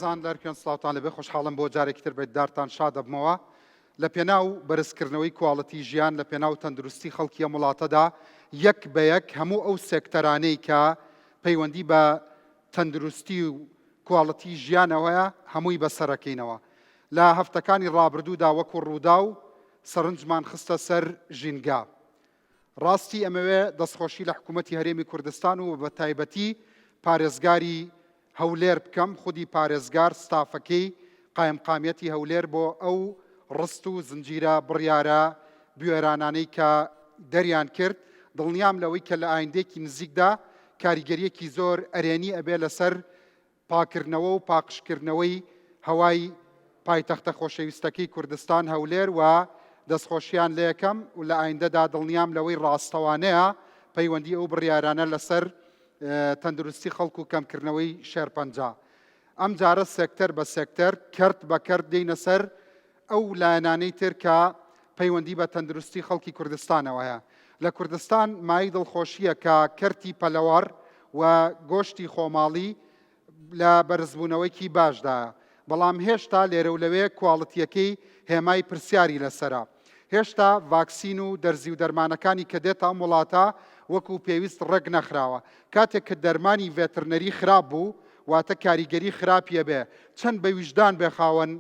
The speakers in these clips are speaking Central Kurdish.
بەڕێزان لەرکوێن سڵاوتان لەبێ خۆشحاڵم بۆ جارێکی تر بەدارتان شاد دەبمەوە لە پێناو بەرزکردنەوەی کواڵەتی ژیان لە پێناو تەندروستی خەڵکی ئەم وڵاتەدا یەک بە یەک هەموو ئەو سێکتەرانەی کە پەیوەندی بە تەندروستی و کواڵەتی ژیانەوەیە هەمووی بەسەرەکەینەوە لە هەفتەکانی ڕابردوودا وەکو ڕووداو سەرنجمان خستە سەر ژینگە ڕاستی ئەمەوێ دەستخۆشی لە حکوومەتی هەرێمی کوردستان و بە تایبەتی پارێزگاری هەولێر بکەم، خودی پارێزگار، ستافەکەی قایمقامیەتی هەولێر بۆ ئەو ڕست و زنجیرە بڕیارە بوێرانانەی کە دەریان کرد، دڵنیام لەوەی کە لە ئایندەیەکی نزیکدا کاریگەریەکی زۆر ئەرێنی ئەبێ لەسەر پاکردنەوە و پاقژکردنەوەی هەوای پایتەختە خۆشەویستەکەی کوردستان هەولێر و دەستخۆشیان لێکەم و لە ئایندەدا دڵنیام لەوەی ڕاستەوانەیە پەیوەندی ئەو بڕیارانە لەسەر تەندروستی خەڵک و کەمکردنەوەی شێرپەنجە. ئەم جارە سێکتەر بە سێکتەر، کەرت بە کەرت دێینە سەر ئەو لایەنانەی تر کە پەیوەندی بە تەندروستی خەڵکی کوردستانەوە هەیە. لە کوردستان مایەی دڵخۆشییە کە کەرتی پەلەوەڕ و گۆشتی خۆماڵی لە بەرزبوونەوەیکی باشدایە، بەڵام هێشتا لێرە و لەوێ کواڵتییەکەی هێمای پرسیاری لەسەرە. هێشتا ڤاکسین و دەرزی و دەرمانەکانی کە دێتە ئەم وڵاتە وەکو پێویست ڕێک نەخراوە. کاتێک کە دەرمانی ڤێترنەری خراپ بوو، واتە کاریگەری خراپی ئەبێ، چەند بە ویژدان بێ خاوەن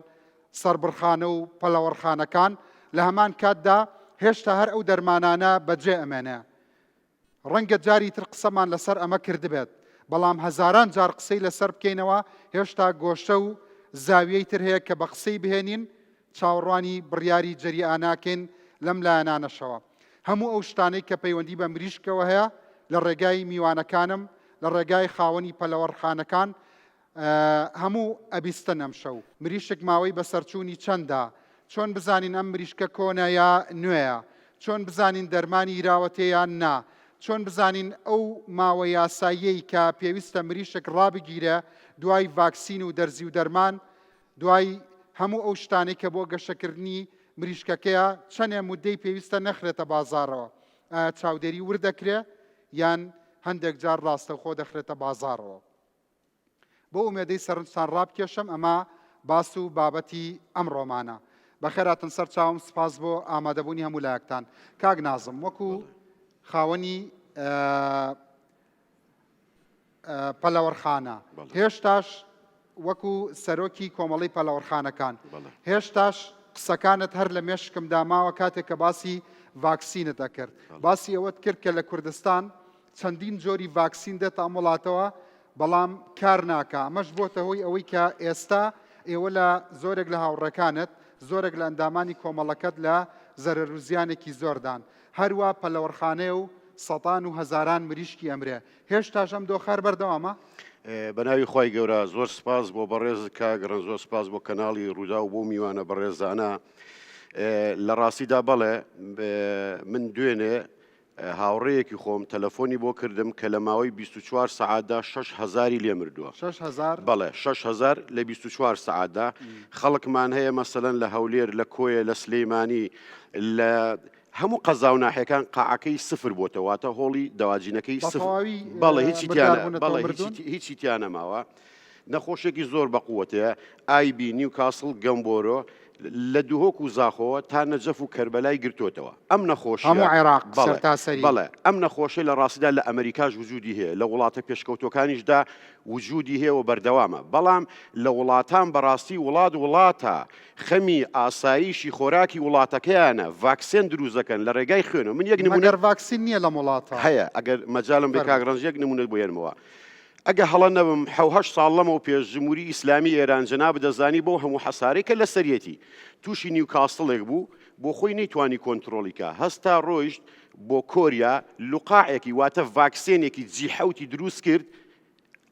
سەربڕخانە و پەلەوەڕخانەکان، لە هەمان کاتدا هێشتا هەر ئەو دەرمانانە بەجێ ئەمێنێ. ڕەنگە جاری تر قسەمان لەسەر ئەمە کردبێت، بەڵام هەزاران جار قسەی لەسەر بکەینەوە هێشتا گۆشە و زاویەی تر هەیە کە بە قسەی بهێنین، چاوەڕوانی بڕیاری جەریئە ناکەین لەم لایەنانەشەوە. هەموو ئەو شتانەی کە پەیوەندی بە مریشکەوە هەیە لە ڕێگای میوانەکانم، لە ڕێگای خاوەنی پەلەوەڕخانەکان هەموو ئەبیستن ئەمشەو. مریشک ماوەی بەسەرچوونی چەندە؟ چۆن بزانین ئەم مریشکە کۆنە یا نوێیە؟ چۆن بزانین دەرمانی یراوەتێ یان نا؟ چۆن بزانین ئەو ماوە یاساییەی کە پێویستە مریشک ڕابگیرێ دوای ڤاکسین و دەرزی و دەرمان دوای هەموو ئەو شتانەی کە بۆ گەشەکردنی مریشکەکەیە چەنێ مودەی پێویستە نەخرێتە بازاڕەوە؟ ئایا چاودێری ورد دەکرێ یان هەندێک جار ڕاستەوخۆ دەخرێتە بازاڕەوە؟ بەو ئومێدەی سەرنجتان ڕابکێشم ئەمە باس و بابەتی ئەمڕۆمانە. بەخێراتن سەر چاوم سپاس بۆ ئامادەبوونی هەموو لایەکتان. کاک نازم وەکو خاوەنی پەلەوەرخانە هێشتاش وەکو سەرۆکی کۆمەڵی پەلەوەرخانەکان هێشتاش قسەکانت هەر لە مێشکمدا ماوە کاتێک کە باسی ڤاکسینت ئەکرد باسی ئەوەت کرد کە لە کوردستان چەندین جۆری ڤاکسین دێتە ئەم وڵاتەوە بەڵام کار ناکا، ئەمەش بۆتە هۆی ئەوەی کە ئێستا ئێوە لە زۆرێک لە هاوڕێکانت، زۆرێک لە ئەندامانی کۆمەڵەکەت لە زەرەر و زیانێکی زۆردان. هەروا پەلەوەرخانەیە و سەدان و هەزاران مریشکی ئەمرێ. هێشتاش ئەم دۆخە هەر بەردەوامە؟ بە ناوی خوای گەورە زۆر سپاس بۆ بەڕێزت کاک ڕەنج زۆر سپاس بۆ کەناڵی ڕووداو بۆ میوانە بەڕێزانە لە ڕاستیدا بەڵێ من دوێنێ هاوڕێیەکی خۆم تەلەفۆنی بۆ کردم کە لە ماوەی 24 سەعاتدا 6 هەزاری لێ مردووە. 6 هەزار؟ بەڵێ 6 هەزار لە 24 سەعاتدا. خەڵکمان هەیە مەسەلەن لە هەولێر، لە کۆیە، لە سلەیمانی، لە هەموو قەزا و ناحیەکان قاعەکەی سفر بۆتەوە، واتە هۆڵی دەواجینەکەی بە سفر. تەواوی بەڵێ هیچی تیا مردار نە- بوونەتەوە بەڵێ مردوون؟ هیچی هیچی تیا نەماوە. نەخۆشێکی زۆر بەقوەتەیە، ئایبی، نیوکاسڵ، گەمبۆرۆ، لە دهۆک و زاخۆوە تا نەجەف و کەربەلای گرتۆتەوە. ئەم نەخۆشیە هەموو عێراق بەڵێ سەرتاسەری. بەڵێ ئەم نەخۆشیە لە ڕاستیدا لە ئەمەریکاش وجودی هەیە، لە وڵاتە پێشکەوتوەکانیشدا وجودی هەیە و بەردەوامە. بەڵام لە وڵاتان بەڕاستی وڵات وڵاتە خەمی ئاسایشی خۆراکی وڵاتەکەیانە، ڤاکسێن دروست دەکەن لە ڕێگای خوێنەوە. من یەک نمونە مەگەر ڤاکسین نیە لەم وڵاتە؟ هەیە، ئەگەر مەجالم بێ کاک فەرموو. ڕەنج یەک نمونەت بۆ هێنمەوە. ئەگە هەڵە نەبم حەو هەشت ساڵ لەمەو پێش جموری ئیسلامی ئێران جەنابت دەزانی بەو هەموو حەسارەی کە لەسەریەتی توشی نیوکاستڵێک بوو بۆ خۆی نەیتوانی کۆنترۆڵی کا هەستا ڕۆیشت بۆ کۆریا لوقاعێکی واتە ڤاکسێنێکی جی حەوتی دروست کرد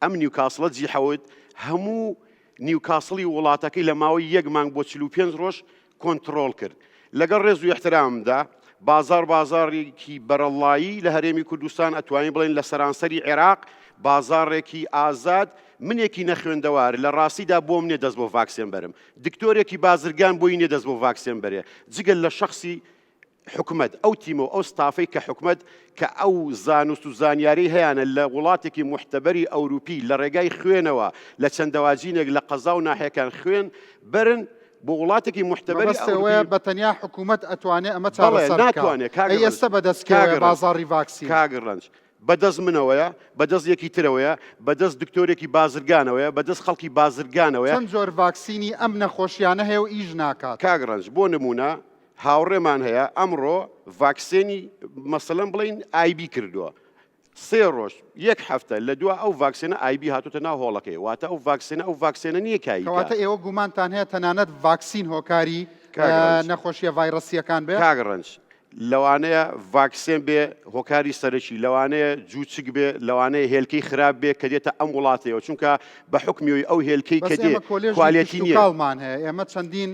ئەم نیوکاسڵە جی حەوت هەموو نیوکاسڵی وڵاتەکەی لە ماوەی یەک مانگ بۆ 45 ڕۆژ کۆنتڕۆڵ کرد. لەگەڵ ڕێز و ئیحتراممدا، بازاڕ بازاڕێکی بەرەڵڵایی لە هەرێمی کوردستان، ئەتوانین بڵێین لە سەرانسەری عێراق بازاڕێکی ئازاد، منێکی نەخوێندەوار لە ڕاستیدا بۆم نیە دەست بۆ ڤاکسێن بەرم، دکتۆرێکی بازرگان بۆی نیە دەست بۆ ڤاکسێن بەرێ، جگە لە شەخسی. حکومەت، ئەو تیمە و ئەو ستافەی کە حکومەت کە ئەو زانست و زانیاری هەیانە لە وڵاتێکی موحتەبەری ئەوروپی لە ڕێگای خوێنەوە لە چەند دەواجینێک لە قەزا و ناحیەکان خوێن بەرن بۆ وڵاتێکی موحتەبەری مەبەست ئەوەیە ئەوروپی بە تەنیا حکومەت ئەتوانێ ئەمە بەڵێ چارەسەر بکا. ناتوانێ کاک ئەی ڕەنج ئێستە بەدەست کاک کێوەیە ڕەنج بازاڕی ڤاکسین؟ کاک ڕەنج بەدەست منەوەیە، بەدەست یەکی ترەوەیە، بەدەست دکتۆرێکی بازرگانەوەیە، بەدەست خەڵکی بازرگانەوەیە. چەند جۆر ڤاکسینی ئەم نەخۆشیانە هەیە و ئیش ناکات؟ کاک ڕەنج بۆ نموونە هاوڕێمان هەیە ئەمڕۆ ڤاکسێنی مەسەلەن بڵێین ئایبی کردووە سێ ڕۆژ یەک هەفتە لە دوا ئەو ڤاکسێنە ئایبی هاتوتە ناو هۆڵەکەی واتە ئەو ڤاکسێنە ئەو ڤاکسێنە نییە کایکە. کەواتە ئێوە گومانتان هەیە تەنانەت ڤاکسین هۆکاری کاک ڕەنج. نەخۆشیە ڤایرەسیەکان بێ؟ کاک ڕەنج لەوانەیە ڤاکسێن بێ هۆکاری سەرەکی لەوانەیە جوچک بێ لەوانەیە هێلکەی خراپ بێ کە دێتە ئەم وڵاتەوە چونکە بە حکمیەوەی ئەو هێلکەی بەس کە دێ ئێمە کۆلێژی quality نییە. کشتوکاڵمان هەیە ئێمە چەندین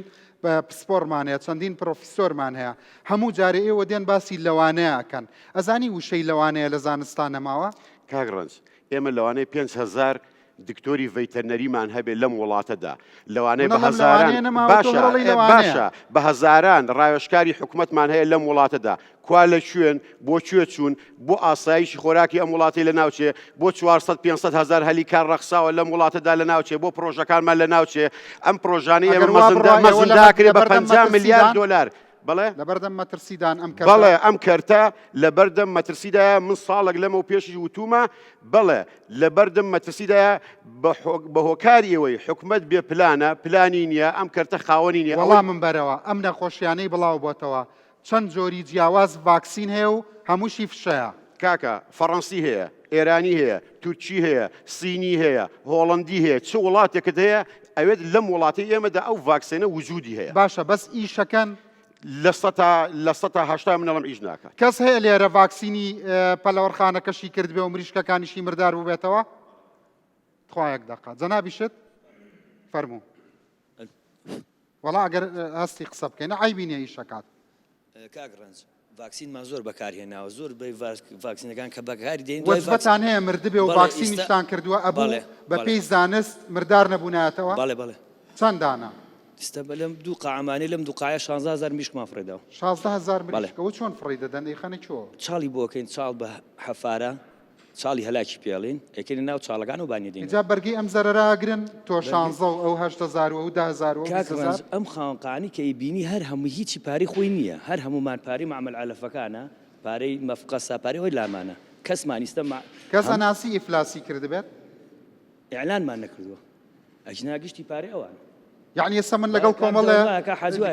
پسپۆڕمان هەیە چەندین پرۆفیسۆرمان هەیە هەموو جارێ ئێوە دێن باسی لەوانەیە ئەکەن ئەزانی وشەی لەوانەیە لە زانستا نەماوە؟ کاک ڕەنج ئێمە لەوانەیە 5000 دکتۆری ڤێتەرنەریمان هەبێ لەم وڵاتەدا لەوانەیە بە منەڵم هەزاران لەوانەیە نەماوە تۆ باشە هەڵەی لەوانەیە. باشە بە هەزاران ڕاوێژکاری حکومەتمان هەیە لەم وڵاتەدا کوا لە کوێن بۆ کوێ چوون بۆ ئاسایشی خۆراکی ئەم وڵاتەی لە ناوچێ بۆ 400 500 هەزار هەلی کار ڕەخساوە لەم وڵاتەدا لە ناوچێ بۆ پرۆژەکانمان لە ناوچێ ئەم پرۆژانەی ئەگەر ئێمە وا مەزندا بڕوا ئێوە لە مەزنداکرێ بە لەبەردەم 50 ملیار مەترسیدان؟ دۆلار بەڵێ لەبەردەم مەترسیدان ئەم کەرتە؟ بەڵێ ئەم کەرتە لەبەردەم مەترسیدایە من ساڵێک لەمەو پێشیش وتومە بەڵێ لەبەردەم مەترسیدایە بە هۆکاری ئەوەی حکومەت بێ پلانە پلانی نییە ئەم کەرتە خاوەنی نییە ئەوەی وەڵامم بەرەوە ئەم نەخۆشیانەی بڵاو بۆتەوە چەند جۆری جیاواز ڤاکسین هەیە و هەمووشی فشەیە. کاکە فەڕەنسی هەیە ئێرانی هەیە تورکی هەیە سینی هەیە هۆڵەندی هەیە چ وڵاتێکت هەیە ئەوێت لەم وڵاتەی ئێمەدا ئەو ڤاکسێنە وجودی هەیە. باشە بەس ئیشەکەن؟ لە سەتا لە سەتا 80 من ئەڵێم ئیش ناکات. کەس هەیە لێرە ڤاکسینی پەلەوەرخانەکەشی کردبێ و مریشکەکانیشی مردار بووبێتەوە؟ تخوا یەک دەقە جەنابیشت فەرموو. وەڵا ئەگەر هەستی قسە بکەین عەیبی نیە ئیشەکات. کاک ڕەنج ڤاکسینمان زۆر بەکار هێناوە زۆر بەی ڤاکسینەکان کە بەکاری دێن دوای ڤاکسین وەجبەتان هەیە مردبێ و بەڵێ ئیستا ڤاکسینیشتان کردووە ئەبوو بەڵێ بە بەڵێ پێی زانست مردار نەبوونایەتەوە؟ بەڵێ بەڵێ چەند دانە؟ ئیستا بە لەم دوو قاعەمانەی لەم دوو قاعەیە 16 هەزار مریشکمان فڕێداوە 16 هەزار بەڵێ مریشک ئەوە چۆن فڕێی دەدەن ئەیخەنە کوێوە؟ چاڵی بۆ ئەکەین چاڵ بە حەفارە چاڵی هەلاکی پێڵین ئەیکەینە ناو چاڵەکان و بانی دێنەوە. ئینجا بەرگەی ئەم زەرەرە ئەگرن؟ تۆ بەرگەی. شانزە و ئەو 8000 و ئەو 10,000 و ئەو کاک 20 ڕەنج هەزار. ئەم خاوەن قاعانەی کە ئەیبینی هەر هەمووی هیچی پارەی خۆی نییە هەر هەموومان پارەی مەعمەل عەلەفەکانە پارەی مەفقەسە پارەی ئەوەی لامانە کەسمان ئیستە مە کەس هەم. ئەناسی ئیفلاسی کردبێت؟ ئیعلانمان نەکردووە ئەگینا گشتی پارەی ئەوانە. یەعنی ئێستا من لەگەڵ کۆمەڵێ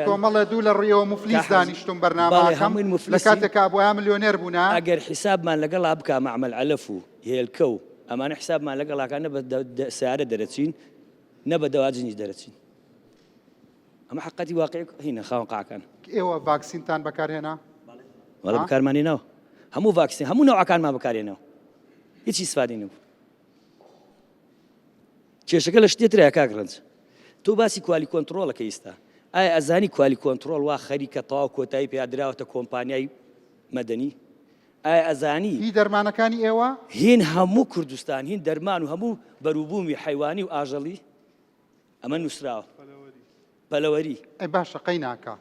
کۆمەڵێ دوو لە ڕویەوە موفلیس دانیشتوم بەرنامەکەم لە کاتێکا بۆیان ملیۆنێر بوونە. ئەگەر حیسابمان لەگەڵا بکا مەعمەل عەلەف و هێلکە و ئەمانە حیسابمان لەگەڵا کا نە بە سەیارە دەرەچین نە بە دەواجنیش دەرەچین ئەمە حەقەتی واقعی هینە خاوەن قاعەکان. ئێوە ڤاکسینتان بەکارهێنا؟ بەڵێ بەکارمان هێناوە هەموو ڤاکسین هەموو نەوعەکانمان بەکارهێناوە هیچ ئیسفادەی نەبوو. کێشەکە لە شتێ ترایە کاک ڕەنج تۆ باسی quality control ەکە ئیستا ئایا ئەزانی quality control وا خەریکە تەواو کۆتایی پیا دراوەتە کۆمپانیای مەدەنی ئایا ئەزانی هی دەرمانەکانی ئێوە؟ هین هەموو کوردستان هین دەرمان و هەموو بەروبوومی حەیوانی و ئاژەڵی ئەمە نووسراوە پەلەوەری. ئەی باشە قەیناکە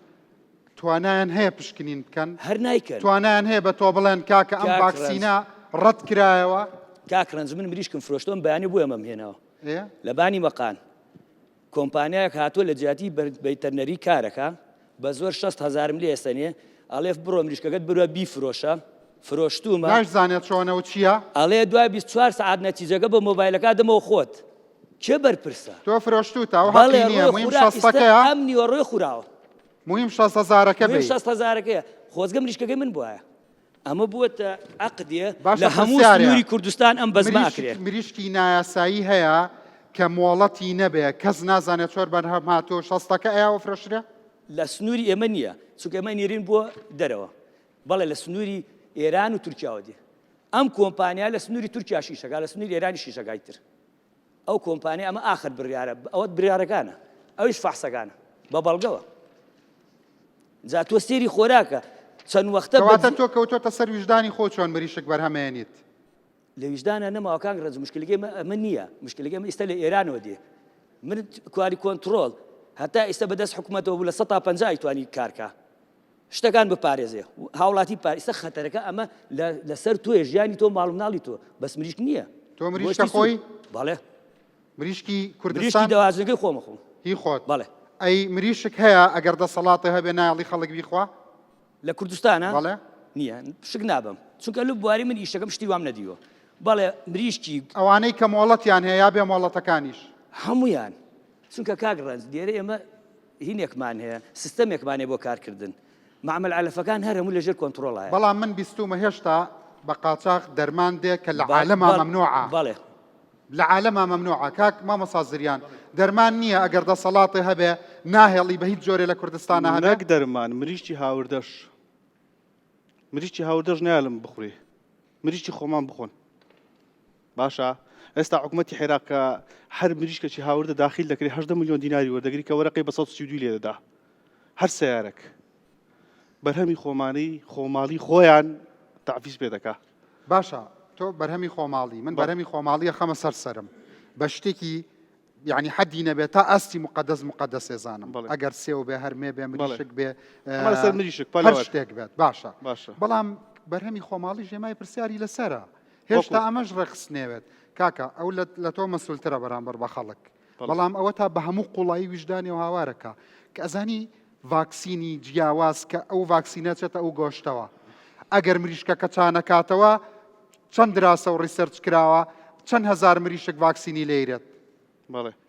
توانایان هەیە پشکنین بکەن؟ هەر نایکەن. توانایان هەیە بە تۆ بڵێن کاکە ئەم کاک ڕەنج. ڤاکسینە ڕەت کرایەوە؟ کاک ڕەنج من مریشکم فرۆشتووە ئەم بەیانیە بۆ ئێمەم هێناوە ئێ؟ لە بانی مەقان کۆمپانیایەک هاتووە لە جیاتی ڤێتەرنەری کارەکە بە زۆر 6 هەزارم لێ ئەسەنێ ئەڵێ بڕۆ مریشکەکەت بروە بیفرۆشە فرۆشتوومە ناشزانێت چۆنە و چییە؟ ئەڵێ دوای 24 سەعات نەتیجەکە بە مۆبایلەکە دەمەوە خۆت کێ بەرپرسە؟ تۆ فرۆشتووتە ئەو بەڵێ حەقی نییە ڕۆی موهیم خورا ئیستە شەستەکەیە ئەم نیوەڕۆی خوراوە. موهیم شەست هەزارەکە موهیم بێی. شەست هەزارەکەیە خۆزگە مریشکەکەی من بوایە. ئەمە بووەتە عەقدێ باشە لە هەموو پرسیارێ سنووری کوردستان ئەم بەزمە مریشک ئەکرێ. مریشکی نایاسایی هەیە کە مۆڵەتی نەبێ کەس نازانێ چۆر بەرهەم هاتووە شەستەکە ئەیاوە فرۆشرێ؟ لە سنووری ئێمە نییە چونکە ئێمە نێرین بۆ دەرەوە بەڵێ لە سنووری ئێران و تورکیاوە دێ ئەم کۆمپانیا لە سنووری تورکیاش ئیشەکا لە سنووری ئێرانیش ئیشەکا ئیتر ئەو کۆمپانیا ئەمە ئاخر بڕیارە ئەوە بریارەکانە ئەویش فەحسەکانە بە بەڵگەوە جا تۆ سێری خۆراکە چەند وەختە کەواتە تۆ کەوتۆتە سەر ویژدانی خۆ چۆن مریشک بەرهەمێنیت لە ویژدانە نەماوە کاک ڕەنج مشکلەکەی ئەمە نییە مشکلەکەی ئەمە ئیستا لە ئێرانەوە دێ من quality control هەتا ئیستا بەدەست حکوومەتەوە بوو لە 150 توانی کارکە. شتەکان بپارێزێ هاوڵاتی پاریسە خەتەرەکە ئەمە لەسەر تۆیە ژیانی تۆ ماڵ مناڵی تۆ بەس مریشک نییە تۆ مریشکە خۆی بەڵێ مریشکی کوردستان دەوازنەکەی خۆمە خۆم هی خۆت بەڵێ ئەی مریشک هەیە ئەگەر دەسەڵاتی هەبێ نایڵی خەڵک بیخوا لە کوردستانە بەڵێ نییە شک نابم چونکە لە بواری من ئیشەکەم شتی وام نەدیوە بەڵێ مریشکی ئەوانەی کە مۆڵەتیان هەیە یا بێ مۆڵەتەکانیش هەمویان چونکە کاک ڕەنج لێرە ئێمە هینێکمان هەیە سیستەمێکمان هەیە بۆ کارکردن مەعمەل عەلەفەکان هەر هەموو لەژێر کۆنتڕۆڵایە. بەڵام من بیستومە هێشتا بە قاچاخ دەرمان دێ کە لە عالەما مەمنوعە. بەڵێ. لە عالەما مەمنوعە کاک مامۆستا زریان دەرمان نییە ئەگەر دەسەڵاتێ هەبێ ناهێڵی بە هیچ جۆرێ لە کوردستانا هەبێ؟ نەک دەرمان مریشکی هاوردەش مریشکی هاوردەش نایەڵم بخورێ مریشکی خۆمان بخۆن. باشە ئێستا حکومەتی عێراق کە هەر مریشکەکی هاوردە داخیل دەکرێت 18 ملیۆن دیناری وەردەگری کە وەرەقەی بە 132 لێ دەدا هەر سیارەک بەرهەمی خۆمانی خۆماڵی خۆیان تەعفیس پێ دەکا. باشە تۆ بەرهەمی خۆماڵی من بەرهەمی خۆماڵیە خەمە سەر سەرم بە شتێکی یعنی حەدی نەبێت تا ئاستی مقدس مقدس ێزانم ئەگەر سێو بێ هەرمێ بێ مریشک بێ لەسەر مریشک هەر شتێک بێت باشە باشە بەڵام بەرهەمی خۆماڵی ژێمای پرسیاری لەسرە هێشتا ئەمەش ڕێکخستنێوێت کاکە ئەو لە تۆ مەسولترە بەرامبەر بە خەڵک بەڵام ئەوە تا بە هەموو قوڵایی ویژدانی و هاوارەکە کە ئەزانی ڤاکسینی جیاواز کە ئەو ڤاکسینە چێتە ئەو گۆشتەوە ئەگەر مریشکەکە چانەکاتەوە چەند دراسە و research کراوە چەند هەزار مریشک ڤاکسینی لێرێت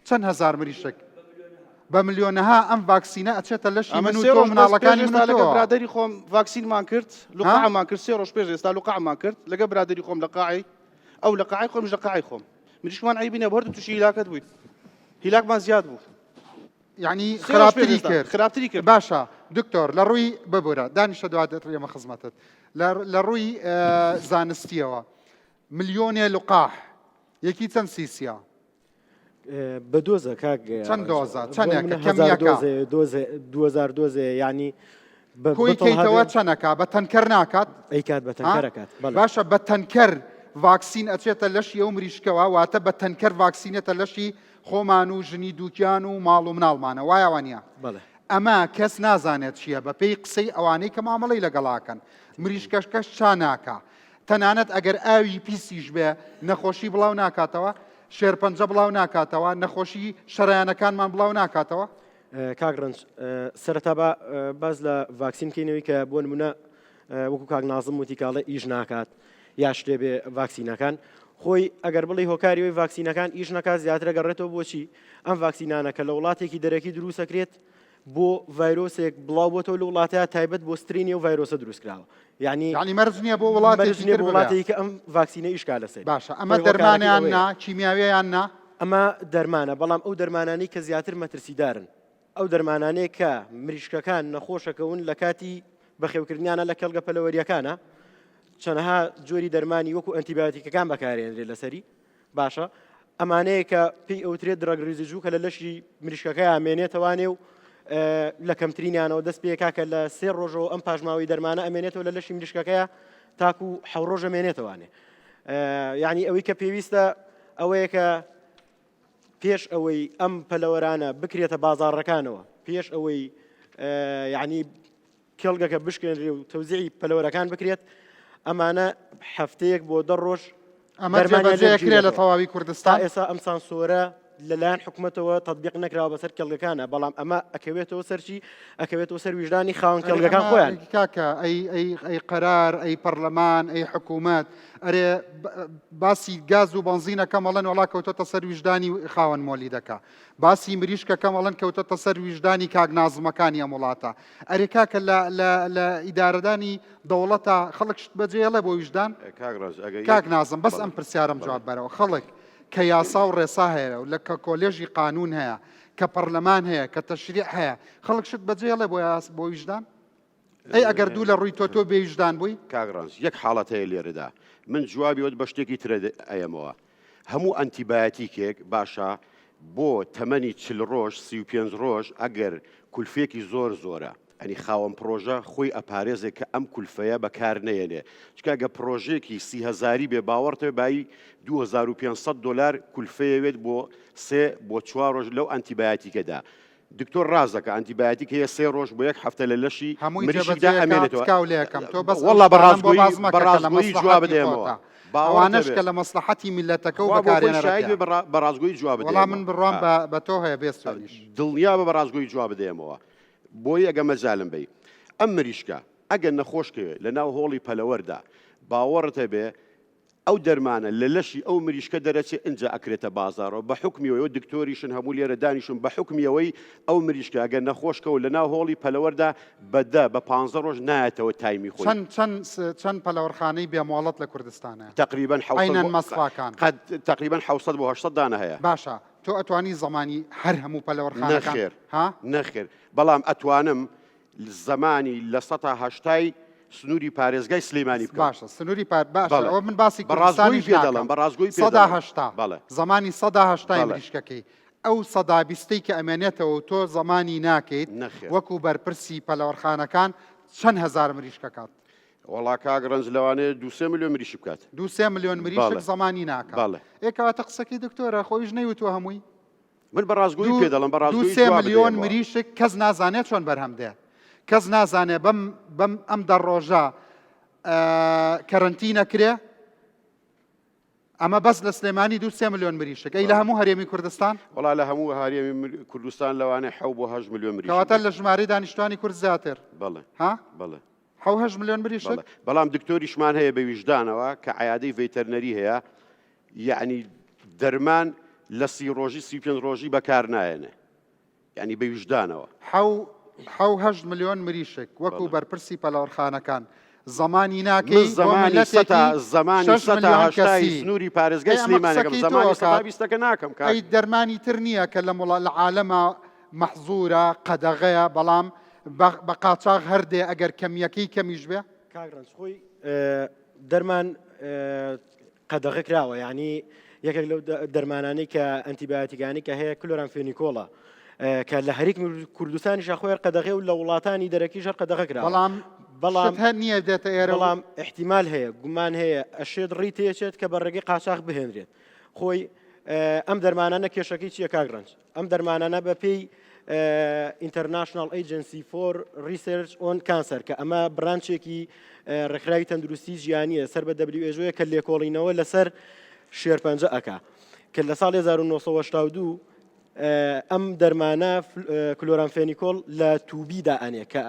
چەند هەزار مریشک بە ملیۆنەها ئەم ڤاکسینە ئەچێتە لەشی من و تۆ مناڵەکانی من و لەگە برادری خۆم ڤاکسینمان کرد لقاحمان کرد سێ ڕۆژ پێش ئێستا لقاحمان کرد لەگە برادری خۆم لە قاعی ئەو لە قاعی خۆم لە قاعی خۆم مریشکمان عیبی نەبوو هەردوو تووشی هیلاکەت بووین هیلاکمان زیاد بوو یعنی خراپتری کرد خراپتری کرد باشە دکتۆر لە ڕووی ببورە دانیشە دوا دێتڕێمە خزمەتت لە ڕووی زانستیەوە ملیۆنێ لقاح یەکی چەند سیسیە بە دۆزە کاک چەند دۆزە چەندێکە کەمیەکە دۆزە 2000 دۆزە ینی کۆی کەیتەوە چەنەکە بە تەنکەر ناکات ئەیکات بە تەنکەرەکات باشە بە تەنکەر ڤاکسین ئەچێتە لەشی ئەو مریشکەوە واتە بە تەنکەر ڤاکسینێتە لەشی خۆمان و ژنی دووکیان و ماڵ و مناڵمانە وایە وانە ئەمە کەس نازانێت چییە بە پێی قسەی ئەوانەی کە مامەڵەی لەگەڵاکەن مریشکەشکەش چا ناکا تەنانەت ئەگەر ئاوی پیسیش بێ نەخۆشی بڵاو ناکاتەوە شێرپەنجە بڵاو ناکاتەوە نەخۆشی شەرایانەکانمان بڵاو ناکاتەوە. کاک ڕەنج سەرەتا با باس لە ڤاکسین بکەینەوەی کە بۆ نمونە وەکو کاک نازم وتی کاڵێ ئیش ناکات یا شتێ بێ ڤاکسینەکان خۆی ئەگەر بڵێ هۆکاری ئەوەی ڤاکسینەکان ئیش نەکات زیاترە گەڕێتەوە بۆچی ئەم ڤاکسینانە کە لە وڵاتێکی دەرەکی دروستەکرێت بۆ ڤایرۆسێک بڵاو بۆتەوە لە وڵاتە تایبەت بۆ strain ی و ڤایرۆسە دروست کراوە یعنی یعنی مەرج نییە بۆ وڵاتێکی تر ببێ. وڵاتێکی کە ئەم ڤاکسینە ئیش کا لەسەری باشە ئەمە دەرمانیان نا کیمیاویان نا ئەمە دەرمانە بەڵام ئەو دەرمانانەی کە زیاتر مەترسیدارن ئەو دەرمانانەیە کە مریشکەکان نەخۆشەکەون لە کاتی بەخێوکردنیانە لە کێڵگە پەلەوەریەکانە چەنەها جۆری دەرمانی وەکو ئەنتیبیۆتیکەکان بەکارێنرێت لەسەری باشە ئەمانەیە کە پێی ئەوترێت drug residue کە لە لەشی مریشکەکەیا مێنێتەوانێ و لە کەمترینیانەوە دەست پێکا کە لە سێ ڕۆژەوە ئەم پاشماوەی دەرمانە ئەمێنێتەوە لە لەشی مریشکەکەیە تاکو حەو ڕۆژە مێنێتەوانێ یعنی ئەوەی کە پێویستە ئەوەیە کە پێش ئەوەی ئەم پەلەوەرانە بکرێتە بازاڕەکانەوە پێش ئەوەی یعنی کێڵگەکە بشکێنرێ و تەوزیعی پەلەوەرەکان بکرێت، ئەمانە هەفتەیەک بۆ دە ڕۆژ ئەمە جێبەجێ کرێ لە تەواوی کوردستان؟ تا ئێستا ئەم سانسۆرە لەلایەن حکومەتەوە تەتبیق نەکراوە بەسەر کێڵگەکانە، بەڵام ئەمە ئەکەوێتەوە سەر چی؟ ئەکەوێتەوە سەر ویژدانی خاوەن کێڵگەکان خۆیان. کاکە ئەی ئەی ئەی قەرار ئەی پەرلەمان ئەی حکوومەت ئەرێ باسی گاز و بەنزینەکەم ئەڵێن وەڵا کەوتۆتە سەر ویژدانی خاوەن مۆلیدەکە باسی مریشکەکەم ئەڵێن کەوتەتە سەر ویژدانی کاک نازمەکانی ئەم وڵاتە. ئەرێ کاکە لە لە لە ئیدارەدانی دەوڵەتا خەڵک شت بەجێڵێ بۆ ویژدان؟ کاک ڕەنج ئەگەر کاک نازم بەس ئەم پرسیارەم جواب بەرەوە خەڵک کە یاسا و ڕێسا هەیە و لە کە کۆلێژی قانون هەیە کە پەرلەمان هەیە کە تەشریع هەیە خەڵک شت بەجێڵێ بۆ یاس بۆ ویژدان؟ ئەی ئەگەر دوو لە ڕووی تۆ تۆ بێویژدان بووی؟ کاک ڕەنج یەک حاڵەت هەیە لێرەدا من جوابی ئەوت بە شتێکی ترە ئەیەمەوە هەموو ئەنتیبایەتیکێک باشە بۆ تەمەنی چل ڕۆژ 35 ڕۆژ ئەگەر کولفێکی زۆر زۆرە ئەنی خاوەن پرۆژە خۆی ئەپارێزێ کە ئەم کولفەیە بەکار نەیەنێ چکە گە پرۆژێکی سی هەزاری بێ باوەڕتێ بایی 2500 دلار کولفەیەوێت بۆ سێ بۆ چوار ڕۆژ لەو ئەنتیبایەتیکەدا. دکتۆر ڕاست دەکا ئەنتیبایەتیک هەیە سێ ڕۆژ بۆ یەک هەفتە لە لەشی هەمووی مریشکدا جێبەجێ ئەکا ئەمێنێتەوە تکاو لێ ئەکەم تۆ بەس ئەو وەڵا بە شتانەم بۆ ڕاستگۆیی باس بە مەکە کە لە ڕاستگۆیی جواب مەسڵەحەتی دەیەمەوە خۆتە باوەڕت ئەوانەش هەبێ کە لە مەسڵەحەتی میللەتەکە و خوا بۆ خۆی شاهید بەکارهێنەرەکەیە بێ بە ڕا- بە ڕاستگۆیی جواب وەڵا من دەیەمەوە بڕوام ئا. بە بە تۆ هەیە بێ سوێنیش دڵنیابە بە ڕاستگۆیی جواب دەیەمەوە بۆیە ئەگە مەجالم بەی ئەم مریشکە ئەگەر نەخۆش کەوێ لە ناو هۆڵی پەلەوەردا باوەڕت هەبێ ئەو دەرمانە لە لەشی ئەو مریشکە دەرەچێ ئنجا ئەکرێتە بازاڕەوە بە حوکمی ئەوەی دکتۆریشن هەموو لێرە دانیشون بە حوکمی ئەوەی ئەو مریشکە ئەگەر نەخۆش کەوت لە ناو هۆڵی پەلەوەردا بە دە بە پانزە ڕۆژ نایەتەوە تایمی خۆی. چەند چەند چەند پەلەوەرخانەی بێ مۆڵەت لە کوردستان هەیە؟ تەقریبەن حەوسەد عەینەن بۆ مەسفاکان. قەد تەقریبەن حەوسەد بۆ هەشتسەد دانە هەیە. باشە تۆ ئەتوانی زەمانی هەر هەموو پەلەوەرخانەکان نەخێر ها؟ نەخێر بەڵام ئەتوانم زمانی لە سەتا هەشتای سنووری پارێزگای سلیمانی بکەم. باشە سنووری پار باشە بەڵێ. ئەوە من باسی بە ڕاستگۆیی کوردستانیش پێ دەڵێم ناکەم بە ڕاستگۆیی پێ سەدا دەڵێم هەشتا بەڵێ زمانی سەدا هەشتای بەڵێ. مریشکەکەی ئەو سەدا بیستەی کە ئەمێنێتەوە و تۆ زەمانی ناکەیت نەخێر. وەکو بەرپرسی پەلەوەرخانەکان چەند هەزار مریشک ئەکات؟ وەڵا کاک ڕەنج لەوانەیە دوو سێ ملیۆن مریشک بکات. دوو سێ ملیۆن مریشک بەڵێ. زەمانی ناکات. بەڵێ. ئێ کەواتە قسەکەی دکتۆرە خۆیش نەیوتووە هەمووی. من بە ڕاستگۆیی دوو پێ دەڵێم بە دوو ڕاستگۆیی سێ جواب ملیۆن دەیەمەوە. مریشک کەس نازانێ چۆن بەرهەم دێ کەس نازانێ بەم بەم ئەم دە ڕۆژە ئە، کەرەنتینە کرێ ئەمە بەس لە سلێمانی دوو سێ ملیۆن مریشک ئەی لە بەڵێ. هەموو هەرێمی کوردستان وەڵا لە هەموو هەرێمی مر- کوردستان لەوانەیە حەو بۆ هەشت ملیۆن مریشک کەواتە بێت. لە ژمارەی دانیشتوانی کورد زیاتر بەڵێ ها بەڵێ. حەو هەشت ملیۆن مریشک؟ بەڵێ بەڵام دکتۆریشمان هەیە بە ویژدانەوە کە عیادەی ڤێتەرنەری هەیە یەعنی دەرمان لە سی ڕۆژی 35 ڕۆژی بەکار نایەنێ یعنی بە ویژدانەوە. حەو حەو هەشت ملیۆن مریشک وەکو بەڵێ. بەرپرسی پەلەوەرخانەکان زەمانی من ناکەی بۆ زەمانی میللەتێکی سەتا زەمانی شەش سەتا ملیۆن هەشتای کەسی سنووری پارێزگای ئەی ئەمە سلێمانەکەم قسەکەی تۆ زەمانی سەتا ئەکات بیستەکە ناکەم کاک. ئەی دەرمانی تر نییە کە لە مڵا لە عالەما مەحزورە قەدەغەیە بەڵام بە بە قاچاغ هەر دێ ئەگەر کەمییەکەی کەمیش بێ؟ کاک ڕەنج خۆی دەرمان قەدەغە کراوە یعنی یەکێک لەو دەرمانانەی کە ئەنتیبایۆتیکانی کە هەیە کلۆرانفێنیکۆڵە کە لە هەریک کوردستانی شاخۆیان قەدەغێ و لە وڵاتانی دەرەکی ژەر قەدەغە کرا بەڵام بەڵام هەر نییە دێتە ئێرە بەڵام احتیمال هەیە گومان هەیە ئەشێت ڕی تێچێت کە بە ڕێگەی قاچاخ بهێنرێت خۆی ئەم دەرمانانە کێشەکەی چییە کاک ڕەنج ئەم دەرمانانە بە پێی International Agency for Research on Cancer کە ئەمە branch ێکی ڕێکخراوی تەندروستی جیهانیە سەر بە WHO کە لێکۆڵینەوە لەسەر شێرپەنجە ئەکا کە لە ساڵی 1982 ئەم دەرمانە کلۆرانفێنیکۆل لە 2B دا ئەنێ کە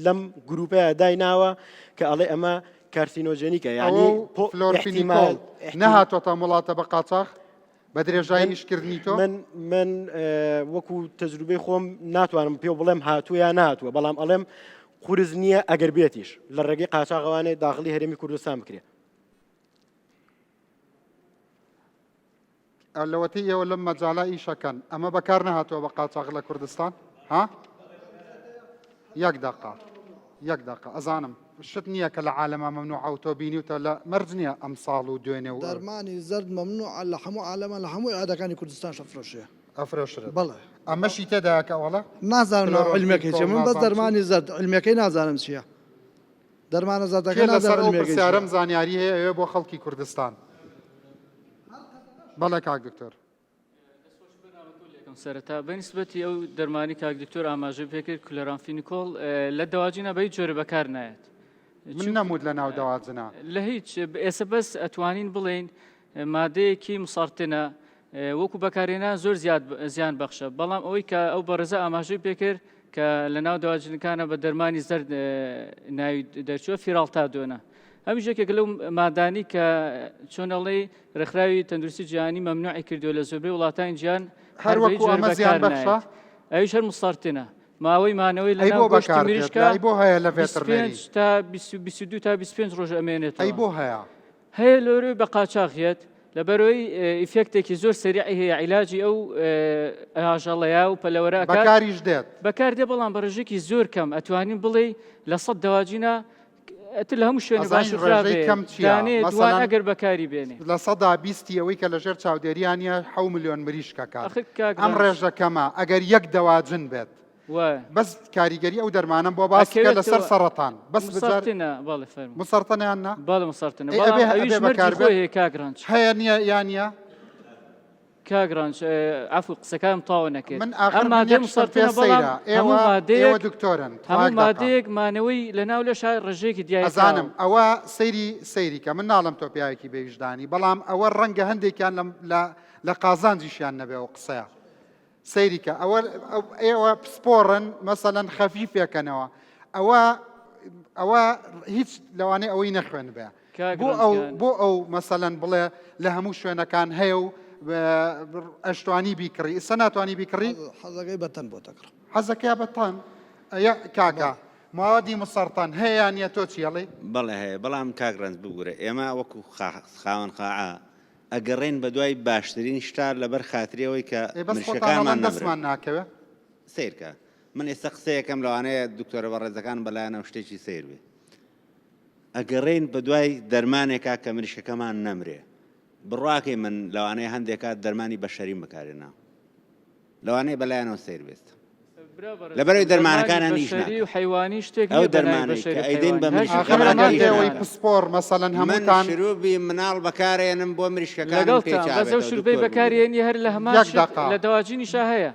لەم گروپەیە دایناوە کە ئەڵێ ئەمە carcinogenic ە یعنی فلۆرفینیکۆل نەهاتۆتە وڵاتە بە قاچاخ بە درێژایی ئیشکردنی تۆ؟ من من وەکو تەجروبەی خۆم ناتوانم پێ بڵێم هاتووە یا ناتوە بەڵام ئەڵێم قورس نییە ئەگەر بێتیش لە ڕێگەی قاچاغەوانێ داخلی هەرێمی کوردستان بکرێ. لەوەتەی ئێوە لەم مەجالە ئیشەکەن ئەمە بەکار نەهاتووە بە قاچاغ لە کوردستان ها؟ یەک دەقە یەک دەقە ئەزانم شت نییە کە لە عالەما مەمنوعە و تۆ بینیوتە لە مەرج نییە ئەمساڵ و دوێنێ و. دەرمانی زەرد مەمنوعە لە هەموو عالەما لە هەموو عیادەکانی کوردستانش ئەفرۆشرێ. ئەفرۆشرێت بەڵێ. ئەمەشی تێدایە کە ئەوەڵە؟ نازانم ناو عیلمیەکەی چیە من بەس کلۆرۆفینکۆڵ نازانم چی. دەرمانی زەرد عیلمیەکەی نازانم چیە دەرمانە زەردەکە کێ لەسەر نازانم ئەو عیلمیەکەی چیە. پرسیارەم زانیاری هەیە ئەوێ بۆ خەڵکی کوردستان. بەڵێ کاک دکتۆر. سەرەتا بەنسبەتی ئەو دەرمانی کاک دکتۆر ئاماژەی پێکرد کلۆرامفینیکۆڵ لە دەواجینە بە هیچ جۆرە بەکار نایەت من نەموت لە ناو دەواجنا لە هیچ ئێستا بەس ئەتوانین بڵێین مادەیەکی مسەرتنە وەکو بەکارهێنان زۆر زیاد زیان بەخشە بەڵام ئەوەی کە ئەو بەڕێزە ئاماژەی پێکرد کە لە ناو دەواجنەکانە بە دەرمانی زەرد ناوی دەرچووە فیراڵتادۆنە ئەمیش یەکێک لەو مادانی کە چۆنەڵی ڕێکخراوی تەندروستی جیهانی مەمنوعی کردووە لە زۆربەی وڵاتانی جیهان هەر وەکو ئەمە زیان بەخشە ئەویش هەر مسەرتنە ماوەی مانەوەی لە ئەی ناو بۆ گۆشتی بەکار دێت مریشکە ئەی بۆ هەیە لە ڤێتەرنەری 25 تا 22 تا 25 ڕۆژ ئەمێنێتەوە ئەی بۆ هەیە هەیە لەرەوەی بە قاچاخیەت لەبەرەوەی effect ێکی زۆر سەریعی هەیە عیلاجی ئەو ئاژەڵەیە و پەلەوەرە ئەکات. بەکاریش دێت بەکار دێ بەڵام بە ڕێژەیەکی زۆر کەم ئەتوانین بڵێ لە سەد دەواجینە ئەتر لە هەموو شوێنێ باش ئەزانی و خراپ ڕێژەی هەیە. کەم چییە؟ دانەیە دوان مەسەلەن ئەگەر بەکاری بێنێ. 20%ی ئەوەی کە لەژێر چاودێریان نییە حەو ملیۆن مریشک ئەکات. ئەخر کاک ئەم ڕەنج. ڕێژە کەمە ئەگەر یەک دەواجن بێت. وایە. بەس کاریگەری ئەو دەرمانەم بۆ باس بکە لەسەر ئەکەوێتەوە. سەڕەتان. بەس بجار مسەڕتنە بەڵێ فەرموو. مسەڕتنە یان نا؟ بەڵێ مسەڕتنە ئەی بەڵام ئەبێ ئەویش ئەبێ مەرجی بەکار خۆی بێت؟ هەیە کاک ڕەنج. هەیە نییە یان نییە؟ کاک ڕەنج عەفو قسەکانم تەواو نەکرد من ئاخر ئەم من مادەیە یەک شتم پێ مسەرتنە بەڵام سەیرە هەموو ئێوە ئێوە مادەیەک دکتۆرن تخوا هەموو یەک دەقە مادەیەک مانەوەی لەناو لەشا ڕێژەیەکی دیاریکراوە ئەزانم ئەوە سەیری سەیری کە من ناڵێم تۆ پیاوێکی بێویژدانی بەڵام ئەوە ڕەنگە هەندێکیان لەم لە لە قازانجیشیان نەبێ ئەو قسەیە سەیری کە ئەوە ئێوە پسپۆڕن مەسەلەن خەفیفێکەنەوە ئەوە ئەوە هیچ لەوانەیە ئەوەی نەخوێنبێ کاک بۆ ئەو ڕەنجگیان. بۆ ئەو مەسەلەن بڵێ لە هەموو شوێنەکان هەیە و ئەشتوانی بیکڕی ئیستا ناتوانی بیکڕی؟ حەزەکەی بە تەن بۆ دەکڕم. حەزەکەی بە تەن؟ ئە کاکە موادی مسەڕتەن هەیە یان نیە تۆ چی ئەڵێی؟ بەڵێ هەیە بەڵام کاک ڕەنج ببورە ئێمە وەکو خاوەن قاعە ئەگەڕێین بەدوای باشترین شتا لەبەر خاتری ئەوەی کە ئێ بەس خۆتان مریشکەکانمان ئەڵێن نەمرن. دەستمان ناکەوێ. سەیرکە من ئێستا قسەیەکەم لەوانەیە دکتۆرە بەڕێزەکان بەلایانەوە شتێکی سەیر بێ. ئەگەڕێین بەدوای دەرمانێکا کە مریشکەکەمان نەمرێ بڕواکەی من لەوانەیە هەندێک کات دەرمانی بەشەریم بەکارێنا لەوانەیە بەلایەنەوە سەیر بێت لەبەرەوەی دەرمانەکانیان ئیش بەشەری و حەیوانی شتێک ئەو نییە بە ناوی دەرمانەی بەشەری کە و ئەیدەین بە حەیوانی. هەر مریشکەکان ئاخر شتێک ئەمە ئیش ئێوەی ناکا. پسپۆڕ مەسەلەن من هەمووتان شروبی مناڵ بەکارێنم بۆ مریشکەکانم پێی لەگەڵتان بەس ئەو چابێتەوە شوربەی دکتۆر ببورە. بەکارێنی هەر لە هەمان یەک شت دەقە. لە دەواجینیشا هەیە.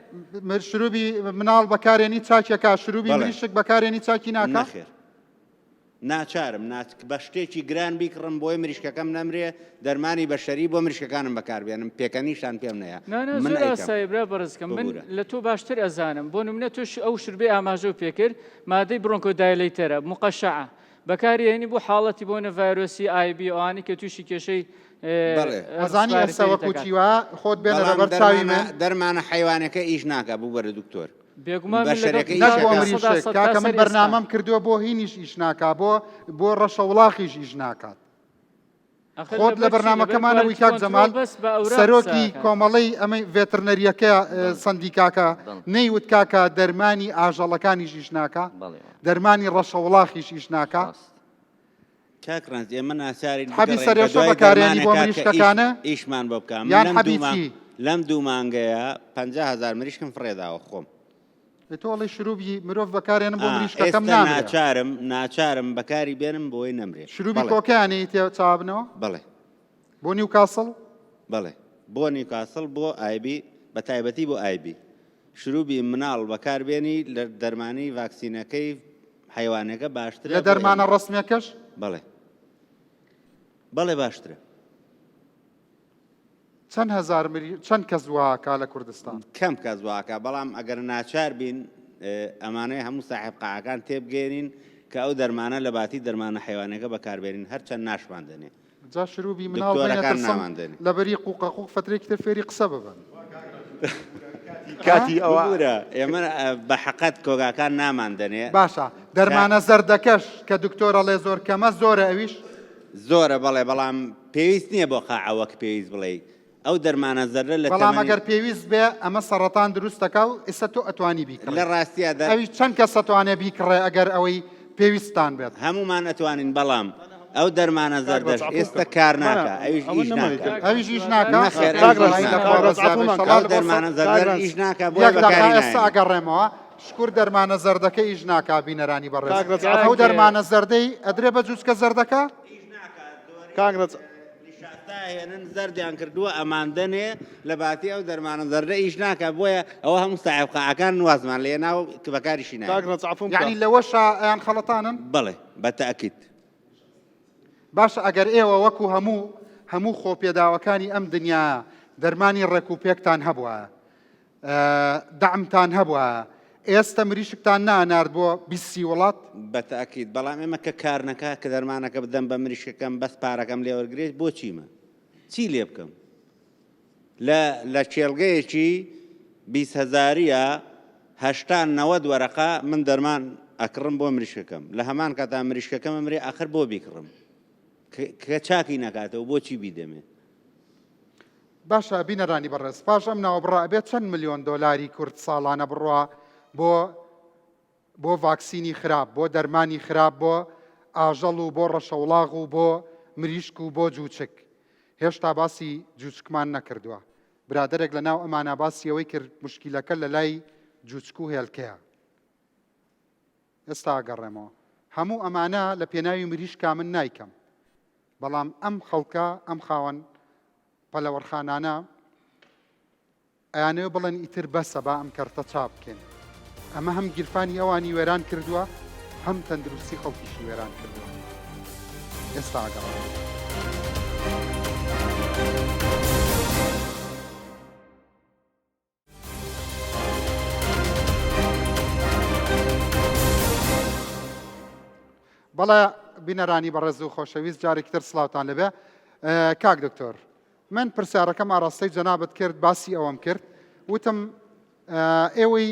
شروبی مناڵ بەکارێنی چاکیەکا شروبی بەڵێ. مریشک بەکارێنی چاکی ناکا؟ نەخێر ناچارم ناچ بە شتێکی گران بیکڕم بۆی مریشکەکەم نەمرێ دەرمانی بەشەری بۆ مریشکەکانم بەکاربێنم پێکەنیشتان پێم نەیە نا نا من زۆر ئەیکەم ئاسایی برا بەڕێزکەم من ببورە. لە تۆ باشتر ئەزانم بۆ نمونە تۆ ئەو شربەی ئاماژەو پێکرد مادەی bronchodilator ە مقەشەعە بەکاری ئەهێنی بۆ حاڵەتی بۆنە ڤایرۆسی ئای بی ئەوانەی کە تووشی کێشەی بەڵێ. ئەزانی ئێستا respiratory وەکو دەکات. چی وایە خۆت بێنەرە بەڵام بەر چاوی دەرمانە من. دەرمانە حەیوانەکە ئیش ناکا ببورە دکتۆر. بێگومان من لەگەڵ بەشەرەکە نەک بۆ ئیشەکە. مریشک 100% تا کاکە من سەر ئێستا. بەرنامەم کردووە بۆ هینیش ئیش ناکا بۆ بۆ ڕەشەوڵاخیش ئیش ناکات ئەخر خۆت لە لەبەر چی؟ لەبەر بەرنامەکەمانە بووی کوالیتی کاک کۆنترۆڵ جەمال بەس بە ئەوراق قسە سەرۆکی ئەکات. کۆمەڵەی ئەمەی ڤێترنەریەکە بەڵێ. سەندیکاکە بەڵێ. نەیوت کاکە دەرمانی ئاژەڵەکانیش ئیش ناکا بەڵێ. دەرمانی ڕەشەوڵاخیش ئیش ناکا ڕاست. کاک ڕەنج ئێمە ناچارین حەبی بگەڕێین سەرێشە بەدوای بەکارێنی بۆ دەرمانێکا کە ئیش مریشکەکانە ئیشمان بۆ بکا من یان لەم حەبی دوو مانگ چی؟ لەم دوو مانگەیە 50 هەزار مریشکم فڕێداوە خۆم. ئێ تۆ ئەڵێی شروبی مرۆڤ بەکارێنم بۆ ئا مریشکەکەم ئێستە نامرێ. ناچارم ناچارم بەکاری بێنم بۆی نەمرێ. شروبی بەڵێ. کۆکەیان ئەیتێ چاوابنەوە؟ بەڵێ. بۆ نیوکاسڵ؟ بەڵێ بۆ نیوکاسڵ بۆ ئایبی بە تایبەتی بۆ ئایبی شروبی مناڵ بەکار بێنی لە دەرمانی ڤاکسینەکەی حەیوانەکە باشترە لە بۆ دەرمانە ئێمە. ڕەسمیەکەش؟ بەڵێ بەڵێ باشترە. چەند هەزار مری چەند کەس واکا لە کوردستان؟ کەم کەس واکا بەڵام ئەگەر ناچار بین ئەمانەیە هەموو ساحێب قاعەکان تێبگەێنین کە ئەو دەرمانە لە باتی دەرمانە حەیوانەکە بەکاربێنین هەرچەند ناشمان دەنێ. جا شروبی مناڵ بینە دکتۆرەکان ترسم نامان دەنێ. لەبەری قوقە قوق فەترێکی تر فێری قسە ببن. کاتی ئەوە. ببورە ئێمە بە حەقەت کۆگاکان نامان دەنێ. باشە دەرمانە زەردەکەش کە دکتۆر ئەڵێ زۆر کەمە زۆرە ئەویش؟ زۆرە بەڵێ بەڵام پێویست نییە بۆ قاعە وەک پێویست بڵێی ئەو دەرمانە زەردە لە بەڵام تەمەنی. ئەگەر پێویست بێ ئەمە سەڕەتان دروست دەکا و ئیستا تۆ ئەتوانی بیکڕی لە ڕاستیا دەر. ئەویش چەند کەس ئەتوانێ بیکڕێ ئەگەر ئەوەی پێویستتان بێت؟ هەموومان ئەتوانین بەڵام ئەو دەرمانە کاک زەردەش ڕەنج عەفوو ئێستە کە. کار نا نا ناکا ئەویش ئەوە ئیش نەماوی ناکا. کاک. ئەویش ئیش ناکا؟ نەخێر کاک ئەویش ڕەنج ئیش وەڵای لە ناکا. خوا کاک ڕەنج بەزیابێ عەفوومان ئیشەڵا کە. ئەو لە بۆ سە دەرمانە کاک زەردەش ڕەنج ئیش ناکا بۆیە یەک دەقە بەکاری ئێستا نایەنین. ئەگەڕێمەوە شکور دەرمانە زەردەکە ئیش ناکا بینەرانی بەڕێز کاک ڕەنج ئەو عەفوو کاک دەرمانە زەردەی ئەدرێ بە جوچکە زەردەکە؟ ئیش ناکا زۆری کاک ڕەنج نیشاستە ئەهێنن زەردیان کردووە ئەماندەنێ لە باتی ئەو دەرمانە زەردە ئیش ناکا بۆیە ئەوە هەموو ساحێب قاعەکان وازمان لێ ناو کە بەکاریشی کاک نایەنن. ڕەنج عەفووم کە. یەعنی لەوەشا ئەیان خەڵەتانن؟ بەڵێ بە تەئکید. باشە ئەگەر ئێوە وەکو هەموو هەموو خۆپێداوەکانی ئەم دنیایە دەرمانی ڕێک و پێکتان هەبوایە دەعمتان هەبوایە ئێستە مریشکتان نانارد بۆ 20 سی وڵات؟ بە تەئکید بەڵام ئێمە کە کار نەکا کە دەرمانەکە بدەم بە مریشکەکەم بەس پارەکەم لێ وەرگرێت بۆ چیمە چی لێ بکەم لە لە کێڵگەیەکی 20 هەزاریە هەشتا نەوەد وەرەقە من دەرمان ئەکڕم بۆ مریشکەکەم لە هەمان کاتا مریشکەکەم ئەمرێ ئاخر بۆ بیکڕم کە چاکی نەکاتەوە بۆچی بیدەمێ؟ باشە بینەرانی بەڕێز پاش ئەم ناوبڕە ئەبێت چەند ملیۆن دۆلاری کورد ساڵانە بڕوا بۆ بۆ ڤاکسینی خراپ بۆ دەرمانی خراپ بۆ ئاژەڵ و بۆ ڕەشەوڵاغ و بۆ مریشک و بۆ جوچک هێشتا باسی جوچکمان نەکردووە برادەرێک لە ناو ئەمانە باسی ئەوەی کرد مشکیلەکە لە لای جوچک و هێلکەیە ئێستا ئەگەڕێمەوە هەموو ئەمانە لە پێناوی مریشکا من نایکەم بەڵام ئەم خەڵکە ئەم خاوەن پەلەوەرخانانە. ئەیانەوێ بڵێن ئیتر بەسە با ئەم کەرتە چاک بکەین. ئەمە هەم گیرفانی ئەوانی وێران کردووە، هەم تەندروستی خەڵکیشی وێران کردووە. ئێستا ئەگەڕێمەوە. بەڵێ بینەرانی بەڕێز و خۆشەویست جارێکی تر سڵاوتان لەبێ کاک دکتۆر من پرسیارەکەم ئاراستەی جەنابت کرد باسی ئەوەم کرد وتم ئێوەی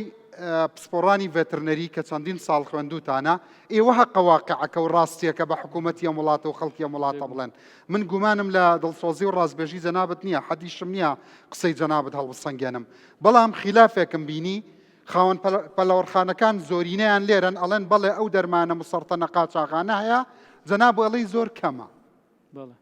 پسپۆڕانی ڤێترنەری کە چەندین ساڵ خوێندوتانە ئێوە هەقە واقعەکە و ڕاستیەکە بە حکوومەتی ئەم وڵاتە و خەڵکی ئەم وڵاتە بڵێن من گومانم لە دڵسۆزی و ڕاستبێژی جەنابت نییە حەدیشم نییە قسەی جەنابت هەڵبسەنگێنم بەڵام خیلافێکم بینی خاوەن پەلەوەرخانەکان زۆرینەیان لێرەن ئەڵێن بەڵێ ئەو دەرمانە مسەڕتەنە قاچاغانە هەیە جەناب ئەڵێی زۆر کەمە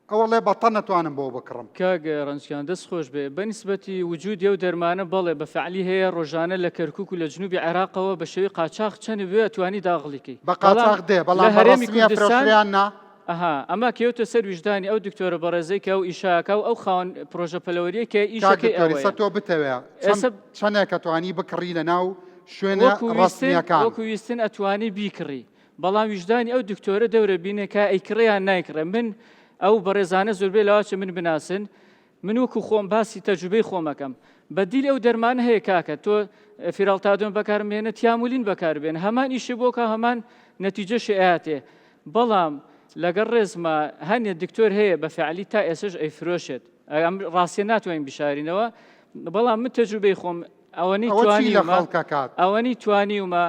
ئەو ئەڵێ بە تەن ئەتوانم بۆ بکڕم. کاک ڕەنج گیان دەست خۆش بێ بە نیسبەتی وجودی ئەو دەرمانە بەڵێ بە فعلی هەیە ڕۆژانە لە کەرکوک و لە جنوبی عێراقەوە بە شێوەی قاچاخ چەنی بوێ ئەتوانی داغڵی کەی بە قاچاخ دێ بەڵام بە ڕەسمی ئەفرۆشرێ یان نا؟ ئەها ئەمە کەوتە سەر ویژدانی ئەو دکتۆرە بەڕێزەی کە ئەو ئیشە ئەکا و ئەو خاوەن پرۆژە پەلەوەریەی کە کاک ئیشەکەی دکتۆر ئەوەیە ئیسە تۆ بتەوێ چەند ئێسە چەنێک ئەتوانی بکڕی لە ناو شوێنە وەکو ویستن ڕەسمیەکان؟ وەکو ویستن ئەتوانی بیکڕی بەڵام ویژدانی ئەو دکتۆرە دەورە بینێ کە ئەیکڕێ یان نایکڕێ من ئەو بەڕێزانە زۆربەی لەواچە من بناسن من وەکو خۆم باسی تەجروبەی خۆم ئەکەم بەدیل ئەو دەرمانە هەیە کاکە تۆ فیرالتادۆن بەکارمێنە تیامولین بەکاربێن هەمان ئیشی بۆ کە هەمان نەتیجەشی ئەیاتێ بەڵام لەگەڵ ڕێزما هەنێ دکتۆر هەیە بە فعلی تا ئێسش ئەیفرۆشێت ئەم ڕاستیە ناتوانین بشارینەوە بەڵام من تەجروبەی خۆم ئەوەنەی ئەوە چی لە توانیومە خەڵک ئەکات؟ ئەوەنەی توانیومە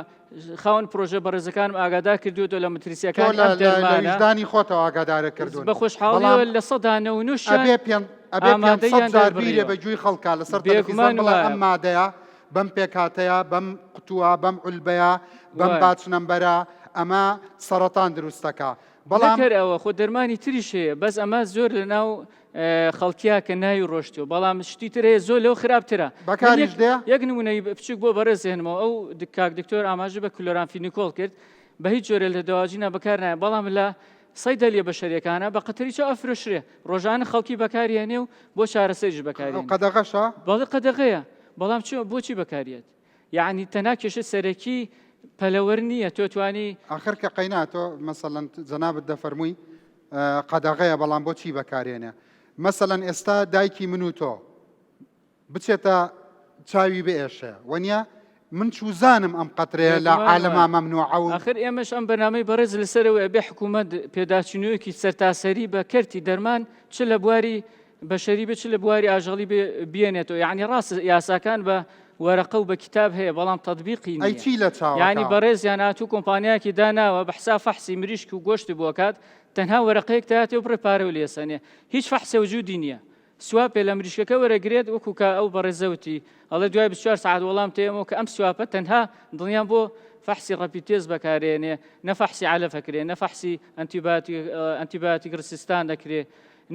خاوەن پرۆژە بەڕێزەکانم ئاگادار کردووەتەوە لە تۆ مەترسییەکانی لە ئەم لە لە دەرمانە ویژدانی خۆتەوە ئاگادارت کردوون بە خۆشحاڵیەوە بەڵام 99% شیان ئەبێ پێ ئەبێ 500 ئامادەییان جار بیرێ دەربڕیوە بە گوێی خەڵکا لەسەر تەلەفیزیۆن بێگومان بڵێ وایە ئەم مادەیە بەم پێکهاتەیە بەم قوتووە بەم عولبەیە بەم وایە batch number ە ئەمە سەرەتان دروست دەکا بەڵام نەکەر ئەوە خۆ دەرمانی تریش هەیە بەس ئەمە زۆر لەناو خەڵکیا کە ناوی ڕۆشتووە بەڵام شتی تر هەیە زۆر لەو خراپترە من بەکاریش یەک دێ؟ یەک نمونەی بچوک بۆ بەڕێز هێنمەوە ئەو کاک دکتۆر ئاماژە بە کلۆرامفینیکۆڵ کرد بە هیچ جۆرێ لە دەواجینا بەکار نایە بەڵام لە سەیدەلیە بەشەریەکانە بە قەتەری چاو ئەفرۆشرێ ڕۆژانە خەڵکی بەکاریێنێ و بۆ چارەسەریش ئەو بەکارێنێ قەدەغەشە؟ بەڵێ قەدەغەیە بەڵام چۆ بۆچی بەکاریێت یەعنی تەنها کێشەی سەرەکی پەلەوەر نییە تۆ توانی. ئاخر کە قەینا تۆ مەسەلەن جەنابت دەفەرمووی قەدەغەیە بەڵام بۆچی بەکارێنێ مەسەلەن ئێستا دایکی من و تۆ بچێتە چاوی بئێشێ وەنیە من چوزانم ئەم قەترەیە لە بێگومان عالەما وایە. مەمنوعە و ئاخر ئێمەش ئەم بەرنامەی بەڕێز لەسەرەوەی ئەبێ حکوومەت پێداچوونەوەیەکی سەرتاسەری بە کەرتی دەرمان چ لە بواری بەشەری بێ چ لە بواری ئاژەڵی بێ بیێنێتەوە یعنی ڕاست یاساکان بە وەرەقە و بە کتاب هەیە بەڵام تەطبیقی ئەی نییە چی لە یعنی چاوەکە؟ بەڕێزیان هاتوو کۆمپانیایەکی داناوە بە حساب فەحسی مریشک و گۆشتی بۆکات تەنها وەرەقەیەک تاتێ و بڕێ پارە و لێسەنێ هیچ فەحسێ وجودی نییە swab ێ لە مریشکەکە وەرەگرێت وەکو کە ئەو بەڕێزە وتی ئەڵێ دوای 24 سەعات وەڵام تێمەوە کە ئەم swab ە تەنها دڵنیام بۆ فەحسی rapid test بەکارێنێ نە فەحسی عەلەف ئەکرێ نە فەحسی antibiotic resistance دەکرێ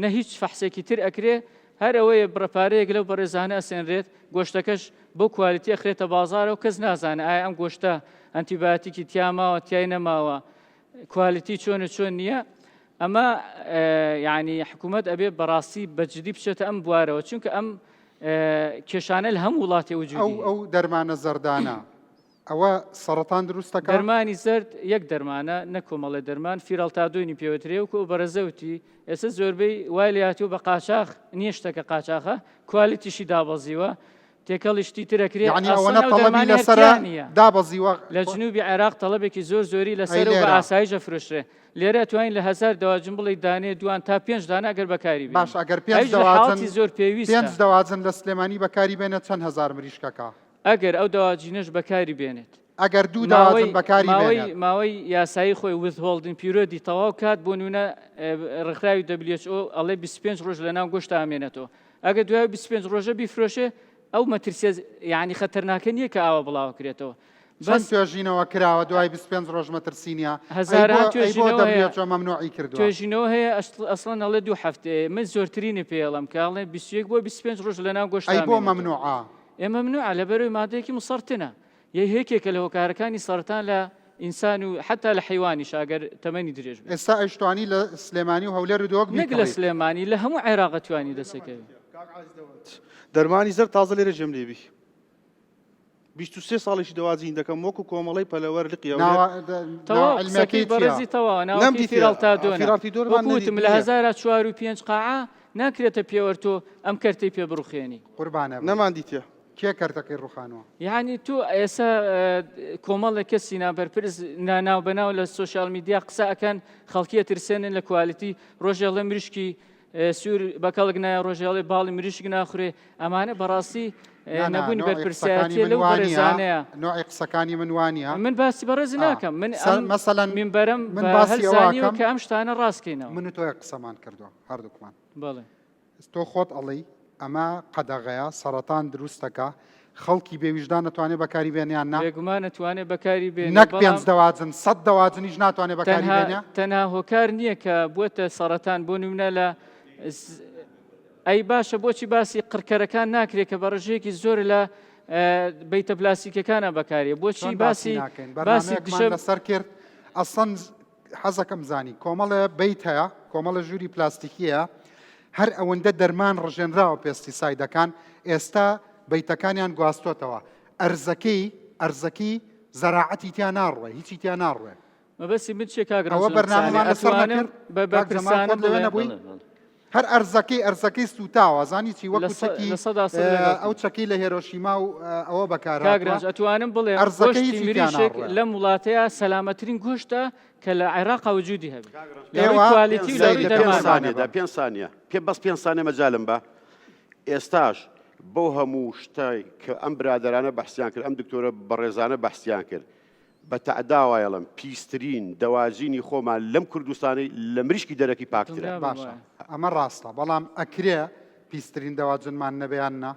نە هیچ فەحسێکی تر ئەکرێ هەر ئەوەیە بڕە پارەیەک لەو بەڕێزانە ئەسێنرێت گۆشتەکەش بەو quality ئەخرێتە بازاڕەوە کەس نازانێ ئایا ئەم گۆشتە ئەنتیبایۆتیکی تیا ماوە تیای نەماوە quality چۆن و چۆن نییە ئەمە یعنی حکوومەت ئەبێ بەڕاستی بەجدی بچێتە ئەم بوارەوە چونکە ئەم کێشانە لە هەموو وڵاتێ وجودی ئەو ئەو دەرمانە زەردانە ئەوە سەڕەتان دروست دەکات؟ دەرمانی زەرد یەک دەرمانە نەک کۆمەڵێ دەرمان، فیرالتادۆنی پێوترێ وەکو ئەو بەڕێزە وتی ئێستا زۆربەی وای لێهاتووە بە قاچاخ نییە شتەکە قاچاخە quality شی دابەزیوە تێکەڵی شتی تر ئەکرێ یەعنی ئەسڵەن ئەوەنە ئەو تەڵەبی دەرمانە هەر لەسەرە تیا نییە دابەزیوە لە جنوبی عێراق تەڵەبێکی زۆر زۆری ئەی لەسەرە و بە لێرە؟ ئاسایش ئەفرۆشرێ لێرە ئەتوانین لە هەزار دەواجن بڵێی دانەیە دوان تا پێنج دانە ئەگەر بەکاری بێنی باش ئەگەر پێنج ئەویش لە دەواجن حاڵەتی زۆر پێویستە. پێنج دەواجن لە سلێمانی بەکاری بێنێت چەند هەزار مریشکەکە؟ ئەگەر ئەو دەواجینەش بەکاری بێنێت. ئەگەر دوو دەواجن ماوەی بەکاری ماوەی بێنێت. ماوەی یاسایی خۆی withholding period ی تەواو کات بۆ نمونە ڕێکخراوی WHO ئەڵێ 25 ڕۆژ لەناو گۆشتا ئەمێنێتەوە ئەگەر دوای 25 ڕۆژە بیفرۆشێ ئەو مەترسیە یعنی خەتەرناکە نییە کە ئاوا بڵاوکرێتەوە چەند توێژینەوە کراوە دوای 25 ڕۆژ مەترسی نییە؟ ئەی هەزاران بۆ ئەی بۆ توێژینەوە هەیە WHO مەمنوعی کردووە؟ توێژینەوە هەیە ئەسڵەن ئەڵێ دوو هەفتەیە من زۆرترینی پێڵم کە ئەڵێ 21 بۆ 25 ڕۆژ لەناو گۆشتا ئەی بۆ ئەمێنێتەوە مەمنوعە؟ ئێ مەمنوعە لەبەرئەوەی مادەیەکی مسەڕتنە یە یەکێکە لە هۆکارەکانی سەڕتان لە ئینسان و حەتا لە حەیوانیش ئەگەر تەمەنی درێژ بێت. ئێستا ئەشتوانی لە سلێمانی و هەولێر و دهۆک نەک لە بیکڕیت. سلێمانی لە هەموو عێراق ئەتوانی دەسەکەوی. کاک عازیز دەوەت دەرمانی زەرد تازە لێرە جێم لێبی 23 ساڵیشی دەواجین دەکەم وەکو کۆمەڵەی پەلەوەر لقی هەولێر. ناوە تەواو علمەکەی قسەکەی بەڕێزی تەواوە نەم ناوەکەی دیتیە. فیرالتادۆنە فیرالتیدۆرمان وەکو وتم لە نەدیتیە. 1004 و پێنج قاعە ناکرێتە پێوەر تۆ ئەم کەرتەی پێ بڕوخێنی. قوربانە بم. نەمان دیتیە. کێ کەرتەکەی ڕوخانوە؟ یانی تۆ ئێسا کۆمەڵێک کەسی نابەرپرس ناو بەناو لە سۆشیال میدیا قسە ئەکەن خەڵکی ئەترسێنن لە quality ڕۆژێ ئەڵێ مریشکی سوور بە کەڵک نایە ڕۆژێ ئەڵێ باڵی مریشک ناخورێ ئەمانە بەڕاستی نا نا نەبوونی نوعی قسەکانی بەرپرسایەتیە من لەو وانیە بەڕێزانەیە نوعی قسەکانی من وانیە من باسی بەڕێز ئا ناکەم من سەر ئەم مەسەلەن مینبەرم من بە باسی هەل ئەوە زانیوە ئەکەم کە ئەم شتانە ڕاستکەینەوە من و تۆ یەک قسەمان کردووە هەردووکمان بەڵێ تۆ خۆت ئەڵێی ئەمە قەدەغەیە سەڕەتان دروستەکا خەڵکی بێ ویژدان ئەتوانێ بەکاری بێنێ یان نا؟ بێگومان ئەتوانێ بەکاری بێنێ نەک پێنج بەڵام دەواجن سەت دەواجنیش ناتوانێ بەکاری تەنها بێنێ؟ تەنها هۆکار نییە کە بووەتە سەڕەتان بۆ نمونە لە ئەی باشە بۆچی باسی قڕکەرەکان ناکرێت کە بە ڕژەیەکی زۆر لە بەیتە پلاستیکەکانە بەکارێ بۆچی چۆن باسی باسی ناکەین باسی بەرنامەیەکمان دژە لەسەر کرد ئەسڵەن حەزەکەم زانی کۆمەڵێ بەیت هەیە کۆمەڵە ژووری پلاستیکی هەیە هەر ئەوەندە دەرمان ڕژێنراوە pesticide ەکان ئێستا بەیتەکانیان گواستۆتەوە ئەرزەکەی ئەرزەکی زەراعەتی تیا ناڕوێ هیچی تیا ناڕوێ مەبەستی من چیە کاک ئەوە ڕەنج لەم قسانەیە بەرنامەمان لەسەر ئەتوانم نەکرد بە کاک جەمال بەرپرسانە خۆت لەوێ بڵێم نەبووی بەڵێ بەڵێ هەر ئەرزەکەی ئەرزەکەی سووتاوە زانی چی لە وەکو سە چەکی لە سەدا سەد لەگەڵتم ئەو چەکەی لە هێرۆشیما و ئەوە کاک بەکارهاتوە ڕەنج ئەتوانم بڵێم ئەرزەکەی گۆشتی هیچی تیا مریشک ناڕوێ لەم وڵاتەیە سەلامەترین گۆشتە کە لە عێراقا وجودی هەبێ لە ڕووی ئێوە quality و لە سەیری ڕووی لە پێنج بکەن دەرمانەوە سانیەدا پێنج سانیە پێ بەس پێنج سانیە مەجالم بە ئێستاش بەو هەموو شتای کە ئەم برادەرانە بەحسیان کرد ئەم دکتۆرە بەڕێزانە بەحسیان کرد بە تەعدا وایەڵم پیسترین دەواجینی خۆمان لەم کوردستانەی لە مریشکی دەرەکی پاکترە. دڵنیابم باشە وایە. ئەمە ڕاستە بەڵام ئەکرێ پیسترین دەواجنمان نەبێ یان نا؟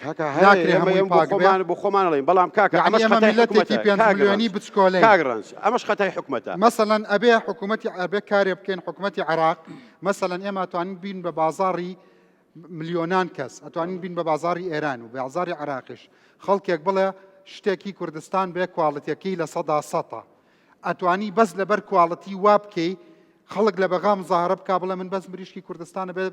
کاکە هەیە ناکرێ ئێمە هەمووی ئێمە بۆ پاک بێ؟ خۆمان بۆ خۆمان ئەڵێین بەڵام کاکە یەعنی ئەمەش ئێمە خەتای میللەتێکی حکومەتە پێنج کاک ملیۆنی ڕەنج بچکۆلەین. کاک ڕەنج ئەمەش خەتای حکومەتە. مەسەلەن ئەبێ حکومەتی ئەبێ کارێ بکەین حکومەتی عێراق مەسەلەن ئێمە ئەتوانین بین بە بازاڕی ملیۆنان کەس ئەتوانین بین بە بازاری ئێران و بازاری عراقیش خەڵکێک بڵێ شتێکی کوردستان بێ quality ەکەی 100%ە ئەتوانی بەس لەبەر quality وا بکەی خەڵک لە بەغا مزاهرە بک بڵێ من بەس مریشکی کوردستانە بێ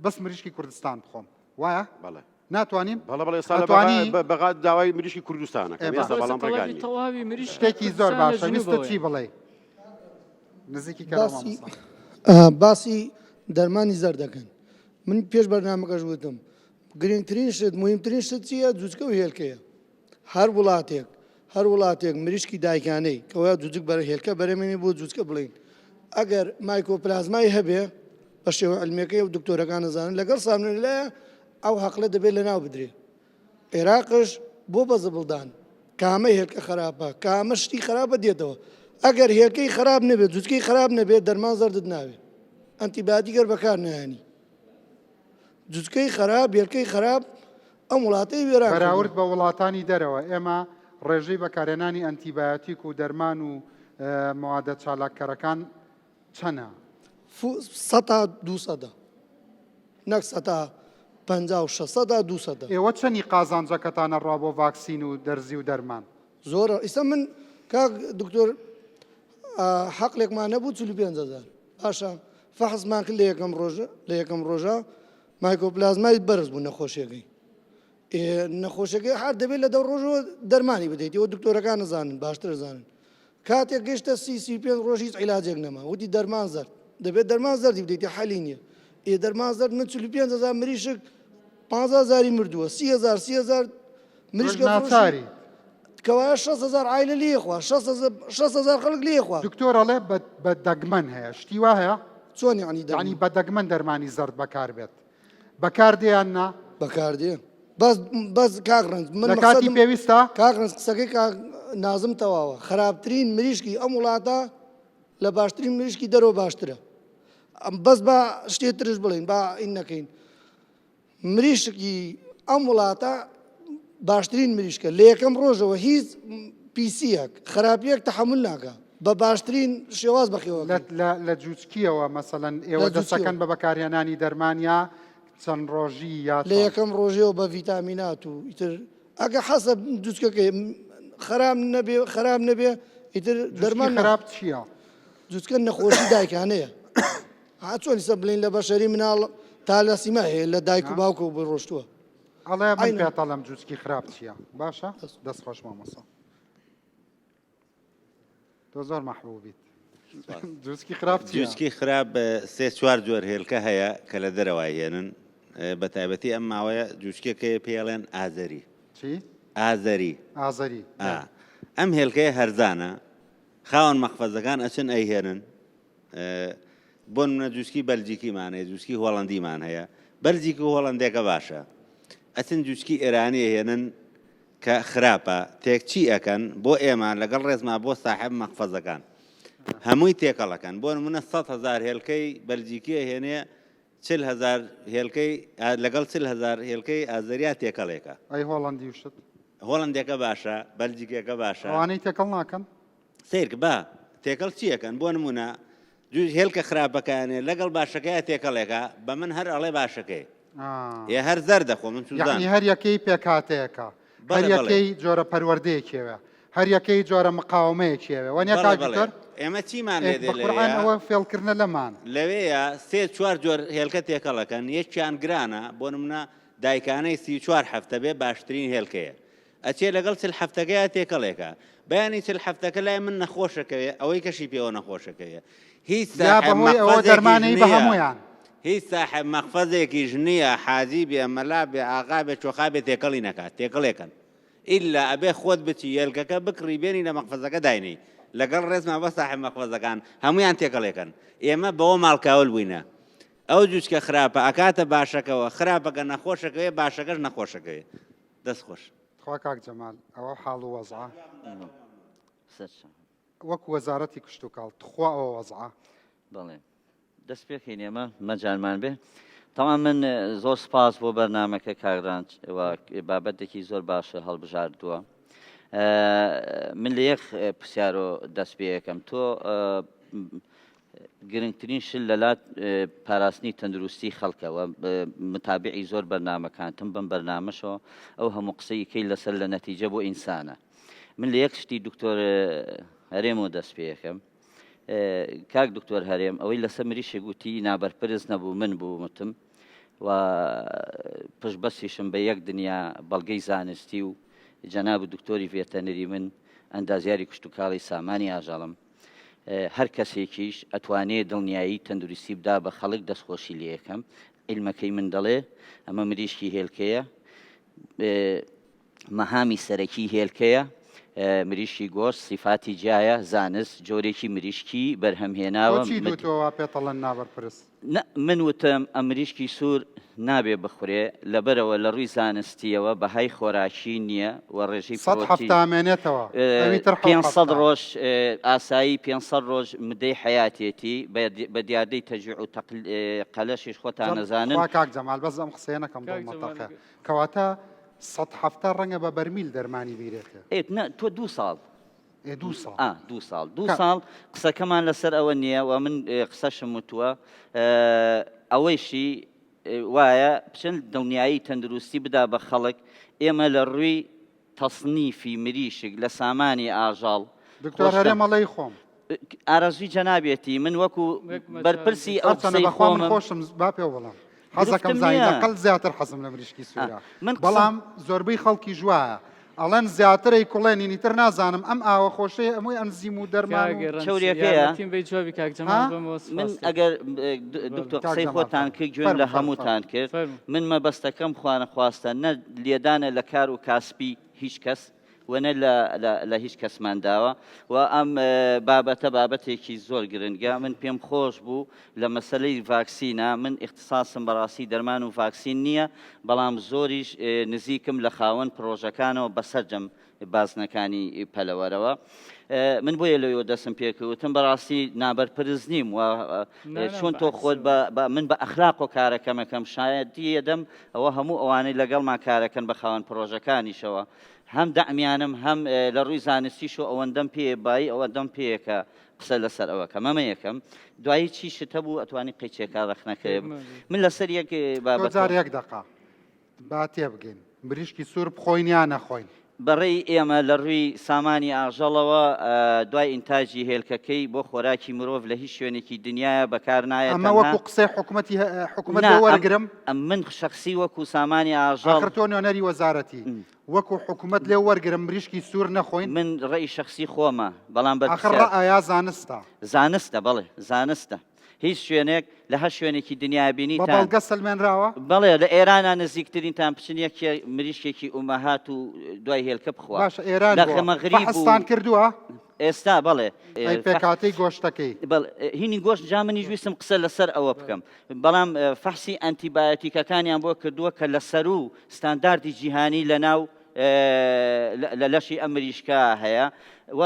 بەس مریشکی کوردستان بخۆم وایە بەڵێ ناتوانین بەڵێ بەڵێ ئێستا لە ئەتوانی بەغا بەغا داوای مریشکی کوردستانەکەم ئێ ئێستا باشە بەڵام ڕێگا تەڵەبی نییە تەواوی مریشکی شتێکی زۆر کوردستان لە باشە ویستت جنوبەوەیە چی بڵێ نزیکی کەرەوە باسی مامۆستا باسی دەرمانی زەردەکەن من پێش بەرنامەکەش وتم گرنگترین شت مهمترین شت چییە جوجکە و هێلکەیە هەر وڵاتێک هەر وڵاتێک مریشکی دایکانەی کەوا جوجک بەرە هێلکە بەرەمێنێ بۆ جوجکە بڵین ئەگەر مایکۆپلازمای هەبێ بە شێوە علمیەکەی و دکتۆرەکان نەزانن لەگەڵ سامنێلایە ئەو هەقلە دەبێت لەناو بدرێ عێراقش بۆ بە زبڵدان کامە هێلکە خراپە کامە شتی خراپە دێتەوە ئەگەر هێلکەی خراپ نەبێت جوجکەی خراپ نەبێت دەرمان زەردت ناوێت ئەنتیبیاتیک گەر بەکار نایانی جوجکەی خراپ هێلکەی خراپ ئەم وڵاتەی وێران بەراورد بە وڵاتانی دەرەوە ئێمە ڕێژەی بەکارهێنانی ئەنتیبایۆتیک و دەرمان و موادە چالاککەرەکان چەنە؟ سەتا دوو سەدە نەک سەتا 56 سەدا دوو سەدە. ئێوە چەنی قازانجەکەتان ئەڕوا بۆ ڤاکسین و دەرزی و دەرمان؟ زۆرە ئیستا من کاک دکتۆر حەقلێکمان نەبوو 45 هەزار باشە فەحسمان کرد لە یەکەم ڕۆژ لە یەکەم ڕۆژە مایکۆپلازمای بەرز بوو نەخۆشیەکەی نەخۆشەکەی هەر دەبێت لە دە ڕۆژەوە دەرمانی بدەیت ئەوە دکتۆرەکان نزانن باشتر زانن کاتێک گەشتە سی سی پێ ڕۆژ هیچ عیلاجێک نەما وتی دەرمان زەرد دەبێت دەرمان زەردی بدەیت حەلی نییە ئێ دەرمان زەرد من 45 هزار مریشک 15 هزاری مردووە سی هزار سی هزار مریشکە ناچاری کەوایە 6 هزار عایلە لێ خوا 6 هزار خەڵک لێ خوا دکتۆر ئەڵێ بە دەگمەن هەیە شتی وا هەیە چۆن یعنی یعنی بە دەگمەن دەرمانی زەرد بەکار بێت بەکار دێ یان نا؟ بەکار دێ بەس بەس کاک ڕەنج من لە کاتی مەقسەدم پێویستە؟ کاک ڕەنج قسەکەی کاک نازم تەواوە خراپترین مریشکی ئەم وڵاتە لە باشترین مریشکی دەرەوە باشترە ئەم بەس با شتێ ترش بڵێین با ئین نەکەین مریشکی ئەم وڵاتە باشترین مریشکە لە یەکەم ڕۆژەوە هیچ پیسیەک خراپیەک تەحەمول ناکا بە باشترین شێواز بەخێوە لە لە لە جوچکیەوە مەسەلەن ئێوە لە جوچکیەوە. دەستەکەن بە بەکارهێنانی دەرمان یا چەند ڕۆژی یا لە چۆن؟ یەکەم ڕۆژیەوە بە ڤیتامینات و ئیتر ئەگە حەسە جوچکەکەی خراپ نەبێ خراپ نەبێ ئیتر جوچکی دەرمان نا. خراپ چییە؟ جوچکە نەخۆشی دایکانەیە ها چۆن ئیسە بڵێین لە بەشەری مناڵ تالاسیما هەیە لە دایک و باوکەوە بۆی ڕۆشتووە. ئەڵێ من پێتەڵێم جوچکی خراپ چییە باشە دەست خۆش مامۆستا تۆ زۆر مەحبوبیت جوچکی خراپ چییە؟ جوچکی خراپ سێ چوار جۆر هێلکە هەیە کە لە دەرەوە هێنن بە تایبەتی ئەم ماوەیە جوچکێک هەیە پێڵێن ئازەری چی؟ ئازەری ئازەری ئەم هێلکەیە هەرزانە خاوەن مەخفەزەکان ئەچن ئەیهێنن بۆ نمونە جوچکی بەلجیکیمان هەیە جوچکی هۆڵندیمان هەیە بەلجیکی و هۆڵندێکە باشە ئەچن جوچکی ئێرانی ئەهێنن کە خراپە تێکچی ئەکەن بۆ ئێمە لەگەڵ ڕێزما بۆ ساحێب مەخفەزەکان هەمووی تێکەڵەکەن بۆ نمونە 100 هزار هێلکەی بەلجیکی ئەهێنێ 40 هزار هێلکەی لەگەڵ 40 هزار هێلکەی ئازەریا تێکەڵێکە. ئەی هۆڵەندی و شت؟ هۆڵەندێکە باشە، بەلجیکیەکە باشە. ئەوانەی تێکەڵ ناکەن؟ سەیرکە با تێکەڵ چی ئەکەن بۆ نمونە دوو هێلکە خراپەکانێ لەگەڵ باشەکەیا تێکەڵێکە بە من هەر ئەڵێ باشەکەی ئێ هەر زەردە خۆ من چوزان یعنی هەر یەکەی پێکهاتەیەکە هەر یەکەی جۆرە پەروەردەیەکیەوە هەر یەکەی جۆرە مقاومەیەکیەوە وانە کاک دکتۆر ئێمە چیمان لێ دێ قورئان ئەوە فێڵکردنە لەمان لەوەیە سێ چوار جۆر هێلکە تێکەڵەکەن یەکیان گرانە بۆ نمونە دایکانەی 34 هەفتە بێ باشترین هێلکەیە ئەچێ لەگەڵ 40 هەفتەکەیا تێکەڵێکە بەیانی 40 هەفتەکە لای من نەخۆشەکەوێ ئەوەی کەشی پێوە نەخۆشەکەوێ هیچ یا ساحێب بەهۆی ئەوە مەخفەزێکیش دەرمانەی بە نییە هەموویان. هیچ ساحێب مەخفەزێکیش نییە حاجی بێ مەلا بێ ئاغا بێ چۆخا بێ تێکەڵی نەکات تێکەڵێکەن ئیلا ئەبێ خۆت بچی یەلکەکە بکڕی بێنی لە مەخفەزەکە داینێی لەگەڵ ڕێزما بۆ ساحێب مەخفەزەکان هەموویان تێکەڵێکەن ئێمە بەوە ماڵکاول بووینە ئەو جوچکە خراپە ئەکاتە باشەکەوە خراپەکە نەخۆشەکەوێ باشەکەش نەخۆشەکەوێ دەست خۆش. تخوا کاک جەمال ئەوە حاڵ و وەزعە وەکو وەزارەتی کشتوکاڵ تخوا ئەوە وەزعە. بەڵێ دەست پێکەین ئێمە مەجالمان بێ تەمان من زۆر سپاس بۆ بەرنمەکە کاگرانج و بابەتێکی زۆر باشە هەڵبژاردووە من لە یەک پرسیارۆ دەست پێەکەم تۆ گرنگترین شت لەلات پاراستنی تەندروستی خەڵکە و متابعی زۆر بەرنامەکانتم بەم بەرنامەشەوە ئەو هەموو قسەی کەی لەسەر لە نەتیجە بۆ ئینسانە من لە یەک شتی دکتۆر هەرێمەوە دەست پێەکەم کاک دکتۆر هەرێم ئەوەی لەسەر مریشک وتی نابەرپرس نەبوو من بوومتم و پشتبەسیشم بە یەک دنیا بەڵگەی زانستی و جەناب دکتۆری ڤێتەنری من ئەندازیاری کشتتوکاڵی سامانی ئاژەڵم هەر کەسێکیش ئەتوانێ دڵنیایی تەندروستی بدا بە خەڵک دەستخۆشی لێ ئەکەم عیلمەکەی من دەڵێ ئەمە مریشکی هێلکەیە مەهامی سەرەکی هێلکەیە مریشکی گۆشت سیفاتی جیایە زانست جۆرێکی مریشکی بەرهەمهێناوە تۆ چی دوتووە وا پێتەڵێن نابەرپرس؟ نە من وتم ئە مریشکی سوور نابێ بخورێ لەبەرئەوە لە ڕووی زانستیەوە بەهای خۆراکی نیە و ڕێژەی سەد پرۆتین هەفتە ئەمێنێتەوە ئەوی تر حەوت 500 هەفتە. ڕۆژ ئاسایی 500 ڕۆژ مدەی حەیاتێتی بە دیاردەی تەجویع و تەقل قەلەشیش خۆتان جەم ئەزانن. خوا کاک جەمال بەس ئەم قسەیە نەکەم کاک دڵمە جەمال تەقێ کەواتە سەد هەفتە ڕەنگە بە بەرمیل دەرمانی بیرێتێ. ئێ نە تۆ دوو ساڵ ئێ دوو ساڵ. ئا دوو ساڵ دوو کە. ساڵ قسەکەمان لەسەر ئەوە نییە و من قسەشم وتووە ئەوەیشی وایە بچن دڵنیایی تەندروستی بدا بە خەڵک ئێمە لە ڕووی تەسنیفی مریشک لە سامانی ئاژەڵ دکتۆر خۆشتان هەرێم ئەڵێی خۆم. ئارەزووی جەنابێتی من وەکو وەک مەجال بەرپرسی ئەو هەرچەنە قسەی بەخوا من خۆمم خۆشم با پێو بڵێم حەزەکەم گرفتم زانی نییە لەقەل زیاتر حەزم لە مریشکی ئا، سوورە من قسەم بەڵام زۆربەی خەڵکیش وایە ئەڵێن زیاتر ئەیکوڵێنین ئیتر نازانم ئەم ئاوە خۆشەی ئەموی ئەنزیم و دەرمان و کاک ڕەنج چەوریەکەیە؟ یارمەتیم بەی جوابی کاک ها؟ جەمال بەمەوە من سوپاس دەکەم. ئەگەر بەڵێ. دکتۆر کاک قسەی جەمال خۆتان فەرموو کرد گوێم لە فەرموو فەرموو هەمووتان فەرموو کرد فەرموو. من مەبەستەکەم خوانەخواستە نە لێدانە لە کار و کاسپی هیچ کەس و نە لە لە لە هیچ کەسمان داوە و ئەم بابەتە بابەتێکی زۆر گرنگە من پێم خۆش بوو لە مەسەلەی ڤاکسینە من ئیختساسم بەڕاستی دەرمان و ڤاکسین نییە بەڵام زۆریش نزیکم لە خاوەن پڕۆژەکانەوە بەسەرجەم بازنەکانی پەلەوەرەوە من بۆیە لەوێوە دەستم پێکەوتم بەڕاستی نابەرپرس نیم و چۆن تۆ خۆت بە من بە ئەخلاق و کارەکەمەکەم شایەتی یەدەم ئەوە هەموو ئەوانەی لەگەڵمان کارەکەن بە خاوەن پڕۆژەکانیشەوە هەم دەعمیانم هەم لە ڕووی زانستیش و ئەوەندەم پێ بایی ئەوەندەم پێیە کە قسە لەسەر ئەوە کەم ئەمە یەکەم دوایی چی شت هەبوو ئەتوانی قەیچێکا ڕەخنەکەی من لەسەر یەک تۆ بابەتەوە جار یەک دەقە با تێبگەین مریشکی سوور بخۆین یا نەخۆین؟ بەڕێی ئێمە لە ڕووی سامانی ئاژەڵەوە دوای ئینتاجی هێلکەکەی بۆ خۆراکی مرۆڤ لە هیچ شوێنێکی دنیایە بەکار نایەت ئەمە وەکو قسەی حکومەتی حکومەت لێ وەرگرم؟ من شەخسی وەکو سامانی ئاژەڵ ئاخر تۆ نوێنەری وەزارەتی وەکو حکومەت لێ وەرگرم مریشکی سوور نەخۆین؟ من ڕێی شەخسی خۆمە بەڵام ئاخر ڕەئە یا زانستە؟ زانستە بەڵێ زانستە. هیچ شوێنێک لە هەر شوێنێکی دنیا بە بینیتان بەڵگە سەلمێنراوە؟ بەڵێ لە ئێرانا نزیکترینتان بچن یەکێ مریشکێکی ئومەهات و دوای هێلکە بخوا باشە ئێران لە بۆ؟ مەغریب و فەحستان کردووە؟ ئێستا بەڵێ ئەی پێکهاتەی گۆشتەکەی؟ بەڵێ هینی گۆشت جا منیش ویستم قسە لەسەر ئەوە بکەم بەڵام فەحسی ئەنتیبایۆتیکەکانیان بۆ کردووە کە لە سەروو ستانداردی جیهانی لەناو لە لەشی ئەم مریشکە هەیە و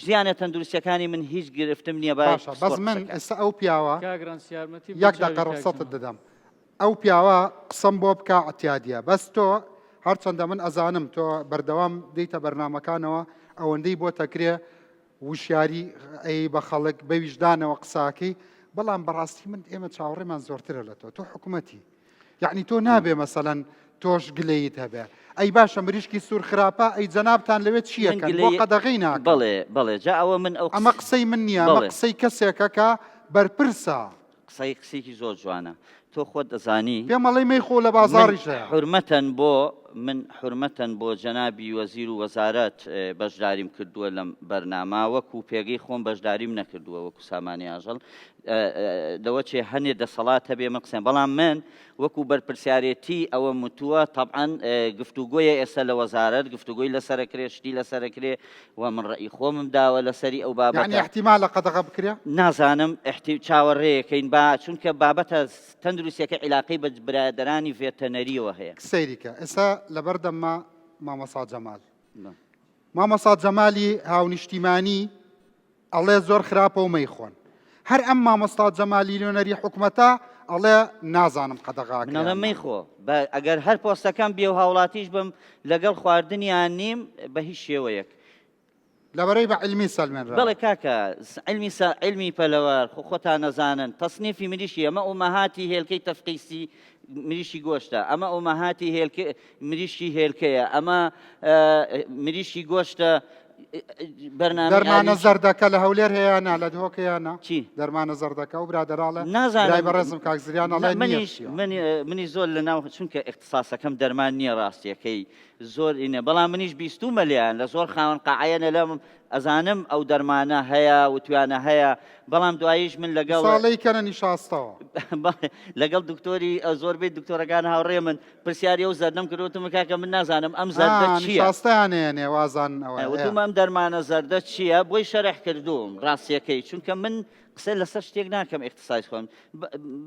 زیانە تەندروستیەکانی من هیچ گرفتم نییە باشە بەس من ئێستا ئەو پیاوە یەک دەقە ڕوخسەتت دەدەم ئەو پیاوە قسەم بۆ بکە عتیادیە بەس تۆ هەرچەندە من ئەزانم تۆ بەردەوام دیتە بەرنمەکانەوە ئەوەندەی بۆ تەکرێ وشیاری ئەی بە خەڵک بە ویژدانەوە قساکەی بەڵام بەڕاستی من ئێمە چاوەڕێمان زۆرترە لە تۆ تۆ حکوومەتی یعنی تۆ نابێ مەسەلەن تۆش گلەیت هەبێ ئەی باشە مریشکی سوور خراپە ئەی جەنابتان لەوێ چیەکەن بۆ قەدەغەی ناکەن بەڵێ بەڵێ جا ئەوە من ئەو ئەمە قسەی من نییە ئەمە قسەی کەسێکە کە بەرپرسە. قسەی قسێکی زۆر جوانە تۆ خۆت دەزانی پێم ئەڵێی مەیخۆ لە بازاڕیش هەیە. حورمەتەن بۆ من حورمەتەن بۆ جەنابی وەزیر و وەزارەت بەشداریم کردووە لەم بەرنامە وەکو پێگەی خۆم بەشداریم نەکردووە وەکو سامانی ئاژەڵ لەوە چێ هەنێ دەسەڵات هەبێ من قسەم بەڵام من وەکو بەرپرسیارێتی ئەوە متووە تەبعەن گفتوگۆیە ئێستا لە وەزارەت گفتوگۆی لەسەرەکرێ شتی لەسەرەکرێ و من ڕئی خۆمم داوە لەسەری ئەو بابەتە یعنی احتیمالە قەدەغە بکرێ؟ نازانم احتی چاوەڕێیەکەین با چونکە بابەتە تەندروستیەکە عیلاقەی بە برادەرانی ڤێتەنەریەوە هەیە. سەیری کە ئێستا لەبەردەممە مامۆسا جەمال مامۆسا جەمالی هاونیشتیمانی ئەڵێ زۆر خراپە و مەیخۆن. هەر ئەم مامۆستا جەمالی نوێنەری حکومەتە ئەڵێ نازانم قەدەغاکە من ئەڵێم مەیخۆ بە ئەگەر هەر پۆستەکەم بێ و هاوڵاتیش بم لەگەڵ خواردنیان نیم بە هیچ شێوەیەک. لەبەرەی بە عیلمی سەلمێنراوە. بەڵێ کاکە عیلمی سە عیلمی پەلەوەر خۆ خۆتان نەزانن تەسنیفی مریشکی ئەمە ئومەهاتی هێلکەی تەفقیسی مریشکی گۆشتە ئەمە ئومەهاتی هێلکە مریشکی هێلکەیە ئەمە مریشکی گۆشتە بەرنامەی دەرمانە ئالیکی. زەردەکە لە هەولێر هەیە نا لە دهۆک هەیە نا چی؟ دەرمانە زەردەکە ئەو برادەراڵە نازانم برای بەڕێزم کاک زریان نا، ئەڵێ نییە منیش شتیەوە. من منی زۆر لە ناو چونکە ئیختساسەکەم دەرمان نییە ڕاستیەکەی زۆر ئینە بەڵام منیش بیستومە لێیان لە زۆر خاوەن قاعەیەنە لەم ئەزانم ئەو دەرمانە هەیە وتویانە هەیە بەڵام دواییش من لەگەڵ ساڵەی کەنە نیشاستەوە. بەڵێ لەگەڵ دکتۆری زۆربەی دکتۆرەکان هاوڕێ من پرسیاری ئەو زەردەم کرد وتم کاکە من نازانم ئەم زەردە ئا، چییە؟ نیشاستەیان ئەیەنێ وازانن ئەوەیە. وتم ئەم دەرمانە زەردە چییە؟ بۆی شەرح کردووم ڕاستیەکەی چونکە من قسە لەسەر شتێک ناکەم ئیختیساس خۆم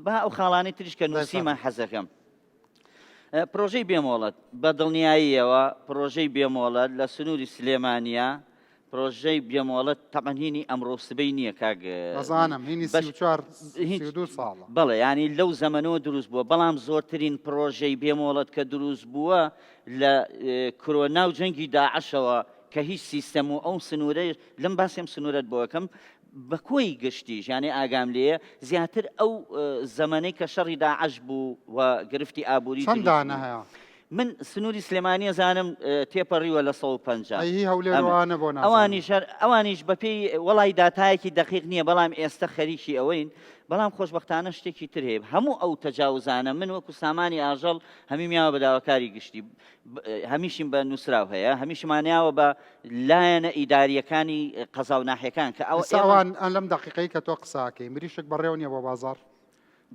با ئەو خاڵانەی تریش کە نووسیمە حەزەکەم پرۆژەی بێمۆڵەت بە دڵنیاییەوە پرۆژەی بێمۆڵەت لە سنووری سلێمانە پرۆژەی بێمۆڵەت تەبعەن هینی ئەمڕۆ و سبەی نییە کاک ئەزانم هینی بەش 34 هیچ 32 ساڵە. بەڵێ یانی لەو زەمەنەوە دروست بووە بەڵام زۆرترین پرۆژەی بێمۆڵەت کە دروست بووە لە کرۆنا و جەنگی داعشەوە کە هیچ سیستەم و ئەو سنوورەی لەم باسی ئەم سنوورەت بۆ ئەکەم بە کۆی گشتیش یانێ ئاگام لێیە زیاتر ئەو زەمەنەی کە شەڕی داعش بوو و گرفتی ئابووری چەند دروست دانە بوو هەیە؟ من سنووری سلێمانی ئەزانم تێپەڕیوە لە 150. ئەی هی هەولێر ئەمە. وانە بۆ نازانم. ئەوانیش هەر ئەوانیش بەپێی وەڵای داتایەکی دەقیق نییە بەڵام ئێستە خەریکی ئەوەین بەڵام خۆشبەختانە شتێکی تر هەیە هەموو ئەو تەجاوزانە من وەکو سامانی ئاژەڵ هەمیم یاوە بە داواکاری گشتی هەمیشیم بە نووسراو هەیە هەمیشمان یاوە بە لایەنە ئیداریەکانی قەزا و ناحیەکان کە ئەو ئێستا ئەوان لەم دەقیقەی کە تۆ قساکەی مریشک بەڕێوە نییە بۆ بازاڕ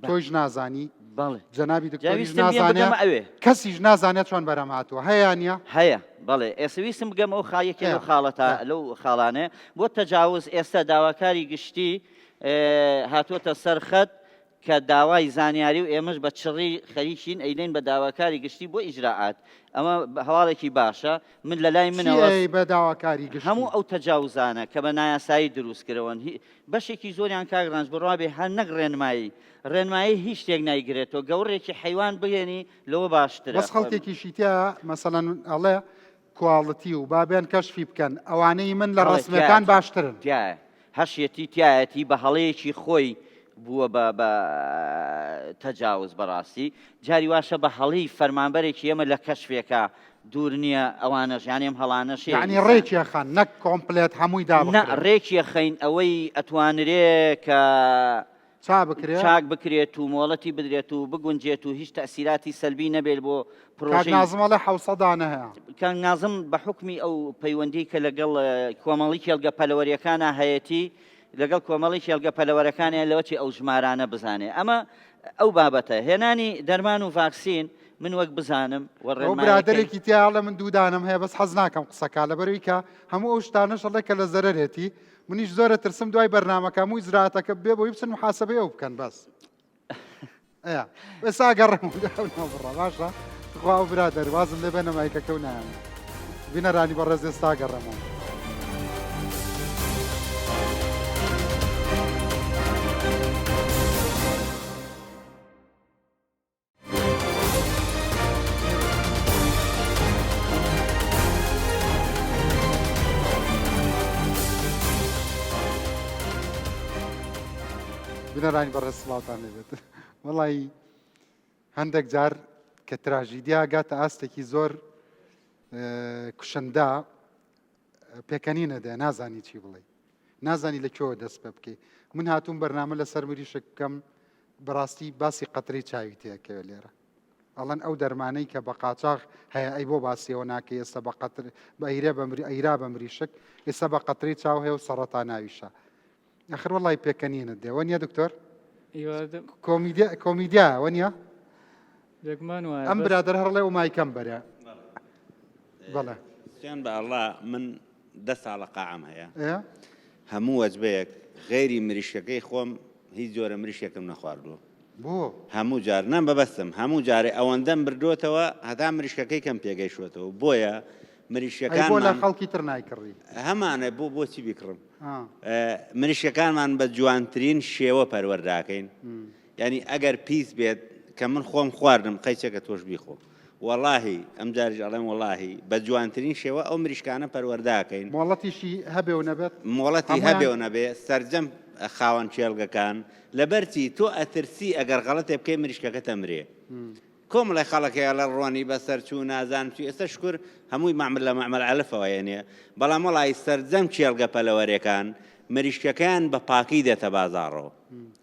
تۆیش نازانی بەڵێ جەنابی دکتۆریش جا ویستم بێم نازانێ بگەمە ئەوێ. کەسیش نازانێت چۆن بەرهەم هاتووە هەیە نییە؟ هەیە بەڵێ ئێستا ویستم بگەم ئەو خا یەکێ لەو هەیە. خاڵەتا هەیە. لەو خاڵانێ بۆ تەجاوز ئێستا داواکاری گشتی هاتووەتە سەر خەت کە داوای زانیاری و ئێمەش بە چڕی خەریکین ئەیدەین بە داواکاری گشتی بۆ ئیجرائات ئەمە هەواڵێکی باشە من لە لای چی منەوە ئەی بە داواکاری گشتی؟ هەموو ئەو تەجاوزانە کە بە نایاسایی دروست کرەوەن بەشێکی زۆریان کاک ڕەنج بڕوا بێ هەر نەک ڕێنمایی ڕێنمایی هیچ شتێک نایگرێتەوە گەوڕێکی حەیوان بهێنی لەوە باشترە. بەس خەڵکێکیشی تیایە مەسەلەن ئەڵێ کواڵتی و با بێن کەشفی بکەن ئەوانەی من لە بەڵێ ڕەسمیەکان تیایەتی باشترن. تیایە هەشیەتی تیایەتی بە هەڵەیەکی خۆی بووە بە بە تەجاوز بەڕاستی جاری واشە بە هەڵەی فەرمانبەرێکی ئێمە لە کەشفێکا. دوور نییە ئەوانەش یانی ئەم هەڵانەش هەیە یانی ئینسان. ڕێکی ئەخەن نەک کۆمپلێت هەمووی نا دابخرێ. ڕێکی ئەخەین ئەوەی ئەتوانرێ کە چا بکرێ؟ چاک بکرێت و مۆڵەتی بدرێت و بگونجێت و هیچ تەئسیراتی سەلبی نەبێت بۆ کاک پرۆژەی نازم ئەڵێ حەوسەد دانە هەیە. کاک نازم بە حوکمی ئەو پەیوەندیەی کە لەگەڵ کۆمەڵی کێڵگە پەلەوەریەکانا هەیەتی لەگەڵ کۆمەڵی کێڵگە پەلەوەرەکانیان لەوە چی ئەو ژمارانە بزانێ ئەمە ئەو بابەتە هێنانی دەرمان و ڤاکسین من وەک بزانم و ئەو ڕێنمایەکەی برادەرێکی تیا ئەڵێ من دوو دانەم هەیە بەس حەز ناکەم قسەکا لەبەرئەوەی کە هەموو ئەو شتانەش ئەڵێ کە لە زەرەرێتی منیش زۆرە ترسم دوای بەرنامەکە هەموو ئیجرائاتەکە بێ بۆی بچن محاسبەی ئەو بکەن بەس ئەیا ئێستا گەڕێم بڕە باشە تخوا ئەو برادەر وازم لێ بێنە مایکەکە و نایەمە بینەرانی بەڕێز ئێستا گەڕێمەوە. بینەرانی بەڕێز سڵاوتان لێبێت وەڵی هەندێک جار کە تراژیدیا گاتە ئاستێکی زۆر کوشندا پێکەنینە دێ نازانی چی بڵێ نازانی لە کوێوە دەست پێ بکەی من هاتووم بەرنامە لەسەر مریشک بکەم بەڕاستی باسی قەترەی چاوی تێکەوێت لێرە ئەڵەن ئەو دەرمانەی کە بە قاچاغ هەیە ئەی بۆ باسیەوە ناکەی ئێستا بە قەتر بە ئەیرە بە مری ئەیرا بە مریشک ئێستا بە قەترەی چاو هەیە و سەڕەتاناویشە ئەخر وەڵی پێکەنینت دێ وەنیە دکتۆر کۆمیدیا کۆمیدیا وەنیە بێگومان وایە ئەم بەس برادەر هەڕڵێ و مایکەم بەرە بەڵێ سوێن بە ئەڵڵا من دە ساڵە قاعەم هەیە ئێ هەموو وەجبەیەک غەیری مریشکەکەی خۆم هیچ جۆرە مریشکێکم نەخواردووە بۆ؟ هەموو جار نا مەبەستم هەموو جارێ ئەوەندەم بردۆتەوە هەتا مریشکەکەی کەم پێگەیشتووەتەوە بۆیە ئەی بۆ لە مریشکەکانمان خەڵکی تر نایکڕی؟ هەمانە بۆ بۆچی بیکڕم ئا. مریشکەکانمان بە جوانترین شێوە پەروەرداکەین یانی ئەگەر پیس بێت کە من خۆم خواردم قەیچەکە تۆش بیخۆ وەڵاهی ئەم جاریش ئەڵێم وەڵاهی بە جوانترین شێوە ئەو مریشکانە پەروەرداکەین. مۆڵەتیشی هەبێ و نەبێت مۆڵەتی هەموویان؟ هەبێ و نەبێ سەرجەم خاوەن کێڵگەکان لەبەرچی تۆ ئەترسی ئەگەر غەڵەتێ بکەی مریشکەکەت ئەمرێ کۆمەڵێ خەڵک هەیە ئەڵێ ڕۆنی بەسەر چوو نازانم چی ئێستا شکور هەمووی مەعمل لە مەعمل عەلفەوە یەنێ بەڵام وەڵاهی سەرجەم کێڵگە پەلەوەرێکان مریشکەکەیان بە پاکی دێتە بازاڕەوە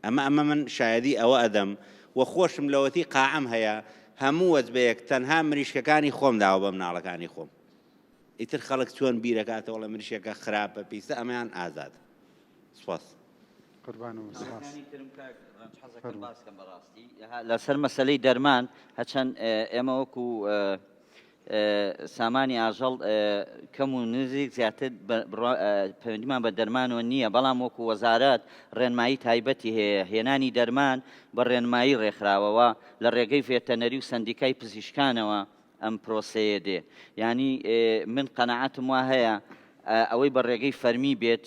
ئەمە ئەمە من شایەدی ئەوە ئەدەم و خۆشم لەوەتی قاعەم هەیە هەموو وەجبەیەک تەنها مریشکەکانی خۆم داوە بە مناڵەکانی خۆم ئیتر خەڵک چۆن بیرەکاتەوە ڵە مریشکەکە خراپە پیسە ئەمەیان ئازاد سپاس. قوربان و سپاس. ئەمەکانی ترم کاک ڕەنج حەزەکەم باس کەم بەڕاستی لەسەر مەسەلەی دەرمان هەچەند ئێمە وەکو سامانی ئاژەڵ کەم و نزیک زیاتر پەیوەندیمان بە دەرمانەوە نییە، بەڵام وەکو وەزارەت ڕێنمایی تایبەتی هەیە، هێنانی دەرمان بە ڕێنمایی ڕێکخراوەوە لە ڕێگەی ڤێتەنەری و سەندیکای پزیشکانەوە ئەم پرۆسەیە دێ، یانی من قەناعەتم وا هەیە ئەوەی بە ڕێگەی فەرمی بێت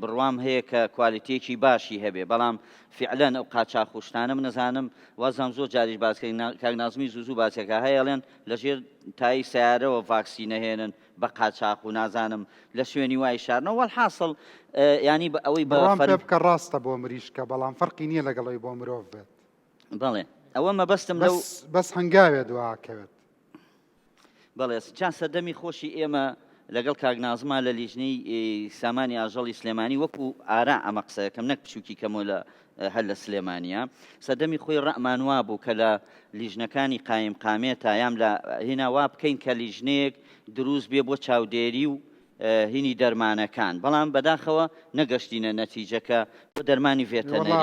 بڕوام هەیە کە کوالیتیەکی باشی هەبێ، بەڵام فیعلەن ئەو قاچاخ و شتانە من ئەزانم وازانم زۆر جاریش باس کرد کاک نازمی زوو زوو باسی ئەکا هەیە ئەڵێن لەژێر تای سەیارەوە ڤاکسین ئەهێنن بە قاچاخ و نازانم لە شوێنی وای شارنەوە وەلحاسڵ یانی بە ئەوەی بە بڕوام پێ فەرمی بکە ڕاستە بۆ مریشکە بەڵام فەرقی نییە لەگەڵ ئەوی بۆ مرۆڤ بێت. بەڵێ ئەوە مەبەستم لەو بەس بەس هەنگاوێ دواکەوێت. بەڵێ جا سەردەمی خۆشی ئێمە لەگەڵ کاک نازما لە لیژنەی سامانی ئاژەڵی سلێمانی وەکو ئارا ئەمە قسەکەم نەک بچووکی کەمۆ لە هەر لە سلێمانە سەردەمی خۆی ڕەمان وا بوو کە لە لیژنەکانی قایم قامێتا یام لە هینا وا بکەین کە لیژنەیەک دروست بێ بۆ چاودێری و هینی دەرمانەکان بەڵام بەداخەوە نەگەشتینە نەتیجەکە بۆ دەرمانی ڤێتەنەری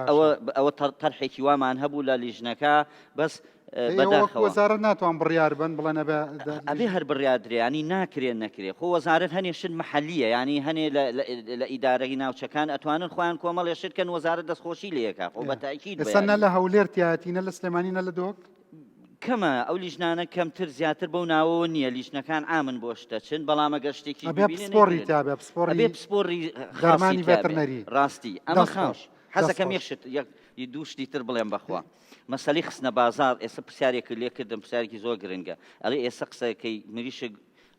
ئەوە ئەوە تەرحێکی وامان هەبوو لە لیژنەکە بەس بەداخەوە وەزارەت ناتوان بڕیار بن بڵێن ئەبێ ئەبێ هەر بڕیار درێ ینی ناکرێ نەکرێ خۆ وەزارەت هەنێ شت محەلیە ینی هەنێ لە ئیدارەی ناوچەکان ئەتوانن خۆیان کۆمەڵێ شت کەن وەزارەت دەستخۆشی لەکە خۆ بە تاکید ئێستا نە لە هەولێر تیایەتی نە لە سلێمانی نە لە دهۆک کەمە ئەو لیژنانە کەمتر زیاتر بەو ناوەوە نییە لیژنەکان عامن بۆ شتە چن بەڵام ئەگەر شتێکی ئەبێ پسپۆڕی تیابێ پسپۆڕی ئەبێ پسپۆڕی دەرمانی ڤێتەرنەری ڕاستی ئەمە خاوش حەزەکەم یەک شت یەک دوو شتی تر بڵێم بەخوا مەسەلەی خستنە بازاڕ ئێستا پرسیارێکت لێ کردم پرسیارێکی زۆر گرنگە ئەڵێ ئێستا قسەکەی مریشک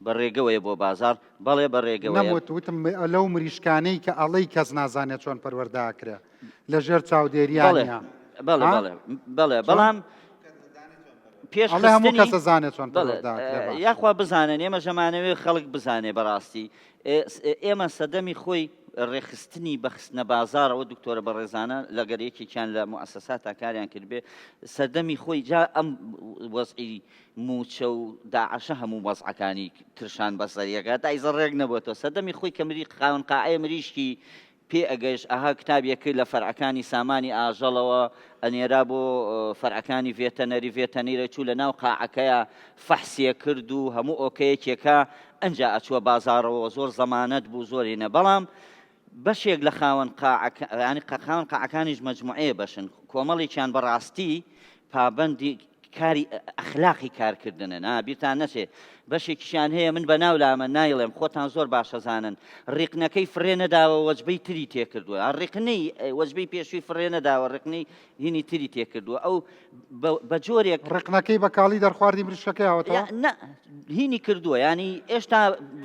بە ڕێگەوەیە بۆ بازاڕ بەڵێ بە ڕێگەوەیە نەموت وتم لەو مریشکانەی کە ئەڵێی کەس نازانێت چۆن پەروەردە ئەکرێ لە ژێر بەڵێ چاودێریانە بەڵێ ها؟ بەڵێ بەڵێ چۆن؟ بەڵام. پێش ئەڵێ هەموو خستنی کەس ئەزانێ چۆن بەڵێ پەروەردە ئەکرێ باشە. یاخوا بزانن ئێمە ژەمانەوێ خەڵک بزانێ بەڕاستی ئێمە سەدەمی خۆی ڕێکخستنی بە خستنە بازاڕەوە دکتۆرە بەڕێزانە لەگەر یەکێکیان لە موئەسەساتا کاریان کردبێ سەردەمی خۆی جا ئەم وەزعی موچە و داعشە هەموو وەزعەکانی ترشان بەسەریەکە تا ئیزە ڕێک نەبووەوە سەردەمی خۆی کە مری خاوەن قاعەیە مریشکی پێ ئەگەیشت ئەها کتابێک لە فەرعەکانی سامانی ئاژەڵەوە ئەنێرا بۆ فەرعەکانی ڤێتەنەری ڤێتەنیرە چوو لە ناو قاعەکەیا فەحسێ کرد و هەموو ئۆکەیەکێکا ئەنجا ئەچووە بازاڕەوە زۆر زەمانەت بوو زۆر هینە بەڵام بەشێک لە خاوەن قاعەکە ینی خاوەن قاعەکانیش مەجموعەیە بەشن کۆمەڵێکیان بەڕاستی پابەندی کاری ئەخلاقی کارکردنن ها بیرتان نەچێ بەشێکیشیان هەیە من بەناو لامە نایڵێم خۆتان زۆر باشەزانن ڕیقنەکەی فڕێ نەداوە وەجبەی تری تێکردووە ڕیقنەی وەجبەی پێشووی فڕێ نەداوە ڕقنەی هینی تری تێکردووە ئەو بە جۆرێک ڕقنەکەی بە کاڵی دەرخواردی مریشکەکەی یاوەتەوە نە هینی کردووە ینی ئێشتا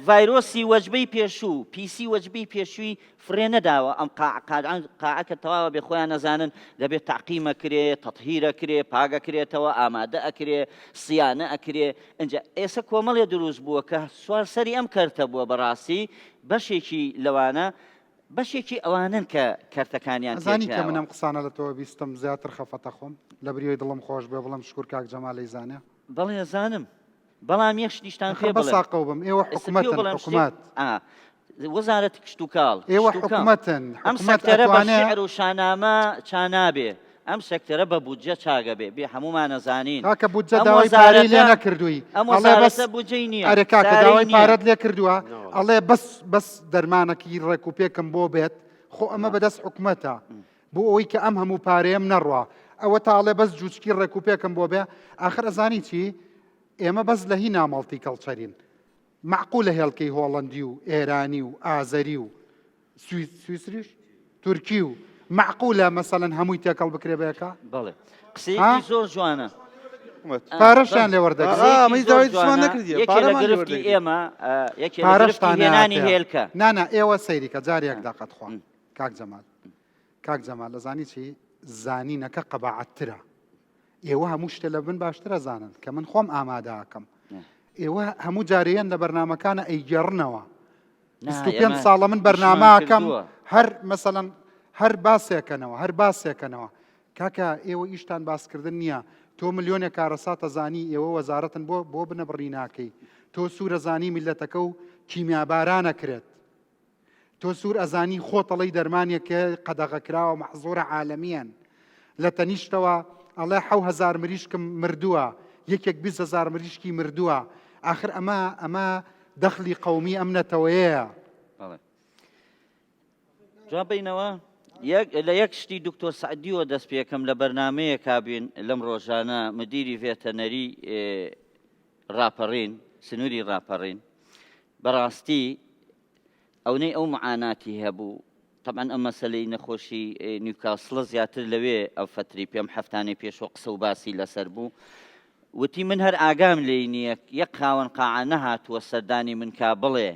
ڤایرۆسی وەجبەی پێشوو پیسی وەجبەی پێشووی فڕێ نەداوە ئەم قاع قاعە کە تەواوە بێ خۆیان نەزانن دەبێت تەعقیمە کرێ تەتهیرە کرێ پاگە کرێتەوە ئامادە ئەکرێ سیانە ئەکرێ ئینجا ئێسە کۆمەڵێ دروست بووە کە سوار سەری ئەم کەرتە بووە بەڕاستی بەشێکی لەوانە بەشێکی ئەوانن کە کەرتەکانیان ئەزانی کە من تێکراوە. ئەم قسانە لە تۆوە بیستم زیاتر خەفەتە خۆم لە بریەوەی دڵم خۆش بێ بڵێم شکور کاک جەمال ئەیزانێ. بەڵێ ئەزانم بەڵام یەک شتیشتان ئەخر پێ بەس بڵێم ئاقڵ بم ئێوە ئێستا پێو حکومەتن بڵێم شتێک حکومەت. ئا وەزارەتی کشتوکاڵ ئێوە کشتوکاڵ حکومەتن ئەم حکومەت سەکتەرە بە ئەتوانێ شیعر و شانامە چا نابێ ئەم سەکتەرە بە بودجە چاگە بێ بێ هەموومان ئەزانین کاکە بودجە ئەم داوای پارەی لێ وەزارەتە نەکردووی ئەم ئەڵێ بەس وەزارەتە بودجەی نییە ئەرێ کاکە دارەی داوای نییە پارەت لێ کردووە ئەڵێ بەس بەس دەرمانەکی ڕێک و پێکم بۆ بێت خۆ ئەمە بەدەست حکومەتە بۆ ئەوەی کە ئەم هەموو پارەیەم نەڕوا ئەوە تا ئەڵێ بەس جوچکی ڕێک و پێکم بۆ بێ ئاخر ئەزانی چی ئێمە بەس لە هی نامەڵتی کەڵچەرین مەعقولە هێڵکەی هۆڵەندی و ئێرانی و ئازەری و سویسریش تورکی و مەعقولە مەسەلەن هەمووی تێکەڵ بکرێ بەیەکا؟ بەڵێ قسەیەکی زۆر جوانە پارەشیان لێ وەردەگرن. یەکێ لە گرفتی ئێمە یەکێ لە گرفتی هێنانی هێلکە نانا ئێوە سەیریکە جارێک دەقە تخوا کاک جەمال کاک جەمال ئەزانی چی زانینەکە قەباعەتترە ئێوە هەموو شتێ لە من باشتر ئەزانن کە من خۆم ئامادە ئەکەم ئێوە هەموو جارێن لە بەرنمەکانە ئەیگێڕنەوە 25 ساڵە من بەرنماکەم هەر مەسەەن هەر باسێکەنەوە هەر باسێکەنەوە کاکە ئێوە ئیشتان باسکردن نییە تۆ ملیۆنێک کارەساتە زانی ئێوە وەزارەتن بۆ بۆ بنەبڕی ناکەی تۆ سوورە زانی میلەتەکە و کیمیابارانە کرێت تۆ سوور ئەزانی خۆت ئەڵێی دەرمانێک قەدەغەکراوە مەحزۆرە عالەمیەن لە تەنیشتەوە ئەڵێ حەو هەزار مریشکم مردووە یەکێک 20 هەزار مریشکی مردووە ئاخر ئەمە ئەمە دەخلی قەومی ئەم نەتەوەیە. بەڵێ جواب بینەوە یەک لە یەک شتی دکتۆر سەعدیەوە دەست پێکەم لە بەرنمەیەکا بین لەم ڕۆژانە مدیری ڤێتەنەری ڕاپەڕین سنووری ڕاپەڕین بەڕاستی ئەونەی ئەو معاناتی هەبوو تەبعەن ئەم مەسەلەی نەخۆشی نیوکاسڵە زیاتر لەوێ ئەو فەتری پێم هەفتانەی پێشەوە قسە و باسی لەسەر بوو وتی من هەر ئاگام لێی نییە یەک خاوەن قاعە نەهاتووە سەردانی من کا بڵێ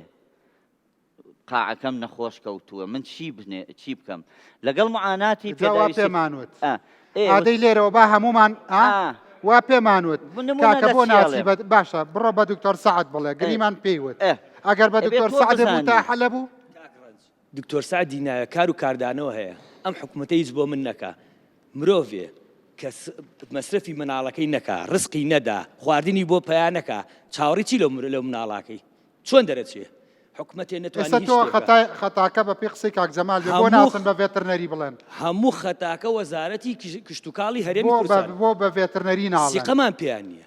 قاعەکەم نەخۆش کەوتووە من چی بنێ چی بکەم لەگەڵ معاناتی جا وا پێداویستی پێمان وت ئا، ئێ، ئادەی لێرەوە با هەمومان ئا ئا. وا پێمان وت نمونە کاکە لە بۆ چی ناچی ئەڵێم؟ بە باشە بڕۆ بە دکتۆر سەعد بڵێ ئێ. گریمان پێی وت ئێ. ئەگەر بە ئەبێ دکتۆر تۆ سەعدێ بوو تا بزانی. حەلە بوو کاک ڕەنج دکتۆر سەعدی ناوێ کار و کاردانەوە هەیە ئەم حکومەتە هیچ بۆ من نەکا مرۆڤێ کە مەسرەفی مناڵەکەی نەکا ڕزقی نەدا خواردنی بۆ پەیا نەکا چاوەڕی چی لەو لەو مناڵاکەی چۆن دەرەچێ حکومەتێ نەتوانی ئێستا هیچ تۆ شتێک بکا. خەتای خەتاکە بە پێی قسەی کاک جەمال بێ بۆ هەموو ناچن بە ڤێترنەری بڵێن هەموو خەتاکە وەزارەتی کشتوکاڵی هەرێمی بۆ بە کوردستان بۆ بە ڤێترنەری ناڵێن سیقەمان پێیان نییە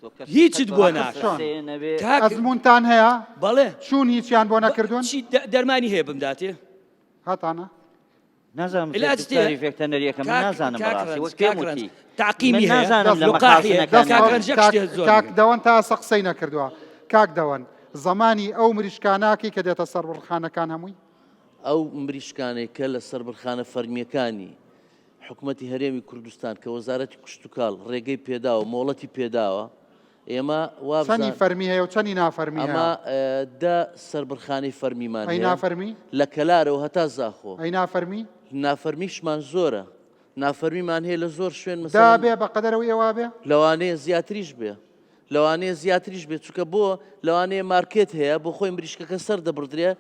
تۆ کەس هیچت تۆ بۆ هەر ناکا چۆن؟ قسەیە نەبێ کاک ئەزموونتان هەیە بەڵێ چوون هیچیان بۆ نەکردوون چی دەرمانی هەیە بمداتێ هاتانە نازانم علاج دکتۆری تێ ڤێکتەنەریەکە من کاک نازانم کاک بەڕاستی ڕەنج وەک پێم کاک ڕەنج وتی تعقیمی من هەیە نازانم لە لقاحی هەیە مەخازنەکان کاک ڕەنج یەک کاک شتێ زۆر کاک مهمە. دەوەن تا ئێستا قسەی نەکردووە کاک دەوەن زەمانی ئەو مریشکاناکەی کە دێتە سەر بڕخانەکان هەمووی ئەو مریشکانەی کە لە سەربڕخانە فەرمییەکانی حکومەتی هەرێمی کوردستان کە وەزارەتی کشتوکاڵ ڕێگەی پێداوە مۆڵەتی پێداوە ئێمە چەنی وابزان فەرمی هەیە و چەنی نافەرمی ئەمە هەیە؟ دە سەربڕخانەی فەرمیمان ئەی هەیە نافەرمی؟ لە کەلارەوە هەتا زاخۆ ئەی نافەرمی؟ نافەرمیشمان زۆرە. نافەرمیمان هەیە لە زۆر شوێن دا مەسەلەن بێ بە قەدەر ئەوەی ئێوە بێ؟ لەوانەیە زیاتریش بێ لەوانەیە زیاتریش بێ چونکە بۆ لەوانەیە مارکێت هەیە بۆ خۆی مریشکەکە سەر دەبڕدرێ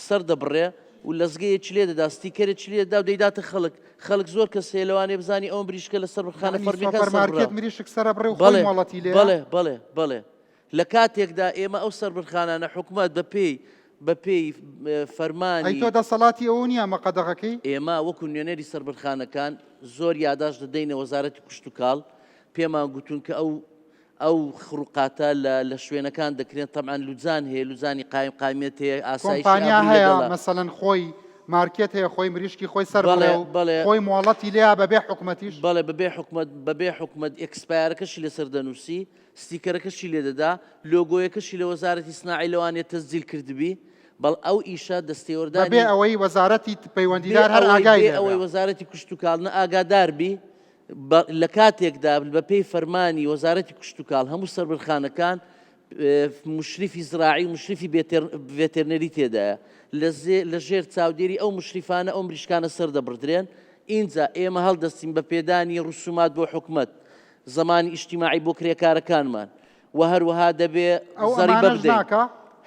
سەر دەبڕێ و لەزگەیەکی لێ دەدا ستیکەرێکی لێ دەدا و دەیداتە خەڵک خەڵک زۆر کەس هەیە لەوانەیە بزانی ئەو مریشکە لە سەربڕخانە یەعنی فەرمیەکان سۆپەر مارکێت سەربڕاوە مریشک سەرەبڕێ و خۆی بەڵێ مۆڵەتی لێیە؟ بەڵێ بەڵێ بەڵێ لە کاتێکدا ئێمە ئەو سەربڕخانانە حکومەت بە پێی بە پێی ئەی فەرمانی تۆ دەسەڵاتی ئەوەو نییە ئەمە قەدەغەکەی؟ ئێمە وەکو نوێنەری سەربڕخانەکان زۆر یاداشت دەدەینە وەزارەتی کشتوکاڵ پێمان گوتوون کە ئەو ئەو خروقاتە لە لە شوێنەکان دەکرێن تەبعەن لوجان هەیە لوجانی قایم قایمیەت هەیە ئاسایشی کۆمپانیا ئابووری هەیە لەگەڵە. مەسەلەن خۆی مارکێت هەیە خۆی مریشکی خۆی سەر بەڵێ بڕێ و بەڵێ. خۆی مۆڵەتی لێیە بەبێ حکومەتیش؟ بەڵێ بەبێ حکومەت بەبێ حکومەت expire ەکەشی لەسەر دەنووسی ستیکەرەکەشی لێ دەدا لۆگۆیەکەشی لە وەزارەتی سناعی لەوانەیە تەسجیل کردبی بەڵ ئەو ئیشە بەبێ دەستێوەردانی ئەوەی وەزارەتی بێ پەیوەندیدار هەر ئەوەی ئاگای بێ لێ ئەوەی بێ. وەزارەتی کشتوکاڵ نە ئاگادار بی بە لە کاتێکدا بە پێی فەرمانی وەزارەتی کشتوکاڵ هەموو سەربرخانەکان موشریفی زراعی و موشریفی ڤێتێرنەری تێدایە لە زێ لە ژێر چاودێری ئەو موشریفانە ئەو مریشکانە سەردەبڕدرێن ئینجا ئێمە هەڵدەستین بە پێدانی ڕسومات بۆ حکومەت زەمانی ئیجتیماعی بۆ کرێکارەکانمان و هەروەها دەبێ ئەو زەریبە ئەمانەش بدەین ناکا؟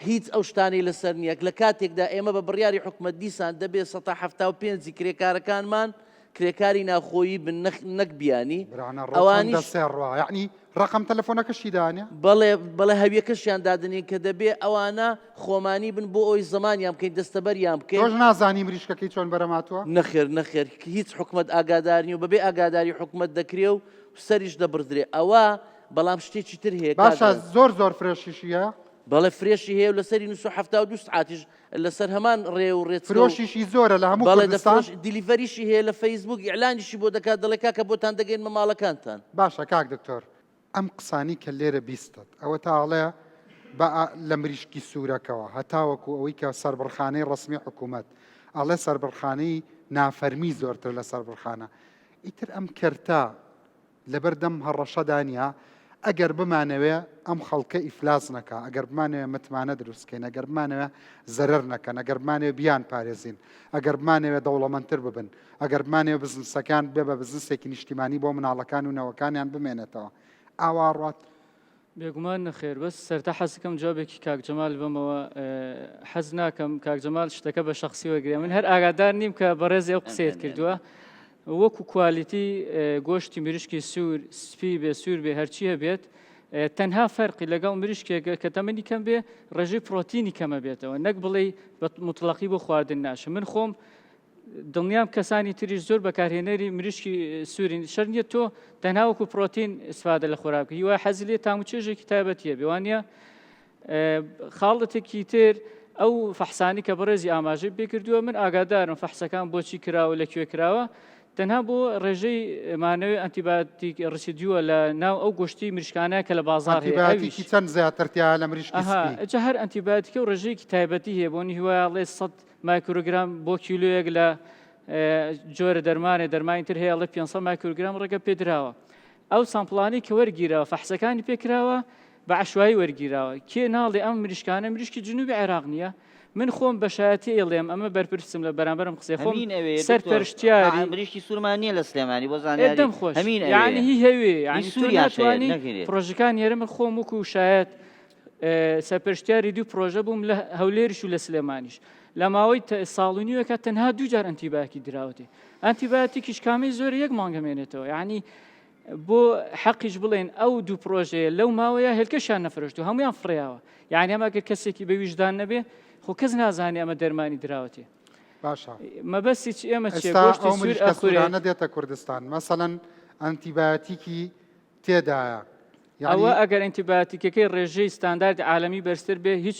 هیچ ئەو شتانەی لەسەر نییە لە کاتێکدا ئێمە بە بڕیاری حکومەت دیسان دەبێ سەتا 75 ی کرێکارەکانمان کرێکاری ناوخۆیی بن نەک نەک بیانی برانە ڕۆ چەند ئەوانیش دەسێ ڕوا یەعنی ڕەقەم تەلەفۆنەکەشی دانێ؟ بەڵێ بەڵێ هەویەکەشیان دادەنێین کە دەبێ ئەوانە خۆمانی بن بۆ ئەوەی زەمانیان بکەین دەستەبەریان بکەین. تۆش نازانی مریشکەکەی چۆن بەرەماتوە؟ نەخێر نەخێر هیچ حکومەت ئاگادار نیە و بەبێ ئاگاداری حکومەت دەکرێ و سەریش دەبڕدرێ ئەوە بەڵام شتێکی تر هەیە کاک باشە ڕەنج. زۆر زۆر فرێشیشی هەیە؟ بەڵێ فرێشی هەیە و لەسەری 972 سعاتیش لەسەر هەمان ڕێ و ڕێچکە و فرۆشیشی زۆرە لە هەموو بەڵێ کوردستان؟ دەفرۆش delivery شی هەیە لە فەیسبوک ئیعلانیشی بۆ دەکات دەڵێ کاکە بۆتان دەگەینمە ماڵەکانتان. باشە کاک دکتۆر ئەم قسانەی کە لێرە بیستت ئەوەتا ئەڵێ بە لە مریشکی سوورەکەوە هەتاوەکو ئەوەی کە سەربڕخانەی ڕەسمی حکوومەت ئەڵێ سەربڕخانەی نافەرمی زۆرتر لە سەربڕخانە ئیتر ئەم کەرتە لەبەردەم هەڕەشەدا نیە، ئەگەر بمانەوێ ئەم خەڵکە ئیفلاس نەکا، ئەگەر بمانەوێ متمانە دروست کەین، ئەگەر بمانەوێ زەرەر نەکەن، ئەگەر بمانەوێ بیانپارێزین، ئەگەر بمانەوێ دەوڵەمەندتر ببن، ئەگەر بمانەوێ بزنسەکان ببێ بە بزنسێکی نیشتیمانی بۆ مناڵەکان و نەوەکانیان بمێنێتەوە، ئاوا ئەڕوات؟ بێگومان نەخێر بەس سەرتا حەزکەم جوابێکی کاک جەمال بەمەوە حەز ناکەم کاک جەمال شتەکە بە شخصی وەگرێ من هەر ئاگادار نیم کە بەڕێزی ئەو قسەیەت کردووە وەکو quality گۆشتی مریشکی سوور سپی بێ سوور بێ هەرچی هەبێت تەنها فەرقی لەگەڵ مریشکێک کە تەمەنی کەم بێ ڕێژەی پرۆتینی کەمە بێتەوە نەک بڵێ بە مطلقی بۆ خواردن ناشە من خۆم دڵنیام کەسانی تریش زۆر بەکارهێنەری مریشکی سوورین شەر نییە تۆ تەنها وەکو پرۆتین استفادە لە خۆراک بکەی هیوای حەزی لێ تام و چێژێکی تایبەتیە بێ وانە خاڵەتێکی تر ئەو فەحسانی کە بەڕێزی ئاماژەی پێکردووە من ئاگادارم فەحسەکان بۆچی کراوە لە کوێ کراوە تەنها بۆ ڕێژەی مانەوەی ئەنتیباتیک residue ە لە ناو ئەو گۆشتی مریشکانە کە لە بازار هەیە ئەنتیباتیکی چەند زیاتر تیا لە مریشکی سپی جا هەر ئەنتیباتیکە و ڕێژەیەکی تایبەتی هەیە بۆ هیوایە ڵێ 100 مایکرۆگرام بۆ کیلۆیەک لە جۆرە دەرمانێ دەرمانی تر هەیە ئەڵێ 500 مایکرۆگرام ڕێگە پێدراوە ئەو sample انەی کە وەرگیراوە فەحسەکانی پێکراوە بە عشوایی وەرگیراوە کێ ناڵێ ئەم مریشکانە مریشکی جنوبی عێراق نییە من خۆم بەشایەتی ئەڵێم ئەمە بەرپرسم لە بەرامبەرم قسەی خۆم هەمین ئەوێ سەر دکتۆر پەرشتیاری مریشکی سوورمان نییە لە سلێمانی بۆ زانیاری دەم خۆش هەمین ئەوێ یعنی هی هەوێ یعنی تۆ سووریان شەیە ناتوانی نەگرێت پرۆژەکان یێرە من خۆم وەکو شایەت سەرپەرشتیاری دوو پرۆژە بووم لە هەولێریش و لە سلێمانیش لە ماوەی ساڵ و نیوێکە تەنها دوو جار ئەنتیباکی دراوەتێ ئەنتیباتیکیش کامی زۆر یەک مانگە مێنێتەوە یعنی بۆ حەقیش بڵێن ئەو دوو پرۆژەیە لەو ماوەیە هێلکەشیان نەفرۆشت و هەمویان فڕیاوە یعنی ئەمە گەر کەسێکی بە ویژدان نەبێ خۆ کەس نازانێ ئەمە دەرمانی دراوەتێ باشە مەبەستی چ ئێمە چیە ئێستا گۆشتی ئەو سوور مریشکە ئەخورێت سوورانە دێتە کوردستان مەسەلەن ئەنتیبایۆتیکی تێدایە یانی. ئەوە ئەگەر ئەنتیبایۆتیکەکەی ڕێژەی ستانداردی عالەمی بەرزتر بێ هیچ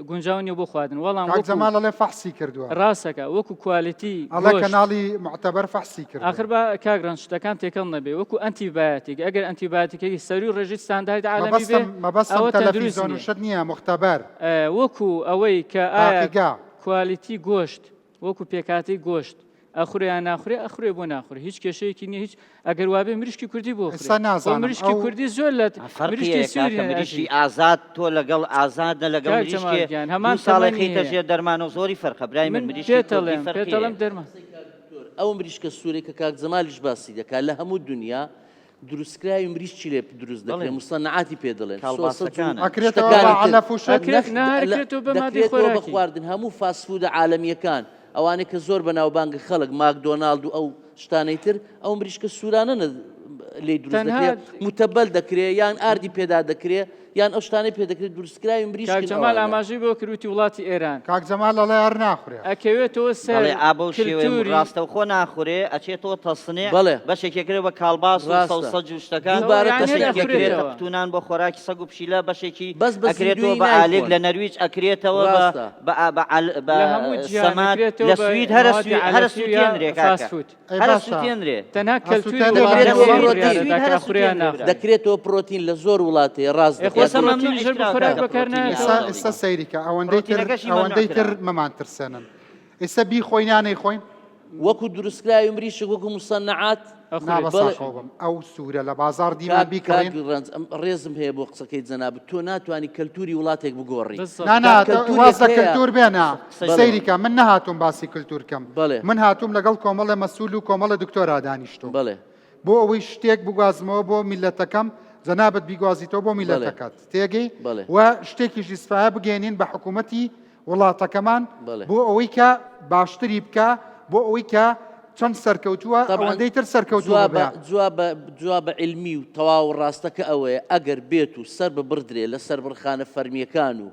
گونجاو نیە بۆ خواردن وەڵام کاک جەمال ئەڵێ فەحسی کردووە. ڕاستەکە وەکو quality ئەڵێ کەناڵی موعتەبەر فەحسی کردووە. ئاخر با کاک ڕەنج شتەکان تێکەڵ نەبێ وەکو ئەنتیبایۆتیک ئەگەر ئەنتیبایۆتیکەکەی سەروی ڕێژەی ستانداردی عالەمی بێ مەبەستم مەبەستم ئەوە تەندروست تەلەفیزۆن و نیە شت نییە موختەبەر. وەکو ئەوەی کە ئایا تاقیگا. quality گۆشت وەکو پێکهاتەی گۆشت ئەخورێ یان ناخورێ ئەخورێ بۆ ناخورێ هیچ کێشەیەکی نیە هیچ ئەگەر وابێ مریشکی کوردی بۆ ئێستا خورێ خۆ نازانم مریشکی ئەو کوردی زۆر لە فەرقی مریشکی هەیە کاکە سووری مریشکی ئەژی ئازاد تۆ لەگەڵ ئازاد نە لەگەڵ کاک جەمال مریشکێ گیان هەمان دوو ساڵێ تەمەنی خەیتە هەیە ژێر دەرمانەوە زۆری فەرقە برای من من مریشکی کوردی پێتەڵێم فەرقی پێتەڵێم هەیە. دەرمان قسەی کاک دکتۆر. ئەو مریشکە سوورەی کە کاک جەمالیش باسی دەکات لە هەموو دنیا دروستکراوی مریشکی لێ دروست دەکرێت مصنعاتی پێ دەڵێن ئەکرێتەوە بە عەلەف و شت دەکرێتەوە بە خواردن هەموو fast food ە عالەمیەکان ئەوانەی کە زۆر بەناوبانگە خەڵک ماکدۆناڵد و ئەو شتانەی تر ئەو مریشکە سوورانە لێی دروست دەکرێت متەبەل دەکرێت یان ئاردی پێدا دەکرێت یان ئەو شتانەی پێ دەکرێت دروستکراوی مریشکن کاک جەمال ئەوانە. ئاماژەی بۆ کرد وتی وڵاتی ئێران. کاک جەمال ئەڵێ هەر ناخورێ. ئەکەوێتەوە سەر بەڵێ ئا بەو شێوەیە کلتوری. ڕاستەوخۆ ناخورێ ئەچێتەوە تەسنیع بەڵێ. بەشێکی ئەکرێ بە کاڵباس و ڕاستە. سەوسەج و شتەکان دووبارە یانی هەر تەسنیع بەشێکی ئەکرێتە ئەخورێتەوە. قوتونان بۆ خۆراکی سەگ و پشیلە بەشێکی بەس بە ئەکرێتەوە زیندوویی بە ئالێک نایخۆن. لە نەرویج ئەکرێتەوە بە ڕاستە. بە ئا بە عەل بە لە هەموو جیهان سەماد ئەکرێتەوە لە بە سوید هەرە مەوادی سوی هەرە عەلەفی و یا سوتێنرێ کاکە فاست فود. ئەی هەرە باشە. سوتێنرێ. تەنها کەلتوری ئەسوتێنرێ وڵاتە لە بۆ سوید. بڕیارە لە دا کە سوید ئەخورێ یان هەرە ناخورێ. دەکرێتەوە پرۆتین لە زۆر وڵات هەیە ڕاست ئێ دەکات. خۆ ئێستا پرۆتینیش مەمنوعیش هەر بۆ کراوە خۆراک کاکە بەکار پرۆتینی نایەتەوە. ئێستا ئاژەڵی. ئێستا سەیری کە ئەوەندەی تر پرۆتینەکەشی مەمنوع ئەوەندەی تر کراوە. مەمان ترسێنن ئێستا بیخۆین یان نەیخۆین؟ وەکو دروستکراوی مریشک وەکو مصنعات نا ئەخورێت. بەس بەڵێ. ساخەوە بم ئەو سوورە لە بازاڕ دیمان کاک بیکڕین؟ کاک ڕەنج ئەم ڕێزم هەیە بۆ قسەکەی جەنابت تۆ ناتوانی کەلتوری وڵاتێک بگۆڕی بالضبط. نا نا کاک کەلتورێک واز لە هەیە کەلتور بێنە بەڵێ. سەیری کە من نەهاتووم باسی کلتور کەم بەڵێ. من هاتووم لەگەڵ کۆمەڵێ مەسول و کۆمەڵێ دکتۆرا دانیشتووم بەڵێ. بۆ ئەوەی شتێک بگوازمەوە بۆ میللەتەکەم جەنابت بیگوازیتەوە بۆ بەڵێ. میللەتەکەت تێگەی بەڵێ. و شتێکیش ئیسفایە بگەێنین بە حکوومەتی وڵاتەکەمان بەڵێ. بۆ ئەوەی کە باشتری بکا بۆ ئەوەی کە چەند سەرکەوتووە طبعا ئەوەندەی تر سەرکەوتوو جوابە ببێ. جوابە جوابە عیلمی و تەواو ڕاستەکە ئەوەیە ئەگەر بێت و سەر ببڕدرێ لە سەربڕخانە فەرمییەکان و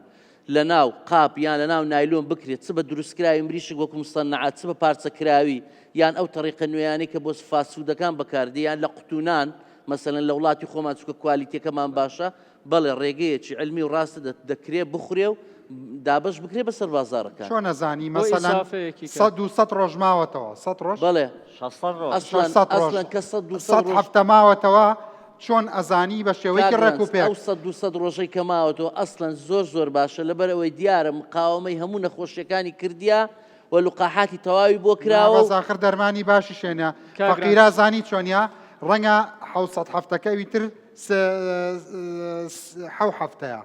لە ناو قاپ یان لە ناو نایلۆن بکرێت چ بە دروستکراوی مریشک وەکو مصنعات چ بە پارچە کراوی یان ئەو تەڕیقە نوێیانەی کە بۆ fast food ەکان بەکاردێ یان لە قوتونان مەسەلەن لە وڵاتی خۆمان چونکە کوالیتیەکەمان باشە بەڵێ ڕێگەیەکی علمی و ڕاستە دەکرێ بخورێ و دابەش بکرێ بەسەر بازاڕەکان. چۆن ئەزانی بۆ مەسەلەن ئیزافەیەکی کە. سەد 200 ڕۆژ ماوەتەوە سەد ڕۆژ؟ بەڵێ 600 ڕۆژ. ئەسڵەن 600 ڕۆژ ئەسڵەن کە سەد 200 سەد ڕۆژ هەفتە ماوەتەوە چۆن ئەزانی بە کاک شێوەیەکی ڕێک ڕەنج و پێک؟ ئەو سەد 200 ڕۆژەی کە ماوەتەوە ئەسڵەن زۆر زۆر باشە لەبەر ئەوەی دیارە مقاوەمەی هەموو نەخۆشیەکانی کردیە و لقاحاتی تەواوی بۆ نا کراوە بەس و ئاخر دەرمانی باشیش هێنە کاک ڕەنج. فەقیرا زانی چۆنیە ڕەنگە حەوسەد هەفتەکە ئەوی تر حەو هەفتەیە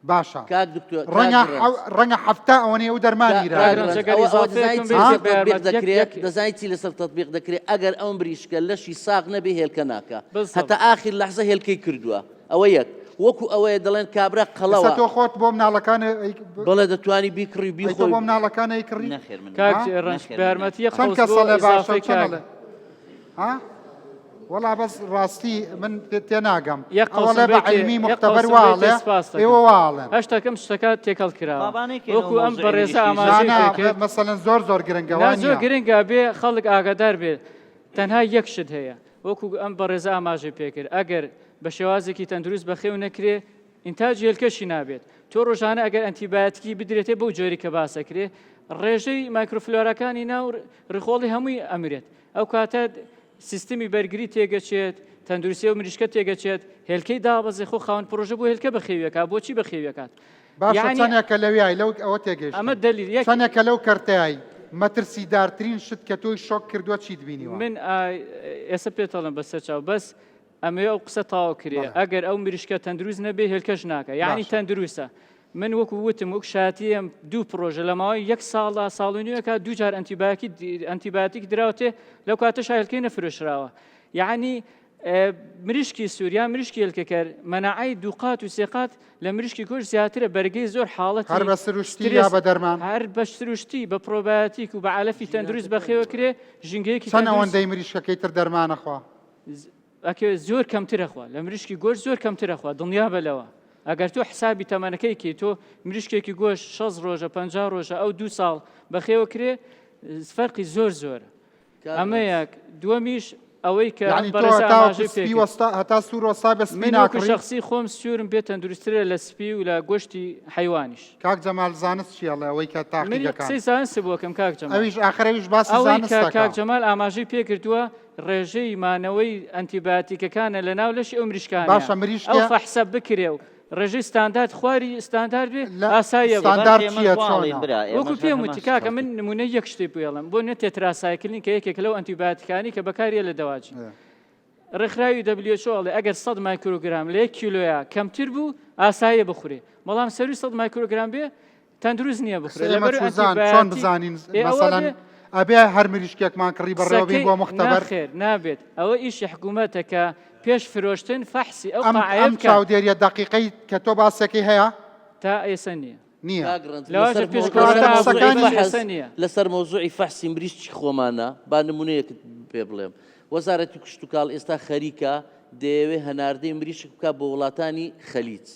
باشە کاک دکتۆر کاک ڕەنگە ڕەنج. حەو ڕەنگە حەفتا ئەوەنەی ئەو دەرمانی کاک رابێ. ڕەنج، ئەگەر ئەوە ئەوە ئیزافەیەکم دەزانی چی بێت لەسەر بە تەتبیق یارمەتی یەک دەکرێت یەک دەزانی چی لەسەر تەتبیق دەکرێت ئەگەر ئەو مریشکە لەشی ساغ نەبێ هێلکە ناکا بالضبط. هەتا ئاخیر لەحزە هێلکەی کردووە ئەوە یەک وەکو ئەوەیە دەڵێن کابرا ئێستا قەڵەوە تۆ خۆت بۆ مناڵەکان ئەی بەڵێ دەتوانی بیکڕی و ئەی تۆ بیخۆی بۆ مناڵەکان ئەیکڕی؟ نەخێر من کاک ها؟ ڕەنج نەخێر بە من یارمەتی یەک چەند قەوس کەس بۆ ئەڵێ باشە و ئیزافەی چەند کاک ئەڵێ ها؟ وەڵا بەس ڕاستی من تێناگەم یەک قەوسم ئەوەڵێ بە بێتێ عیلمی یەک موختەبەر قەوسم وا بێتێ ئەڵێ سپاس دەکەم ئێوە وا ئەڵێن هەشتەکەم شتەکە تێکەڵ کراوە با با نەیکەینەوە وەکو ئەم مەوزوعی بەڕێزە مریشکی ئاماژەی نا نا پێکرد مەسەلەن زۆر زۆر گرنگە نا وا زۆر نییە گرنگە بێ خەڵک ئاگادار بێت تەنها یەک شت هەیە وەکو ئەم بەڕێزە ئاماژەی پێکرد ئەگەر بە شێوازێکی تەندروست بەخێو نەکرێ ئینتاجی هێلکەشی نابێت تۆ ڕۆژانە ئەگەر ئەنتیبایەتیکی بدرێتێ بەو جۆری کە باسەکرێ ڕێژەی مایکرۆفلۆراکانی ناو ڕیخۆڵی هەمووی ئەمرێت ئەو کاتە سیستمی بەرگری تێگەچێت، تەندروستی ئەو مریشکە تێگەچێت، هێلکەی دابەزێ، خۆ خاوەن پڕۆژە بۆ هێلکە بەخێویەکا، بۆچی بەخێویەکات؟ باشە یەعنی چەنێکە لەویای لەو ئەوە تێگەیشتم ئەمە دەلیل یەک چەنێکە لەو کەرتەیای مەترسیدارترین شت کە تۆی شۆک کردووە چیت بینیوە؟ من ئا ئێستا پێتەڵێم بەسەر چاو بەس ئەمەوێ ئەو قسە تەواو کرێ بەڵێ. ئەگەر ئەو مریشکە تەندروست نەبێ هێلکەش ناکا یەعنی باشە. تەندروستە من وەکو وتم وەک شایەتیم دوو پڕۆژە لە ماوەی یەک ساڵدا ساڵ و نیوێکا دوو جار ئەنتیبایۆتیک ئەنتیبایۆتیک دراوتێ لەو کاتەش هێلکەی نەفرۆشراوە یعنی مریشکی سوور یان مریشکی هێلکەکەر مەناعەی دوو قات و سێ قات لە مریشکی گۆشت زیاترە بەرگەی زۆر حاڵەتی هەر بە سروشتی یا سترێس بە دەرمان؟ هەر بە سروشتی بە پرۆبایۆتیک و بە عەلەفی تەندروست بەخێوەکرێ ژینگەیەکی چەند تەندروست ئەوەندەی مریشکەکەی تر دەرمانەخوا؟ ئەکەوێت زۆر کەمتر ئەخوا لە مریشکی گۆشت زۆر کەمتر ئەخوا دڵنیابە لەوە ئەگەر تۆ حسابی تەمەنەکەی کەی تۆ مریشکێکی گۆشت 60 ڕۆژە 50 ڕۆژە ئەو دوو ساڵ بەخێوە کرێ فەرقی زۆر زۆرە ئەمە یەک دووەمیش ئەوەی کە یعنی تۆ بەڕێز هەتا ئاماژەی سپی پێکرد وەستا هەتا سوور وەستا بە سپی من وەکو ناکڕی شخصی خۆم سوورم پێ تەندروستترە لە سپی و لە گۆشتی حەیوانیش کاک جەمال زانست چی ئەڵێ ئەوەی کە من تاقیگەکان قسەی زانست بۆکەم کاک جەمال ئەویش ئاخر ئەویش باسی ئەوەی زانست کە دەکا کاک جەمال ئاماژەی پێکردووە ڕێژەی مانەوەی ئەنتیبایۆتیکەکانە لە ناو لەشی ئەو مریشکانەیە باشە ئەو مریشکە فەحسە بکرێ و ڕێژەی ستاندارد خواری ستاندارد بێ لە ئاساییە بۆ ستاندارد باشە ئێمەش چییە وا ئەڵێین چۆنە برا وەکو ئێمەش هەر پێم هەمان وتی شت کاکە من خەڵکی نمونەی یەک شتی پێڵم بۆ نە تێتراسایکلین کە یەکێک لەو ئەنتیبایۆتیکانی کە بەکاریە لە دەواجن ڕێکخراوی WHO ئەڵێ ئەگەر 100 مایکرۆگرام لە یەک کیلۆیا کەمتر بوو ئاساییە بخورێ بەڵام سەروی 100 مایکرۆگرام بێ تەندروست نییە بخورێ ئێمە لەبەر چوزان چۆن ئەنتیبایۆتیک بزانین ئێ ئەوە مەسەلەن بێ. ئەبێ هەر مریشکێکمان کڕی بەڕێوەبین قسەکەی بۆ مختبەر؟ نەخێر نابێت ئەوە ئیشی حکوومەتە کە پێش فرۆشتن فەحسی ئەو ئەم قاعەیە ئەم بکات. چاودێریە دەقیقەی کە تۆ باسەکەی هەیە؟ تا ئێسە نییە. نییە. کاک ڕەنج لەواشە لەسەر پێش مەو- کۆرۆنا لەسەر بوو مەوزوعی ئێسە فەحس ئێسە نییە. لەسەر مەوزوعی فەحسی مریشکی خۆمانە با نمونەیەکت پێ بڵێم وەزارەتی کشتوکاڵ ئێستا خەریکە دەیەوێ هەناردەی مریشک بکات بۆ وڵاتانی خەلیج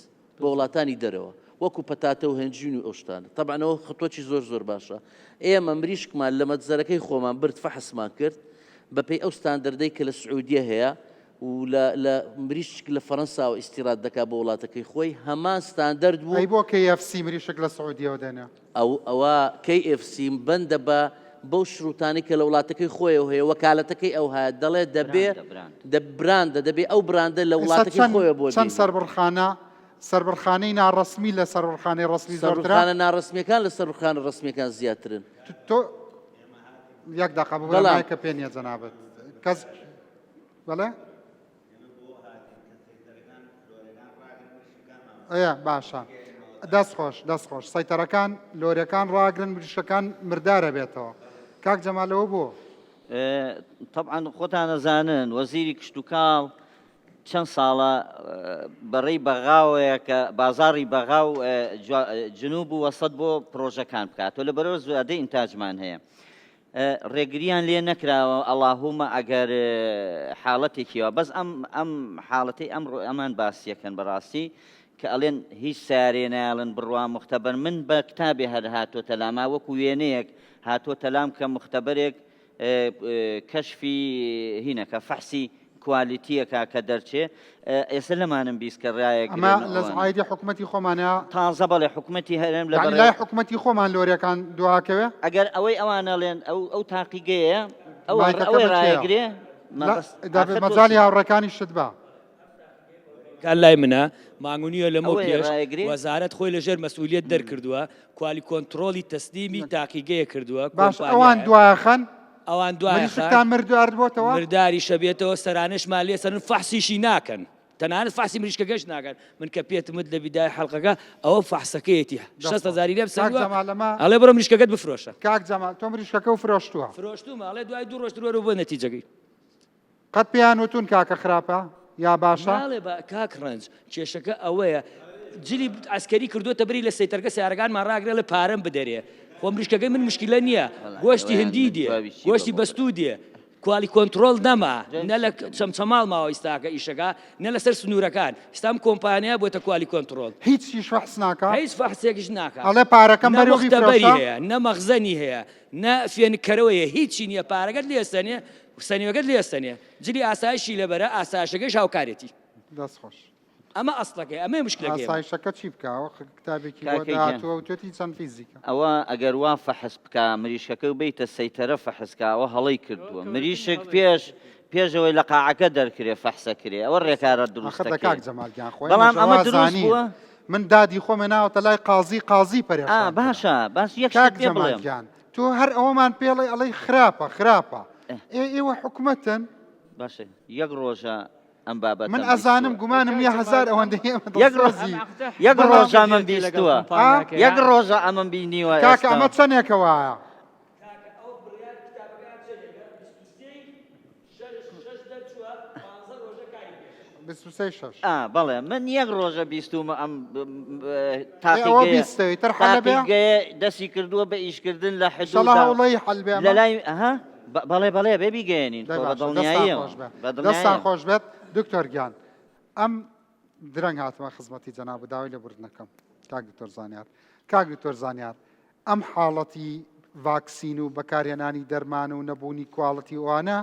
بۆ وڵاتانی دەرەوە وەکو پەتاتە و هەنجوین و ئەو شتانە تەبعەن ئەوە خطوەکی زۆر زۆر باشە ئێمە مریشکمان لە مەجزەرەکەی خۆمان برد فەحسمان کرد بەپێی ئەو ستاندەردەی کە لە سعودیە هەیە و لە لە مریشک لە فەرەنساوە ئیستیراد دەکات بۆ وڵاتەکەی خۆی هەمان ستاندەرد بوو. ئەی بۆ KFC مریشک لە سعودیەوە دێنێ؟ ئەو ئەوە KFC بەندە بە بەو شروتانەی کە لە وڵاتەکەی خۆیەوە هەیە وەکالەتەکەی ئەو هەیە دەڵێ دەبێ براندە براند. دە براندە دەبێ ئەو براندە لە ئێستا وڵاتەکەی چەند خۆیەوە بۆ چەند بێنی. سەربڕخانە سەربڕخانەی ناڕەسمی لە سەربڕخانەی ڕەسمی زۆرترە؟ سەربڕخانە ناڕەسمیەکان لە سەربڕخانە ڕەسمیەکان زیاترن. تۆ یەک دەقە ببورە بەڵام. مایکە پێ نییە جەنابت کەس بەڵێ ئەیە باشە دەست خۆش دەست خۆش سەیتەرەکان لۆرەکان ڕاگرن مریشەکان مردارە بێتەوە کاک جەمالەوە بۆ طبعا خۆتان ئەزانن وەزیری کشتوکاڵ چەند ساڵە بەڕێی بەغاوەیە کە بازاڕی بەغا و جنوب و وەسەت بۆ پرۆژەکان بکاتەوە لە بەرەوە زیادەی ئینتاجمان هەیە ڕێگریان لێ نەکراوە ئەڵاهومە ئەگەر حاڵەتێکی وا بەس ئەم ئەم حاڵەتەی ئەمڕۆ ئەمان باسیەکەن بەڕاستی کە ئەڵێن هیچ سارێ نایەڵن بڕوا مختبەر من بە کتابێ هەر هاتۆتە لاما وەکو وێنەیەک هاتۆتە لام کە مختبەرێک کەشفی هینەکە فەحسی کوالیتیەکە کە دەرچێ ئێستا لەمانم 20 کە ڕایەک ئەمە لە عایدی حکومەتی خۆمانە تازە بەڵێ حکومەتی هەرێم لە لای حکومەتی خۆمان لۆریەکان دواکەوێ ئەگەر ئەوەی ئەوانەڵێن ئەو ئەو تاقیگەیە ئەو ئەوەی ڕایەگرێ مەجالی هاوڕەکانی شت بە کار لای منە مانگونیە لەمە پێش وەزارەت خۆی لەژێر مەسئولیت دەرکردووە quality control ی تەسلیمی تاقیگەیە کردووە باش ئەوان دوایەخەن ئەوان دوایشتان مردوارد بۆتەوە مرداریشە بێتەوە سەرانەشمان لێ سەرن فەحسیشی ناکەن تەنانەت فەحسی مریشکەکەش ناکەن من کە پێتم وت لە بیدای حەڵقەکە ئەوە فەحسەکەیەتی 6 هەزاری لێ بسەنوە ئەڵێ بڕۆ مریشکەکەت بفرۆشە کاک جەمال تۆ مریشکەکە و فرۆشتووە فرۆشتومە ئەڵێ دوای دوو ڕۆژ تر وەرەوە بۆ نەتیجەکەی قەت پێیان وتون کاکە خراپە یا باشە؟ ناڵێ بە کاک ڕەنج کێشەکە ئەوەیە جلی عەسکەری کردووەتە بری لە سەیتەرگە سیارەکانمان ڕاگرێ لە پارەم بدەرێ خۆ مریشکەکەی من مشکلە نییە گۆشتی هندی دێ گۆشتی بەستوو دێ quality control نەما نە لە چەمچەماڵ ماوە ئیستاکە ئیشەکە نە لەسەر سنوورەکان ئیستام کۆمپانیا بۆتە quality control هیچیش فەحس ناکا هیچ فەحسێکیش ناکا ئەڵێ پارەکەم نە بەرەو مختبەری بیفرۆشە هەیە نە مەخزەنی هەیە نە فێنککەرەوەیە هیچی نییە پارەکەت لێ سەنێ سەنیوەکەت لێ سەنێ جلی ئاسایشی لەبەرە ئاسایشەکەیش هاوکارێتی. دەست خۆش. ئەمە ئەسڵەکەی ئەمەیە مشکلەکەی ئێمە. ئاسایشەکە چی بکا ئەوە کتابێکی بۆ کاکە گیان. داهاتووە وتوێتی چەند فیزیکە. ئەوە ئەگەر وا فەحس بکا مریشکەکە و بێیتە سەیتەرە فەحس کا ئەوە هەڵەی کردووە مریشک پێش پێش ئەوەی لە قاعەکە دەرکرێ فەحسە کرێ ئەوە ڕێکارە ئاخر دە دروستەکەیە کاک جەمال گیان خۆ بەڵام ئێمەش ئەمە ئەوە دروست زانین بووە من دادی خۆم هێناوەتە لای قازی قازی ئا پەرێشان کرا باشە باس یەک کاک شت پێ جەمال بڵێم گیان تۆ هەر ئەوەمان پێڵێ ئەڵێی خراپە خراپە ئێ ئێوە حکومەتن؟ باشە یەک ڕۆژە ئەم بابەتەم من ئەزانم بیستووە. گومانم نییە هەزار ئەوەندەی ئێمە یەک ڕۆژ دڵسۆزی یەک بەڵام ڕۆژە ئەمەم بیستووە یەک ڕۆژە ئەمەم بینیوە کاکە ئێستا ئەمە چەندێکە وایە؟ 23 شەش. ئا بەڵێ من یەک ڕۆژە بیستومە ئەم ئەوە تاقیگەیە بیستەوەی تر حەلە بێ؟ تاقیگەیە دەستی کردووە بە ئیشکردن لە ئینشەڵا حدودا هەوڵەی حەل بێ لە ئەمە؟ لای ها بەڵێ بەڵێ بێ بیگەیەنین دەی خۆ بە باشە دەستان دڵنیاییەوە خۆش بێ بە دەستان دڵنیاییەوە خۆش بێت دکتۆر گیان ئەم درەنگ هاتمە خزمەتی جەناب و داوای لێبوردنەکەم کاک دکتۆر زانیار کاک دکتۆر زانیار ئەم حاڵەتی ڤاکسین و بەکارهێنانی دەرمان و نەبوونی quality ئەوانە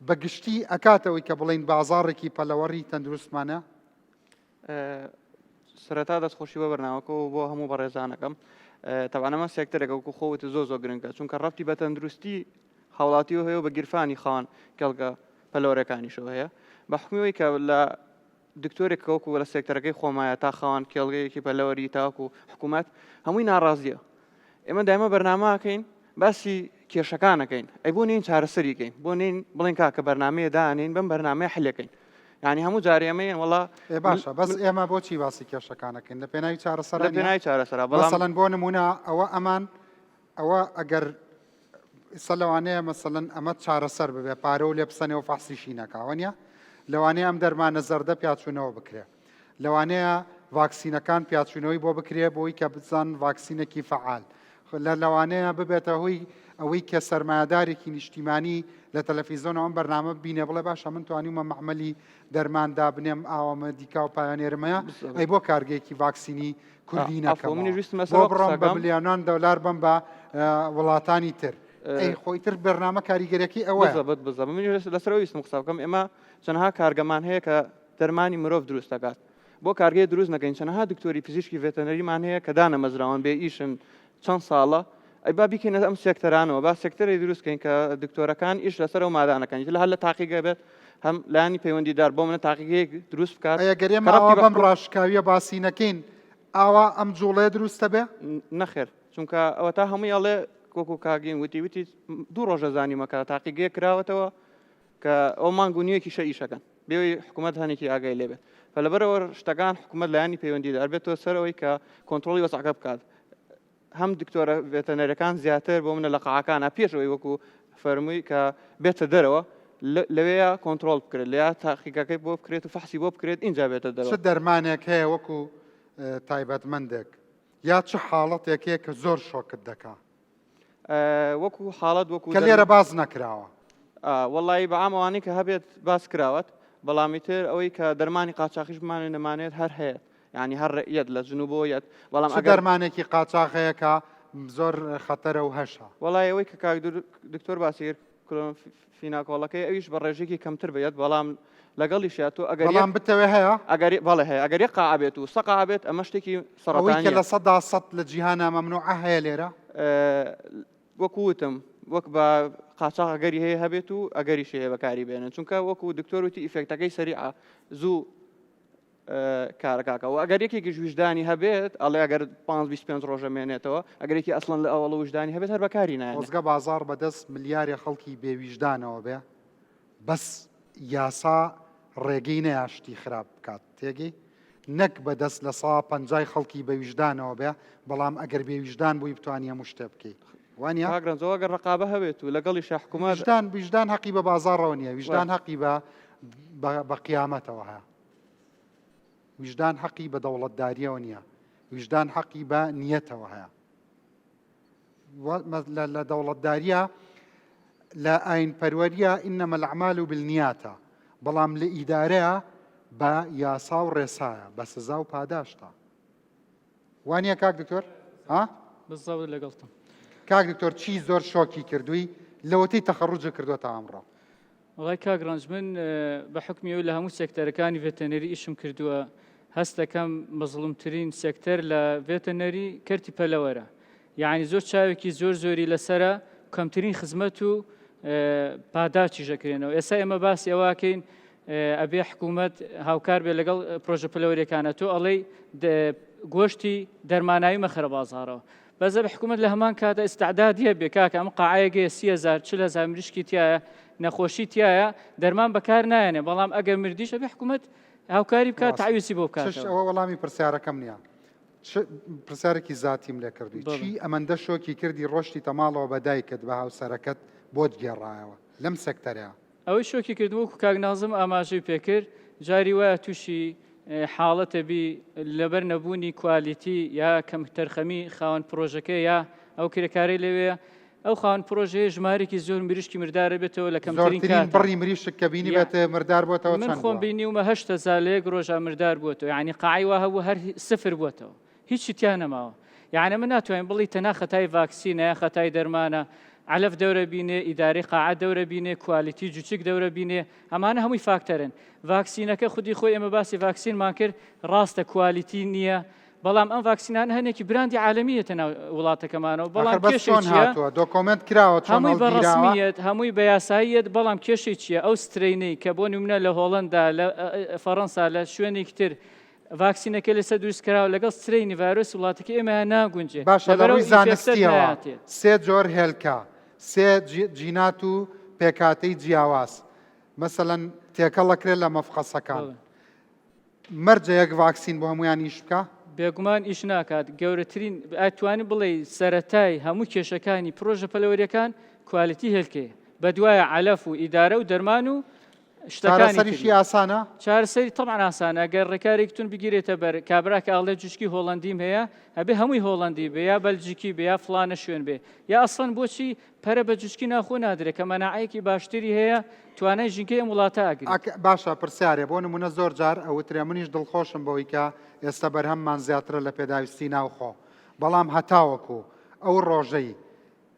بە گشتی ئەکات ئەوەی کە بڵێین بازاڕێکی پەلەوەڕی تەندروستمانە؟ سەرەتا دەستخۆشی بۆ بەرنامەکە و بۆ هەموو بەڕێزانەکەم تەبعەن ئەمە سێکتەرێکە وەکو خۆ وتت زۆر زۆر گرنگە چونکە ڕەبتی بە تەندروستی هاوڵاتیەوە هەیە و بە گیرفانی خاوەن کێڵگە پەلەوەرەکانیشەوە هەیە بە حکومی ئەوەی کە لە دکتۆرێک کە وەکو لە سێکتەرەکەی خۆمایە تا خاوەن کێڵگەیەکی پەلەوەری تاوەکو حکوومەت هەمووی ناڕازیە ئێمە دایمە بەرنامەکەین باسی کێشەکانەکەین ئەی بۆ نین چارەسەریکەین بۆ نین بڵێن کاکە بەرنمەیە دانین بەم بەرنمەیە حلەکەین یعنی هەموو جارێ ئەمەیەن وڵا ئێ باشە بەس ئێمە بۆچی باسی کێشەکانەکەین لە پێناوی چارەسەر لە پێناوی چارەسەرا بەڵام مەسەڵەن بۆ نمونە ئەوە ئەمان ئەوە ئەگەر. ئیستا لەوانەیە مەسەلەن ئەمە چارەسەر ببێ پارە و لێ بسەنێ و فەحسیشی نەکا وەنیە؟ لەوانەیە ئەم دەرمانە زەردە پیاچوونەوە بکرێ لەوانەیە ڤاکسینەکان پیاچوونەوەی بۆ بکرێ بۆی کە بزان ڤاکسینێکی فەعال لە لەوانەیە ببێتە هۆی ئەوەی کە سەرمایەدارێکی نیشتیمانی لە تەلەفیزۆنەوە ئەم بەرنامە بینێ بڵێ باشە من توانیومە مەعمەلی دەرمان دابنێم ئاوامە دیکا و پایۆنێرمەیە ئەی بۆ کارگەیەکی ڤاکسینی کوردی نەکەمەوە بۆ بڕۆم بە ملیۆنان دۆلار بەم بە وڵاتانی تر ئەی خۆی تر بەرنامە کاریگەرەکەی ئەوە بزەبت بزەبت منیش لەسەر ویستم قسە بکەم ئێمە چەندها کارگەمان هەیە کە دەرمانی مرۆڤ دروست دەکات بۆ کارگەیە دروست نەکەین چەنەها دکتۆری پزیشکی ڤێتەنەریمان هەیە کە دانەمەزراون بێ ئیشن چەند ساڵە ئەی با بیکەینە ئەم سێکتەرانەوە با سێکتەری دروست کەین کە دکتۆرەکان ئیش لەسەر ئەو مادانەکەن لە هەر لە تاقیگە بێت هەم لایەنی پەیوەندیدار بۆ منە تاقیگەیەک دروست بکات ئەگەر ئێمە ئاوا بەم ڕاشکاویە باسی نەکەین ئاوا ئەم جوڵەیە دروستە بێ؟ نەخێر چونکە ئەوە تا هەمووی ئەڵێ وەکو کاگین وتی وتی دوو ڕۆژە زانیمە کە تاقیگەیەک کراوەتەوە کە ئەو مانگ و نیوێکیشە ئیشەکەن بێەوەی حکوومەت هەنێکی ئاگای لێبێت فلەبەرەوە شتەکان حکوومەت لایەنی پەیوەندیدار بێتەوە سەر ئەوەی کە کۆنترۆڵی وەزعەکە بکات هەم دکتۆرە ڤێتەنەرەکان زیاتر بۆ منە لە قاعەکانە پێش ئەوەی وەکو فەرمووی کە بێتە دەرەوە لەوەیە کۆنترۆڵ بکرێت لە تاقیگەکەی بۆ بکرێت و فەحسی بۆ بکرێت اینجا بێتە دەرەوە. چ دەرمانێک هەیە وەکو تایبەتمەندێک یا چ حاڵەتێک هەیە کە زۆر شۆکت دەکا؟ وەکو حاڵەت وەکو کە لێرە باس نەکراوە. وەڵی بە عام ئەوانەی کە هەبێت باس کراوەت بەڵام ئیتر ئەوەی کە دەرمانی قاچاخیش بمانێت نەمانێت هەر هەیە یانی هەر یەت لە جنوبەوە یەت بەڵام چ دەرمانێکی قاچاخ هەیە کە زۆر خەتەرە و هەشە؟ وەڵای ئەوەی کە کاک دکتۆر باسی کرد کلۆرۆفیناکۆڵەکەی ئەویش بە ڕێژەیەکی کەمتر بێت بەڵام لەگەڵیشیا تۆ ئەگەر بەڵام بتەوێ هەیە؟ ئەگەر بەڵێ هەیە ئەگەر یەک قاعە بێت و سە قاعە بێت ئەمە شتێکی ئەوەی کە 100% لە جیهانا مەمنوعە هەیە لێرە؟ وەکو وتم وەک بە قاچاخ ئەگەری هەیە هەبێت و ئەگەریش هەیە بەکاری بێنن چونکە وەکو دکتۆر وتی ئیفێکتەکەی سەریعە زوو کارەکاکە و ئەگەر یەکێکیش ویژدانی هەبێت ئەڵێ ئەگەر 5 25 ڕۆژە مێنێتەوە ئەگەر یەکی ئەسڵەن لە ئەوەڵە ویژدانی هەبێت هەر بەکاری نایەنێ. خۆزگە بازاڕ بەدەست ملیارێ خەڵکی بێ ویژدانەوە بێ بەس یاسا ڕێگەی نەیا شتی خراپ بکات تێگەی نەک بەدەست لە سا پەنجای خەڵکی بە ویژدانەوە بێ بەڵام ئەگەر بێ ویژدان بووی بتوانی هەموو شتێ بکەی وانە کاک رەنجەوە ئەگەر ڕقابە هەبێت و لەگەڵیشا حکوومەت ویژدان ویژدان هەقی بە بازاڕەوە نییە ویژدان هەقی بە بە قیامەتەوە هەیە ویژدان حەقی بە دەوڵەتداریەوە نییە ویژدان حەقی بە نیەتەوە هەیە لە دەوڵەتداریە لە ئاین پەروەریە ئینەمە الأعمال بالنیاتە بەڵام لە ئیدارەیە بە یاسا و ڕێسایە بە سزا و پاداشتە وانە کاک دکتۆر ها بزەوت لەگەڵتم کاک دکتۆر چی زۆر شۆکی کردووی لەوەتەی تەخەڕوجە کردووە تا ئەمڕۆ وەڵای کاک ڕەنج من بە حوکمی ئەوەی لە هەموو سێکتەرەکانی ڤێتەنەری ئیشم کردووە هەست دەکەم مەزڵومترین سێکتەر لە ڤێتەنەری کەرتی پەلەوەرە یعنی زۆر چاوێکی زۆر زۆری لەسرە کەمترین خزمەت و پاداچیش ئەکرێنەوە ئێستا ئێمە باسی ئەوەکەین ئەبێ حکوومەت هاوکار بێ لەگەڵ پرۆژە پەلەوەریەکانە تۆ ئەڵێی گۆشتی دەرماناوی مەخەرە بازاڕەوە بەس ئەبێ حکومەت لە هەمان کاتە ئیستعدادی هەبێ کاکە ئەم قاعەیەک هەیە 30هزار 40هزار مریشکی تایە نەخۆشی تایە دەرمان بەکار نایەنێ بەڵام ئەگەر مردیش ئەبێ حکومەت هاوکاری بکات ڕاستە. تەعویزی بۆ چش بکاتەوە. ئەوە وەڵامی پرسیارەکەم نییە چ پرسیارێکی زاتیم لێ کردووی بەڵێ. چی ئەمەندە شۆکی کردی ڕۆشتیتە ماڵەوە بە دایکت بە هاوسەرەکەت بۆت گێڕایەوە لەم سێکتەرەیا؟ ئەوەی شۆکی کردم وەکو کاک نازم ئاماژەی پێکرد جاری وایە تووشی حاڵەتە بی لەبەر نەبوونی کوالیتی یا کەمتەرخەمی خاوەن پرۆژەکە یا ئەو کرێکارەی لەوێ ئەو خاوەن پرۆژەیە ژمارێکی زۆر مریشکی مردارە بێتەوە لە کەمترین زۆرترین کاتا بڕی مریشک کە بینی یا بێت مردار بۆتەوە من چەند خۆم بووە؟ بینیومە 8000 لە یەک ڕۆژا مردار بووەتەوە یعنی قاعی وا هەبوو هەر سفر بووەتەوە هیچی تیا نەماوە یەعنی ئەمە ناتوانین بڵی تەنها خەتای ڤاکسینە یا خەتای دەرمانە عەلەف دەورە بینێ ئیدارەی قاعە دەورە بینێ کوالیتی جوچک دەورە بینێ ئەمانە هەمووی فاکتەرن ڤاکسینەکە خودی خۆی ئێمە باسی ڤاکسینمان کرد ڕاستە کوالیتی نییە بەڵام ئەم ڤاکسینانە هەنێکی براندی عالەمیەتە ناو وڵاتەکەمانەوە بەڵام ئاخر بەس کێشەی چۆن چییە؟ هاتووە document کراوە چۆن هەمووی بە هەڵگیراوە ڕەسمیەت هەمووی بە یاساییەت بەڵام کێشەی چییە ئەو strain ەی کە بۆ نمونە لە هۆڵندا لە فەڕەنسا لە شوێنێکی تر ڤاکسینەکە لەسەر دروست کراوە لەگەڵ strain ی ڤایرۆسی وڵاتەکەی ئێمەیان ناگونجێ باشە لە لەبەرئەوە ڕووی ئینفێکتەد زانستیەوە نایاتێت. سێ جۆر هێلکە سێ جینات و پێکهاتەی جیاواز مەسەلەن تێکەڵ ئەکرێت لە مەفقەسەکان بەڵێ. مەرجە یەک ڤاکسین بۆ هەمویان ئیش بکا؟ بێگومان ئیش ناکات گەورەترین ئەتوانی بڵێی سەرەتای هەموو کێشەکانی پرۆژە پەلەوەریەکان quality هێلکەیە بەدوایە عەلەف و ئیدارە و دەرمان و شتەکانی چارەسەریشی تری. ئاسانە؟ چارەسەری تەبعەن ئاسانە گەر ڕێکارێکی توند بگیرێتە بەر کابرا کە ئەڵێ جوچکی هۆڵەندیم هەیە ئەبێ هەمووی هۆڵەندی بێ یا بەلجیکی بێ یا فڵانە شوێن بێ یا ئەسڵەن بۆچی پەرە بە جوچکی ناوخۆ نادرێ کە مەناعەیەکی باشتری هەیە توانای ژینگەی ئەم وڵاتە ئەگرێت. ئەک باشە پرسیارێ بۆ نمونە زۆر جار ئەوترێ منیش دڵخۆشم بەوەی کە ئێستا بەرهەممان زیاترە لە پێداویستی ناوخۆ بەڵام هەتاوەکو ئەو ڕۆژەی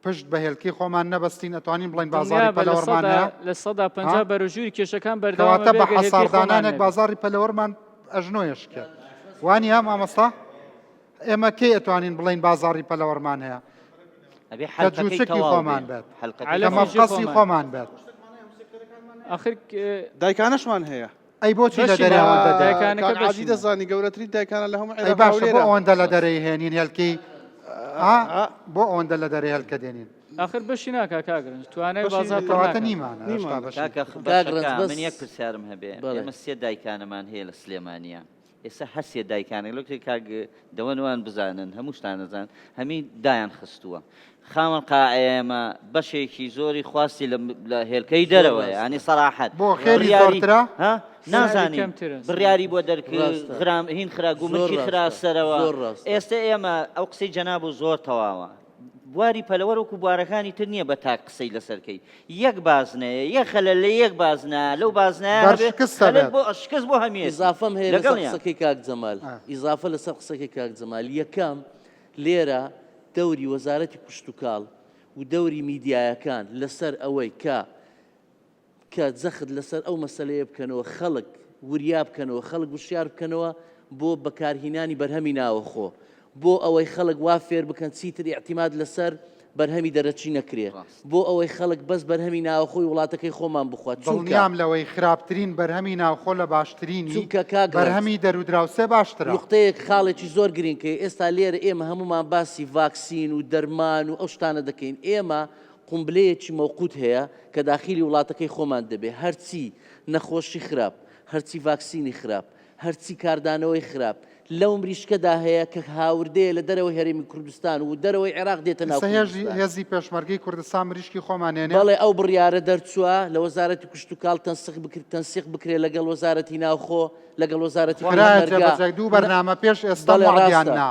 پشت بە هێلکەی خۆمان نەبەستین ئەتوانین بڵێین بازاڕی دڵنیابە لە پەلەوەرمان سەدا هەیە؟ لە 50% ها؟ بەرەو ژووری کێشەکان بەردەوامە کەواتە بێ بە ئەگەر هێلکەی خۆمان حەساردانانێک نەبێ. بازاڕی پەلەوەرمان ئەژنۆیە شکێت وانییە مامۆستا؟ ئێمە کەی ئەتوانین بڵێین بازاڕی پەلەوەرمان هەیە؟ ئەبێ کە حەلقەکەی جووچکی تەواو خۆمان بێ بێت کە حەلقەکەی عەلەفی تەواو ژی مەفقەسی خۆمان خۆمان بێت. ئاخر دایکانەشمان هەیە. ئەی بۆچی لە بەشی دەرێ ئەوەندە دێ؟ دایکانەکە کاک عادی بەشی دەزانی گەورەترین دایکانە لە هەموو ئەی عێراق باشە بۆ هەولێرە. ئەوەندە لە دەرێی هێنین هێلکەی ها بۆ ئەوەندە لە دەرێ هێلکە دێنین؟ ئاخر بەشی ناکا کاک رەنج توانای بەشی بازاڕ پڕ کەواتە ناکات. نیمانە هێشتا نیمانە. بەشی. کاکە کاک رەنج بەشەکە بەس من یەک پرسیارم هەبێ بەڵێ. ئێمە سێ دایکانەمان هەیە لە سلێمانیە ئێستا هەر سێ دایکانەک لەو کاک دەوەن وان بزانن هەمووشتان ئەزان هەمی دایان خستووە خاوەن قاعێمە بەشێکی زۆری خواستی لە هێلکەی زۆر دەرەوەیە ڕاستە. ینی سەراحەت بۆ خێری بڕیاری زۆرترە؟ ها سعری نازانین کەمترە بڕیاری بۆ دەرکرد ڕاستە. غرام هین خرا زۆر گومرکی خرا ڕاستە. سەرەوە زۆر ڕاستە. ئێستا ئێمە ئەو قسەی جەناب و زۆر تەواوە بواری پەلەوەر وەکو بوارەکانی تر نییە بە تاک قسەی لەسەر کەی یەک بازنەیە یەک خەلەل لە یەک بازنە لەو بازنەیە بەر هەبێ شکست خەلەل دەبێت. بۆ شکست بۆ هەمیەتی ئیزافەم هەیە لەسەر لەگەڵیان. قسەکەی کاک جەمال ئیزافە لەسەر قسەکەی کاک جەمال یەکەم لێرە دەوری وەزارەتی کشتوکاڵ و دەوری میدیایەکان لەسەر ئەوەی کە کە جەخت لەسەر ئەو مەسەلەیە بکەنەوە خەڵک وریا بکەنەوە خەڵک وشیار بکەنەوە بۆ بەکارهینانی بەرهەمی ناوەخۆ بۆ ئەوەی خەڵک وا فێر بکەن چیتر ئیعتیماد لەسەر بەرهەمی دەرەکی نەکرێ بۆ ئەوەی خەڵک بەس بەرهەمی ناوەخۆی وڵاتەکەی خۆمان بخوات چونکە دڵنیام لەوەی خراپترین بەرهەمی ناوخۆ لە باشترینی چونکە کاک ڕەنج بەرهەمی دەرودراوسێ باشترە. نوقتەیەک خاڵێکی زۆر گرینگ هەیە ئێستا لێرە ئێمە هەموومان باسی ڤاکسین و دەرمان و ئەو شتانە دەکەین ئێمە قومبلەیەکی مەوقوت هەیە کە داخیلی وڵاتەکەی خۆمان دەبێ هەرچی نەخۆشی خراپ هەرچی ڤاکسینی خراپ هەرچی کاردانەوەی خراپ لەو مریشکەدا هەیە کە هاوردەیە لە دەرەوەی هەرێمی کوردستان و دەرەوەی عێراق دێتە ناو ئێستا هێزی کوردستان. هێزی پێشمەرگەی کوردستان مریشکی خۆمان هێنێ؟ بەڵێ ئەو بڕیارە دەرچووە لە وەزارەتی کشتوکاڵ تەنسیق بکر تەنسیق بکرێ لەگەڵ وەزارەتی ناوخۆ لەگەڵ وەزارەتی کرایە پێشمەرگە جێبەجێ دوو نە بەرنامە پێش ئێستا بەڵێ وەعدیان ڕاستە. نا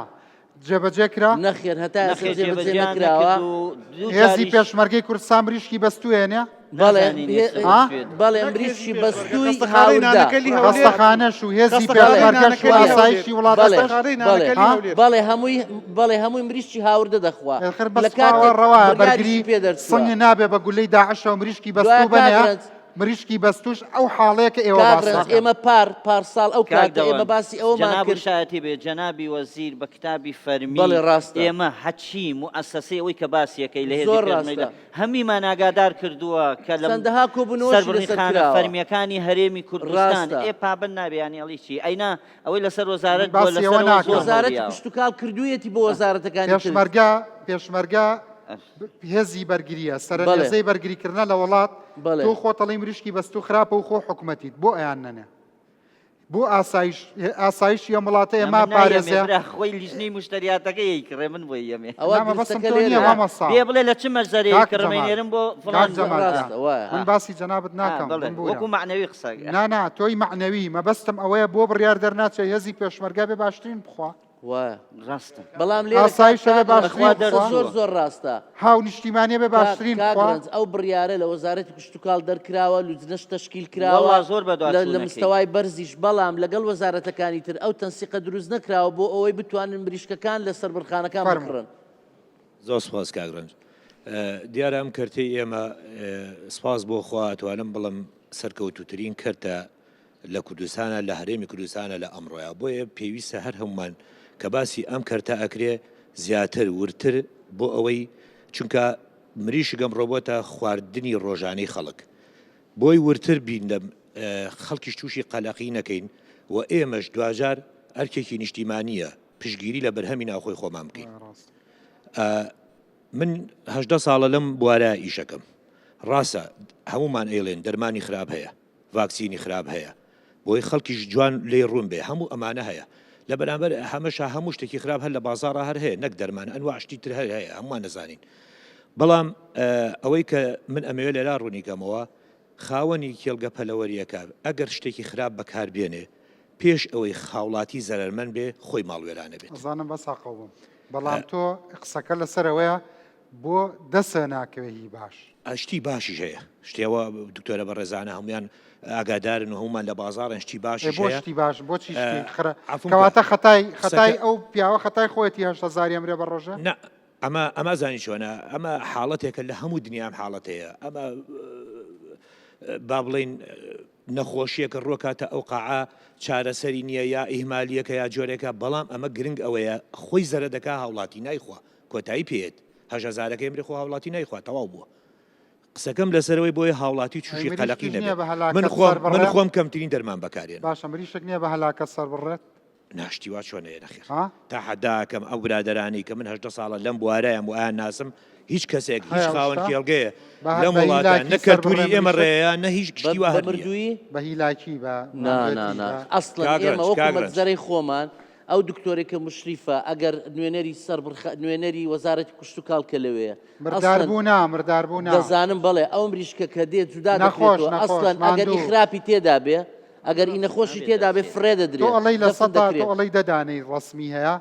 جێبەجێ کرا؟ نەخێر هەتا ئێستا نەخێر جێبەجێ جێبەجێیان نەکراوە. نەکرد و دوو هێزی جاریش پێشمەرگەی کوردستان مریشکی بەستوو هێنێ؟ بەڵێ نازانین ئێستا ها؟ بە کوێ بەڵێ نەک هێزی مریشکی پێشمەرگە، بەستووی خەستەخانەی هاوردە. نانەکەلی هەولێر، خەستەخانەش و هێزی خەستەخانەی پێشمەرگەش و نانەکەلی هەولێر، ئاسایشی بەڵێ وڵاتەکەش خەستەخانەی بەڵێ نانەکەلی ها؟ هەولێر. بەڵێ هەمووی بەڵێ هەمووی مریشکی هاوردە دەخوا ئێخر بەس لە خواوە کاتێک ڕەوایە بڕیاریشی بەرگری پێ دەرچووە. سنگ نابێ بە گولەی داعشەوە مریشکی دوایە بەستوو کاک بەنێ ڕەنج مریشکی بەستووش ئەو حاڵەیە کە ئێوە کاک باس ڕەنج دەکەن. ئێمە پار پارساڵ ئەو کاک کاتە ئێمە دەوەن باسی ئەوەمان جەناب و کرد شایەتی بێ جەنابی وەزیر بە کتابی فەرمی بەڵێ ڕاستە. ئێمە هەچی موئەسەسەی ئەوەی کە باسی ئەکەی لە هێزی زۆر پێشمەرگە ڕاستە. هەمیمان ئاگادار کردووە کە لە چەندەها کۆبوونەوەشی سەربڕنی لەسەر خانە کراوە. فەرمیەکانی هەرێمی کوردستان ڕاستە. ئێ پابەند نابێ یانی ئەڵی چی ئەینا ئەوەی لەسەر وەزارەت من بووە باسی لەسەر ئەوە ئەوە ناکەم. زۆر وەزارەتی هەڵیاوە. کشتوکاڵ کردوویەتی بۆ وەزارەتەکانی تر. پێشمەرگە پێشمەرگە هێزی بەرگریە سەرە بەڵێ. نێزەی بەرگریکردنە لە وڵات بەڵێ. تۆ خۆت ئەڵێی مریشکی بەستوو خراپە و خۆ حکومەتیت بۆ ئەیان نەنێ بۆ ئاسایش ئاسایشی ئەم وڵاتە نا ئێمە من نایەمێ پارێزێ برا خۆی لیژنەی مشتەریاتەکە یەیکڕێ من بۆی یەمێ. ئەوە نا مەبەستم گرفتەکە تۆ نییە لێرەیە. مامۆستا بێ بڵێ لە چ مەجزەرەیە کاک کڕم جەمال ئەینێرم بۆ کاک فڵان جەمال گیان ڕاستە وایە. من باسی جەنابت ها ناکەم بەڵێ بمبورە وەکو مەعنەوی قسە نا نا تۆی مەعنەوی مەبەستم ئەوەیە بۆ بڕیار دەرناچێ هێزی پێشمەرگە بێ باشترین بخوا وایە ڕاستە. بەڵام لێرە کاک ئاسایشە بێ کاک ڕەنج باشترین بەخوا قسە بخوا زۆر دەرچووە. زۆر ڕاستە. هاونیشتیمانیە بێ کاک باشترین کاک بخوا. ڕەنج ئەو بڕیارە لە وەزارەتی کشتوکاڵ دەرکراوە لوجنەش تەشکیل کراوە وەڵا زۆر لە لە بەدواچوونەکەی. مستەوای بەرزیش بەڵام لەگەڵ وەزارەتەکانی تر ئەو تەنسیقە دروست نەکراوە بۆ ئەوەی بتوانن مریشکەکان لە سەربڕخانەکان فەرموو. بکڕن. زۆر سپاس کاک ڕەنج. دیارە ئەم کەرتەی ئێمە سپاس بۆ خوا ئەتوانم بڵێم سەرکەوتووترین کەرتە لە کوردستانە لە هەرێمی کوردستانە لە ئەمڕۆیا بۆیە پێویستە هەر هەمومان کە باسی ئەم کەرتە ئەکرێ زیاتر وردتر بۆ ئەوەی چونکە مریشک ئەمڕۆ بۆتە خواردنی ڕۆژانەی خەڵک بۆی وردتر بین لە خەڵکیش تووشی قەلەقی نەکەین و ئێمەش دواجار ئەرکێکی نیشتیمانیە پشتگیری لە بەرهەمی ناوخۆی خۆمان بکەین من 18 ساڵە لەم بوارە ئیشەکەم ڕاستە هەمومان ئەیڵێن دەرمانی خراپ هەیە ڤاکسینی خراپ هەیە بۆی خەڵکیش جوان لێی ڕوون بێ هەموو ئەمانە هەیە. لە بەرامبەر هەمەشا هەموو شتێکی خراپ هەر لە بازاڕا هەر هەیە نەک دەرمان ئەنواع شتی تر هەر هەیە هەمووان نەزانین بەڵام ئەوەی کە من ئەمەوێ لێرا ڕوونی کەمەوە خاوەنی کێڵگە پەلەوەریەکە ئەگەر شتێکی خراپ بەکار بێنێ پێش ئەوەی خاوڵاتی زەرەرمەند بێ خۆی ماڵوێرانە بێت. ئەزانم بەس هەقەو بم بەڵام تۆ قسەکە لەسەرەوەیە بۆ دەسە ناکەوێ هی باش. شتی باشیش هەیە شتی ئەوە دکتۆرە بەڕێزانە هەموویان ئاگادارن و هەموومان لە بازاڕن شتی باشیش بۆ هەیە شتی باش بۆچی شتی خرا عەفوم کە کەواتە خەتای خەتای قسەکە ئەو پیاوە خەتای خۆیەتی 8000 ئەمرێ بە ڕۆژێ؟ نا ئەمە ئەمە زانی چۆنە ئەمە حاڵەتێکە لە هەموو دنیا ئەم حاڵەتەیە ئەمە با بڵین نەخۆشیەکە ڕۆکاتە ئەو قاعە چارەسەری نییە یا ئیهمالیەکە یا جۆرێکە بەڵام ئەمە گرنگ ئەوەیە خۆی زەرە دەکا هاوڵاتی نایخوا کۆتایی پێیەت هەژەزارەکەی ئەمرێ خۆ هاوڵاتی نایخوا تەواو بووە قسەکەم لەسەرەوەی بۆیە هاوڵاتی ئەی تووشی قەلەقی مریشکیش نییە نەبێت بە من هەلاکەت خۆم سەر من بڕێ؟ خۆم کەمترین دەرمان بەکارێنم. باشە مریشک نییە بە هەلاکەت سەر بڕێت؟ نا شتی وا چۆن هەیە نەخێر ها؟ تەحەداکەم ئەو برادەرانەی کە من 18 ساڵە لەم بوارەیان و ئایان ناسم هیچ کەسێک هیچ هەیە ئەو خاوەن شتە؟ کێڵگەیە بە لەم بە وڵاتە هیلاکی نە سەر بڕێ کەلتوری ئێمە مریشک؟ ڕێیە نە هیچ بە شتی وا بە هەر نییە. مردوویی؟ بە هیلاکی بە نا نا ماندوێتی نا بە ئەسڵەن کاک ئێمە ڕەنج وەکو کاک ڕەنج مەجزەرەی خۆمان ئەو دکتۆرەی کە مشریفە ئەگەر نوێنەری سەربڕخە نوێنەری وەزارەتی کوشتوکاڵ کە لەوێیە مردار ئەسڵەن بوو نا مردار بوو نا. دەزانم بەڵێ ئەو مریشکە کە دێ جودا نەخۆش دەکرێتەوە نەخۆش ئەسڵەن ئەگەر ماندوو. ئیخراپی تێدا بێ ئەگەر ئی نەخۆشی تێدا بێ فڕێ تۆ دەدرێ ئەڵێی لە دەفن سەدا تۆ دەکرێ. ئەڵێی دە دانەی ڕەسمی هەیە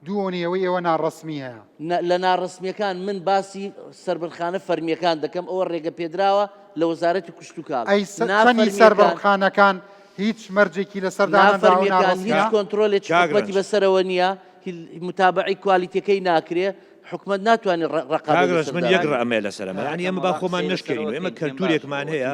دوو ئەوەی ئێوە ناڕەسمی هەیە. نا لە ناڕەسمیەکان من باسی سەربڕخانە فەرمیەکان دەکەم ئەوە ڕێگە پێدراوە لە وەزارەتی کوشتوکاڵ ئەی چەنی نافەرمیەکان سەربڕخانەکان هیچ مەرجێکی لەسەر دانەنراوە نافەرمیەکان هیچ ناڕەسمیە؟ کۆنترۆلێکی کاک حکومەتی ڕەنج. بەسەرەوە نییە متابەعەی کوالیتیەکەی ناکرێ حکومەت ناتوانێت ڕەقابەی کاک ڕەنج لەسەر من یەک دابنێ. ڕەئم هەیە لەسەر ئەمە یانی ئێمە با خۆمان نەشکێنین و ئێمە کەلتورێکمان هەیە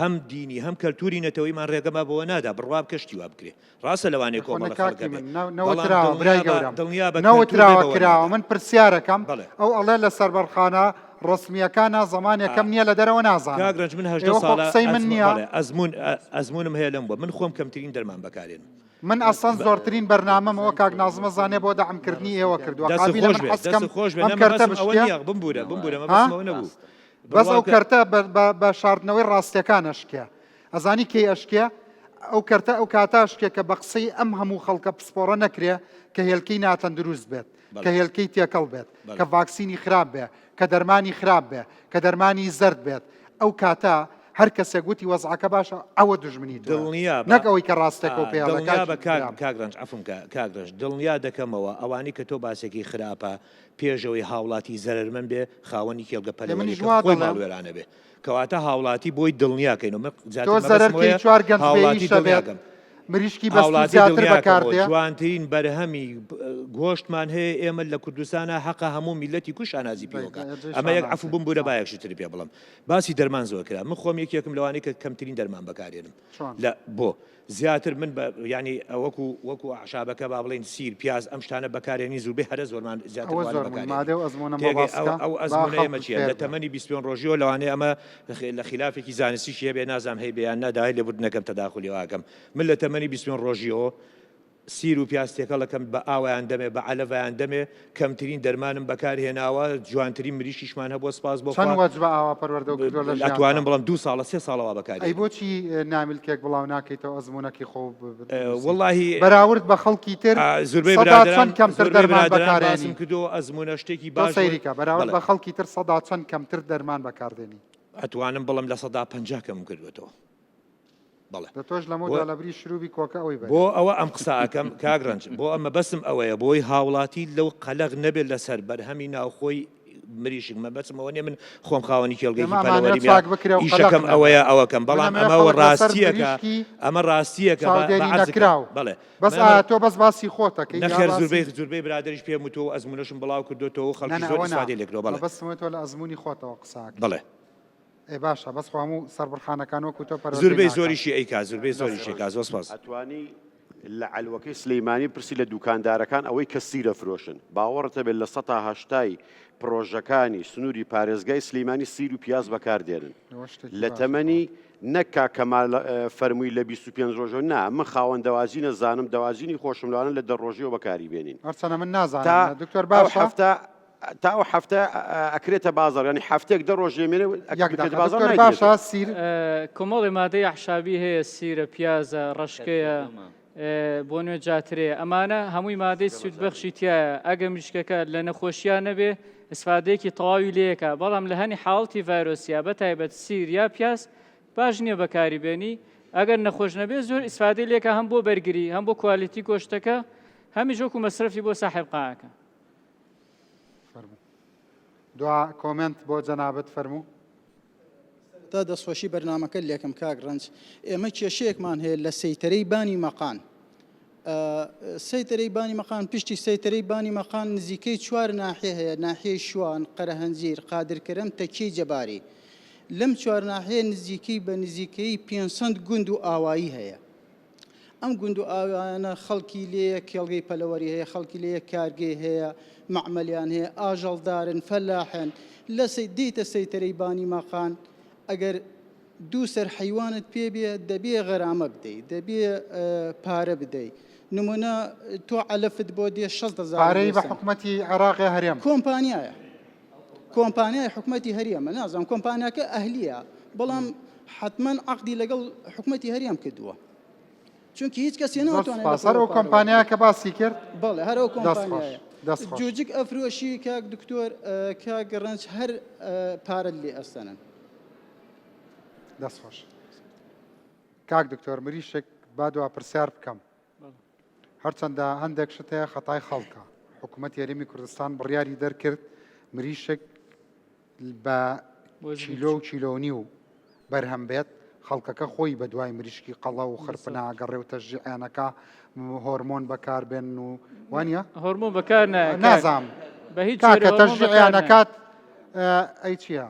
هەم دینی هەم کەلتوری نەتەوەیمان ڕێگەما بەوە نادا بڕوا بکە شتی وا بکرێ ڕاستە لەوانەیە خۆ کۆمەڵە نە خەڵک کاکی هەبێ من نە- بەڵام نەوتراوە برای دڵنیابە گەورەم دڵنیابە کەلتور ڕێ نەوتراوە بەوە کراوە نادا من پرسیارەکەم بەڵێ ئەو ئەڵێ لە سەربەرخانە ڕەسمییەکانا زەمانێکەم نییە لە دەرەوە نازانم کاک ڕەنج من 18 ئێوە خۆ ساڵە قسەی من ئەزموون نییە بەڵێ ئەزموون ئەزموونم هەیە لەم بووە من خۆم کەمترین دەرمان بەکارێنم من ئەسڵەن زۆرترین بەرنامەم ئەوە کاک نازمە زانێ بۆ دەعم کردنی ئێوە کردووە دەست قابیلە خۆش من بێ حەز کەم دەست خۆش بێ ئەم نە کەرتە مەبەستم ئەوە بشکێ نییە بمبورە بمبورە ها مەبەستم ئەوە نەبوو بەس بڕوا ئەو بکە کەرتە بە شاردنەوەی ڕاستیەکان ئەشکێ ئەزانی کەی ئەشکێ ئەو کەرتە ئەو کاتە ئەشکێ کە بە قسەی ئەم هەموو خەڵکە پسپۆڕە نەکرێ کە هێلکەی ناتەندروست بێت کە بەڵێ هێلکەی تێکەڵ بێت بەڵێ کە ڤاکسینی خراپ بێ کە دەرمانی خراپ بێ کە دەرمانی زەرد بێت ئەو کاتە هەر کەسێک وتی وەزعەکە باشە ئەوە دوژمنی تۆیە دڵنیابە نەک ئەوەی کە ڕاستێکە و پێی ئەڵێ دڵنیابە کاکی کاک برام. کاک ڕەنج عەفوم کە کاک ڕەنج دڵنیا دەکەمەوە ئەوانەی کە تۆ باسێکی خراپە پێشەوەی هاوڵاتی زەرەرمەند بێ خاوەنی کێڵگە ئێ منیش پەلەوەریەکە وا خۆی دەڵێم. ماڵوێرانە بێ کەواتە هاوڵاتی بۆی دڵنیا کەین و من زیاتر تۆ مەبەستم زەرەر کەی ئەوەیە چوار گەنج بێ هاوڵاتی ئیشە دڵنیا بێت کەم مریشکی بەستوو هاوڵاتی زیاتر دڵنیا بەکار کەمەوە دێ. جوانترین بەرهەمی گۆشتمان هەیە ئێمە لە کوردستانا حەقە هەموو میللەتی کورد شانازی بەی پێوە کا جێی ئەمە یەک عەفو شانازیە. بمبورە با یەک شت تر پێ بڵێم باسی دەرمان زۆر کرا من خۆم یەکێکم لەوانەی کە کەمترین دەرمان بەکارێنم چۆن؟ لە بۆ زیاتر من بە یانی وەکو وەکو ئەعشابەکە با بڵێین سیر پیاز ئەم شتانە بەکارێنین زوربەی هەرە زۆرمان زیاتر ئەوە ئەوانە زۆر مهمە بەکارێنین ئەدێ ئەو ئەزموونەم بۆ تێگەی باس ئەو بکە ئەو با ئەزموونە خەڵک ئێمە چییە فێر لە بێ. تەمەنی 25 ڕۆژیەوە لەوانەیە ئەمە لە خیلافێکی زانستیشی هەبێ نازانم هەیبێ یان نا داوای لێبوردن ئەکەم تەداخولی ئەوە ئەکەم من لە تەمەنی 25 ڕۆژیەوە سیر و پیاز تێکەڵ ئەکەم بە ئاویان دەمێ بە عەلەڤیان دەمێ کەمترین دەرمانم بەکار هێناوە جوانترین مریشکیشمان هەبووە سپاس بۆ چەند خوا وەجبە ئاوا پەروەردەو کردووە لە ژیانتا؟ ئەتوانم بڵێم دوو ساڵە سێ ساڵە وا بەکاری ئەی ئەنێم. بۆچی نامیلکێک بڵاو ناکەیتەوە ئەزموونەکی خۆو بنووسی؟ وەڵاهی بەراورد بە خەڵکی تر زوربەی سەدا برادەران چەند کەمتر زۆربەی دەرمان برادەران بەکارێنی؟ باسم کردووە ئەزموونە شتێکی تۆ باش سەیری کە بەراورد بەڵێ بە خەڵکی تر سەدا چەند کەمتر دەرمان بەکاردێنی؟ ئەتوانم بڵێم 50% کەمم کردووەتەوە. بەڵێ. دە تۆش لەمەو بۆ دوا لەبری شروبی کۆکە ئەوەی بەرێ. بۆ ئەوە ئەم قسە ئەکەم کاک ڕەنج بۆ ئەم مەبەستم ئەوەیە بۆی هاوڵاتی لەو قەلەق نەبێت لەسەر بەرهەمی ناوخۆی مریشک مەبەستم ئەوە نیە من خۆم خاوەنی کێڵگەیەکی ئێمە ئەمانەوێت پەلەوەریم یا چاک بکرێ و قەلەق ئیشەکەم نەبێ. ئەوەیە ئەوەکەم من بەڵام ئەمەوێ ئەمە خەڵک لەسەر ڕاستیەکە مریشکی ئەمە ڕاستیەکە بە بە چاودێری عەرزکەم نەکراو. بەڵێ بەس من ئەمە ئایا تۆ بەس باسی خۆتەکەی یا نەخێر باسی زوربەی زوربەی برادەریش پێم وتووە و ئەزموونەشم بڵاو کردۆتەوە و نا خەڵکی نا زۆر ئەوە نا ئیسفادەی لێکردووە بەڵێ مەبەستم ئەوەیە تۆ لە ئەزموونی خۆتەوە قسە ئەکەی. بەڵێ. ئێ باشە بەس خۆ هەموو سەربڕخانەکان وەکو تۆ پەروەردەی زوربەی ناکات. زۆریشی ئەیکا زوربەی زۆریشی ئەیکا زۆر سپاس. ئەتوانی لە عەلوەکەی سلیمانی پرسی لە دوکاندارەکان ئەوەی کە سیر ئەفرۆشن باوەڕت هەبێت لە سەتا هەشتای پرۆژەکانی سنوری پارێزگای سلیمانی سیر و پیاز بەکار دێنن ئەوە شتێکی لە باشە تەمەنی نەک کاک کەمال فەرمووی لە 25 ڕۆژەوە نا من خاوەن دەواجینە زانم دەواجینی خۆشم لەوانە لە دە ڕۆژیەوە بەکاری بێنین هەرچەنە من تا نازانم دکتۆر ئەو باشە هەفتە تا ئەو هەفتە ئەکرێتە بازاڕ یانی هەفتەیەک دە ڕۆژ لێمێنێ یەک بکرێتە دەقە بازاڕ دکتۆر باشە نایدرێتەوە. سیر کۆمەڵی مادەی ئەحشابی هەیە سیرە پیازە ڕەشکەیە. بۆ نوێ جاترەیە ئەمانە هەمووی مادەی سوودبەخشی تایە ئەگە مریشکەکە لە نەخۆشیان نەبێ ئیسفادەیەکی تەواوی لەکە بەڵام لە هەنی حاڵتی ڤایرۆسیا بە تایبەت سیر یا پیاز باش نییە بەکاری بێنی ئەگەر نەخۆش نەبێ زۆر ئیسفادەی لێکە هەم بۆ بەرگری هەم بۆ quality گۆشتەکە هەمیش وەکو مەسرەفی بۆ ساحێب قاعەکە. فەرموو دوا comment بۆ جەنابت فەرموو. سەرەتا دەستخۆشی بەرنامەکەت لێکەم کاک ڕەنج ئێمە کێشەیەکمان هەیە لە سەیتەرەی بانی مەقان سەیتەرەی بانی مەقان پشتی سەیتەرەی بانی مەقان نزیکەی چوار ناحیە هەیە ناحیەی شوان قەرەهەنجیر قادرکەرەم تەکیەی جەباری لەم چوار ناحیە نزیکەی بە نزیکەی 500 گوند و ئاوایی هەیە ئەم گوند و ئاوایانە خەڵکی لێیە کێڵگەی پەلەوەری هەیە خەڵکی لێیە کارگەی هەیە مەعمەلیان هەیە ئاژەڵدارن فەلاحن لە دیتە سەیتەرەی بانی ماقان ئەگەر دوو سەر حەیوانت پێ بێ دەبێ غەرامە بدەی دەبێ پارە بدەی نمونە تۆ عەلەفت بۆ دێ 6 هەزار پارەی بە حکومەتی عێراق یا هەرێم؟ کۆمپانیایە کۆمپانیای حکومەتی هەرێمە نازانم کۆمپانیاکە ئەهلیە بەڵام حتمما عقدی لەگەڵ حکومەتی هەرێم کردووە چونکی هیچ کەسێ ناتوانێت سپاس هەر ئەو کۆمپانیا کە باسی کرد بەڵێ هەر ئەو کۆمپانیایە جوجک ئەفرۆشی کاک دکتۆر کاک ڕەنج هەر پارەت لێ ئەستەنن دەست خۆش کاک دکتۆر مریشک با دوا پرسیار بکەم هەرچەندە هەندێک شت هەیە خەتای خەڵکە حکوومەت یاریمی کوردستان بڕیاری دەرکرد مریشک بە کیلۆ و کیلۆنی و بەرهەم بێت خەڵکەکە خۆی بە دوای مریشکی قەڵە و خرپنا گەڕێ و تەشجیعیانەکە هۆرمۆن بەکاربێن و وانە هۆرمۆن بەکار نازام بە هیچ کاکە تەشجیعیانەکات ئەی چییە؟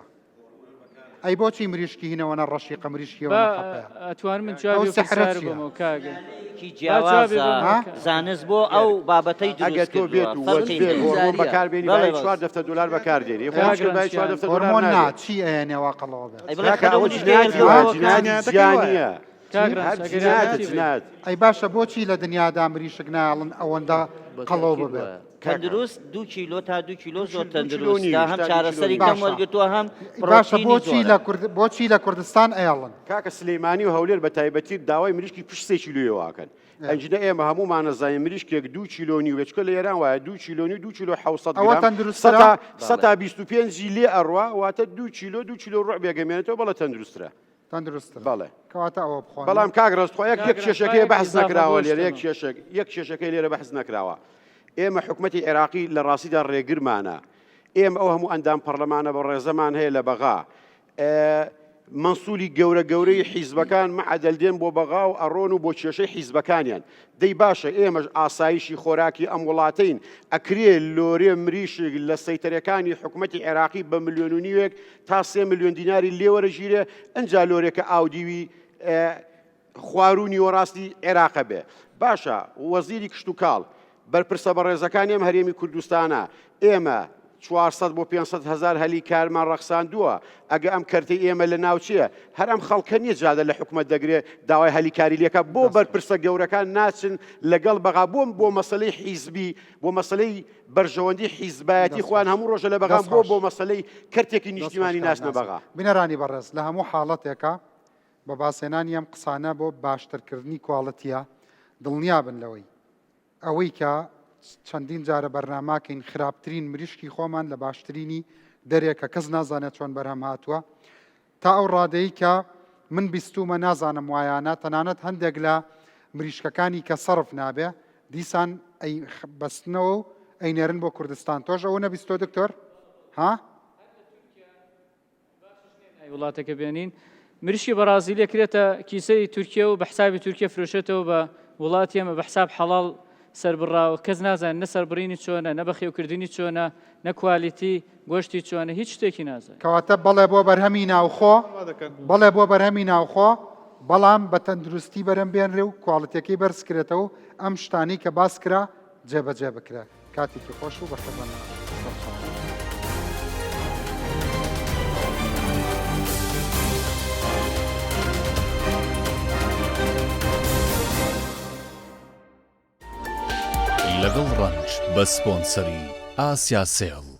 ئەی بۆچی مریشکی هینەوەنە ڕەشیقە مریشکی ئەوەنە خەپەیە؟ ئەتوانم من جوابی ئەو ئەو سحرە پرسیارە چییە؟ بەمەوە کاکە کی با جیاوازە جوابی بەمەوە زانست بۆ ئەو بابەتەی ئەگەر دروست تۆ کردووە بێت و فەرقی وەجبێک نییە. هۆرمۆن بەکاربێنی بەڵێ بای بەس. چوار دەفتەر دۆلار بەکاردێنی خۆ کاک مشکل بای چوار ڕەنجیان. دەفتەر دۆلار هۆرمۆن نا نابێت چی ئەیەنێ وا قەڵەوە بێت؟ ئەی بڵێ کاکە ئەوە خەرەونیش جنایەتی هێلکە وایە بۆ جنایەتی جنایەتەکەی جیا وایە. نییە کاک هەر ڕەنج ئەگەر جنایەتە یارمەتی بەی. جنایەت ئەی باشە بۆچی لە دنیادا مریشک نایەڵن ئەوەندە قەڵەو بەتەئکید ببێت؟ وایە. تەندروست دوو کیلۆ تا دوو کیلۆ زۆر دوو کیلۆ تەندروستە نیویش هەم تا دوو کیلۆ چارەسەری نیویش کەم باشە وەرگتووە هەم باشە پرۆتینی بۆچی زۆرە لە کورد بۆچی لە کوردستان ئەیەڵن؟ کاکە سلیمانی و هەولێر بە تایبەتی داوای مریشکی پشت سێ کیلۆیەوە ئەکەن ئەنجنە ئێمە هەموومان ئەزانین مریشکێک دوو کیلۆ نیو بێ چونکە لە ئێران وایە دوو کیلۆ نیو دوو کیلۆ 700 ئەوە گرام تەندروستترە؟ سەتا بەڵێ. سەتا 25 ی لێ ئەڕوا واتە دوو کیلۆ دوو کیلۆ ڕوع بێگەمێنێتەوە بەڵێ تەندروستترە تەندروستترە بەڵێ کەواتە ئەوە بخۆن بەڵام کاک ڕەنج خوا یەک کاک یەک ڕەنج، کێشەکەی با یەک بەحس ئیزافە نەکراوە بۆ لێرە یەک شتەمە. کێشەک یەک کێشەکەی لێرە بەحس نەکراوە ئێمە حکومەتی عێراقی لە ڕاستیدا ڕێگرمانە ئێمە ئەو هەموو ئەندام پەرلەمانە بە ڕێزەمان هەیە لە بەغا مەنسولی گەورە گەورەی حیزبەکان مەعەدەل دێن بۆ بەغا و ئەڕۆن و بۆ کێشەی حیزبەکانیان دەی باشە ئێمەش ئاسایشی خۆراکی ئەم وڵاتەین ئەکرێ لۆرێ مریشک لە سەیتەرەکانی حکومەتی عێراقی بە ملیۆن و نیوێک تا سێ ملیۆن دیناری لێوەرەگیرێ ئەجا لۆرێکە ئاودیوی خواروو نیوەڕاستی عێراقە بێ. باشە وەزیری کشتوکاڵ، بەرپرسە بەڕێزەکانی ئەم هەرێمی کوردستانە، ئێمە 400 بۆ 500 هەزار هەلی کارمان ڕەخساندووە، ئەگە ئەم کەرتەی ئێمە لە ناوچێ، هەر ئەم خەڵکە نییە جادە لە حکومەت دەگرێ داوای هەلی کاری لێکا، بۆ بەرپرسە گەورەکان ناچن لەگەڵ بەغا، بۆ بۆ مەسەلەی حیزبی، بۆ مەسەلەی بەرژەوەندی حیزبایەتی خۆیان هەموو ڕۆژە لە بەغان، بۆ بۆ مەسەلەی کەرتێکی نیشتیمانی ناچنە بەغا. بینەرانی بەڕێز لە هەموو حاڵەتێکا بە باسهێنانی ئەم قسانە بۆ باشترکردنی کواڵتیە، دڵنیابن لەوەی ئەوەی کە چەندین جارە بەرناماکەین خراپترین مریشکی خۆمان لە باشترینی دەرێ کە کەس نازانێت چۆن بەرهەم هاتووە تا ئەو ڕادەی کە من بیستومە نازانم وایانە تەنانەت هەندێک لە مریشکەکانی کە سەرف نابێ دیسان ئەی بەستنەوە و ئەینێرن بۆ کوردستان تۆش ئەوە نەبیستۆ دکتۆر ها؟ وڵاتەکە بێنین مریشکی بەڕازیلی کرێتە کیسەی تورکیە و بە حسابی تورکیە فرۆشێتەوە بە وڵاتی ئێمە بە حساب حەڵاڵ سەربڕاوە کەس نازانێت نە سەربڕینی چۆنە نە بەخێوکردنی چۆنە نە quality گۆشتی چۆنە هیچ شتێکی نازانێت. کەواتە بەڵێ بۆ بەرهەمی ناوخۆ، بەڵێ بۆ بەرهەمی ناوخۆ، بەڵام بە تەندروستی بەرهەم بێنرێ و کواڵیتیەکەی بەرز کرێتەوە و ئەم شتانەی کە باس کرا جێبەجێ بکرێ. کاتێکی خۆش و بەخێربێن سەرچاوە. لەگەڵ ڕەنج بە سپۆنسەری ئاسیا سێڵ.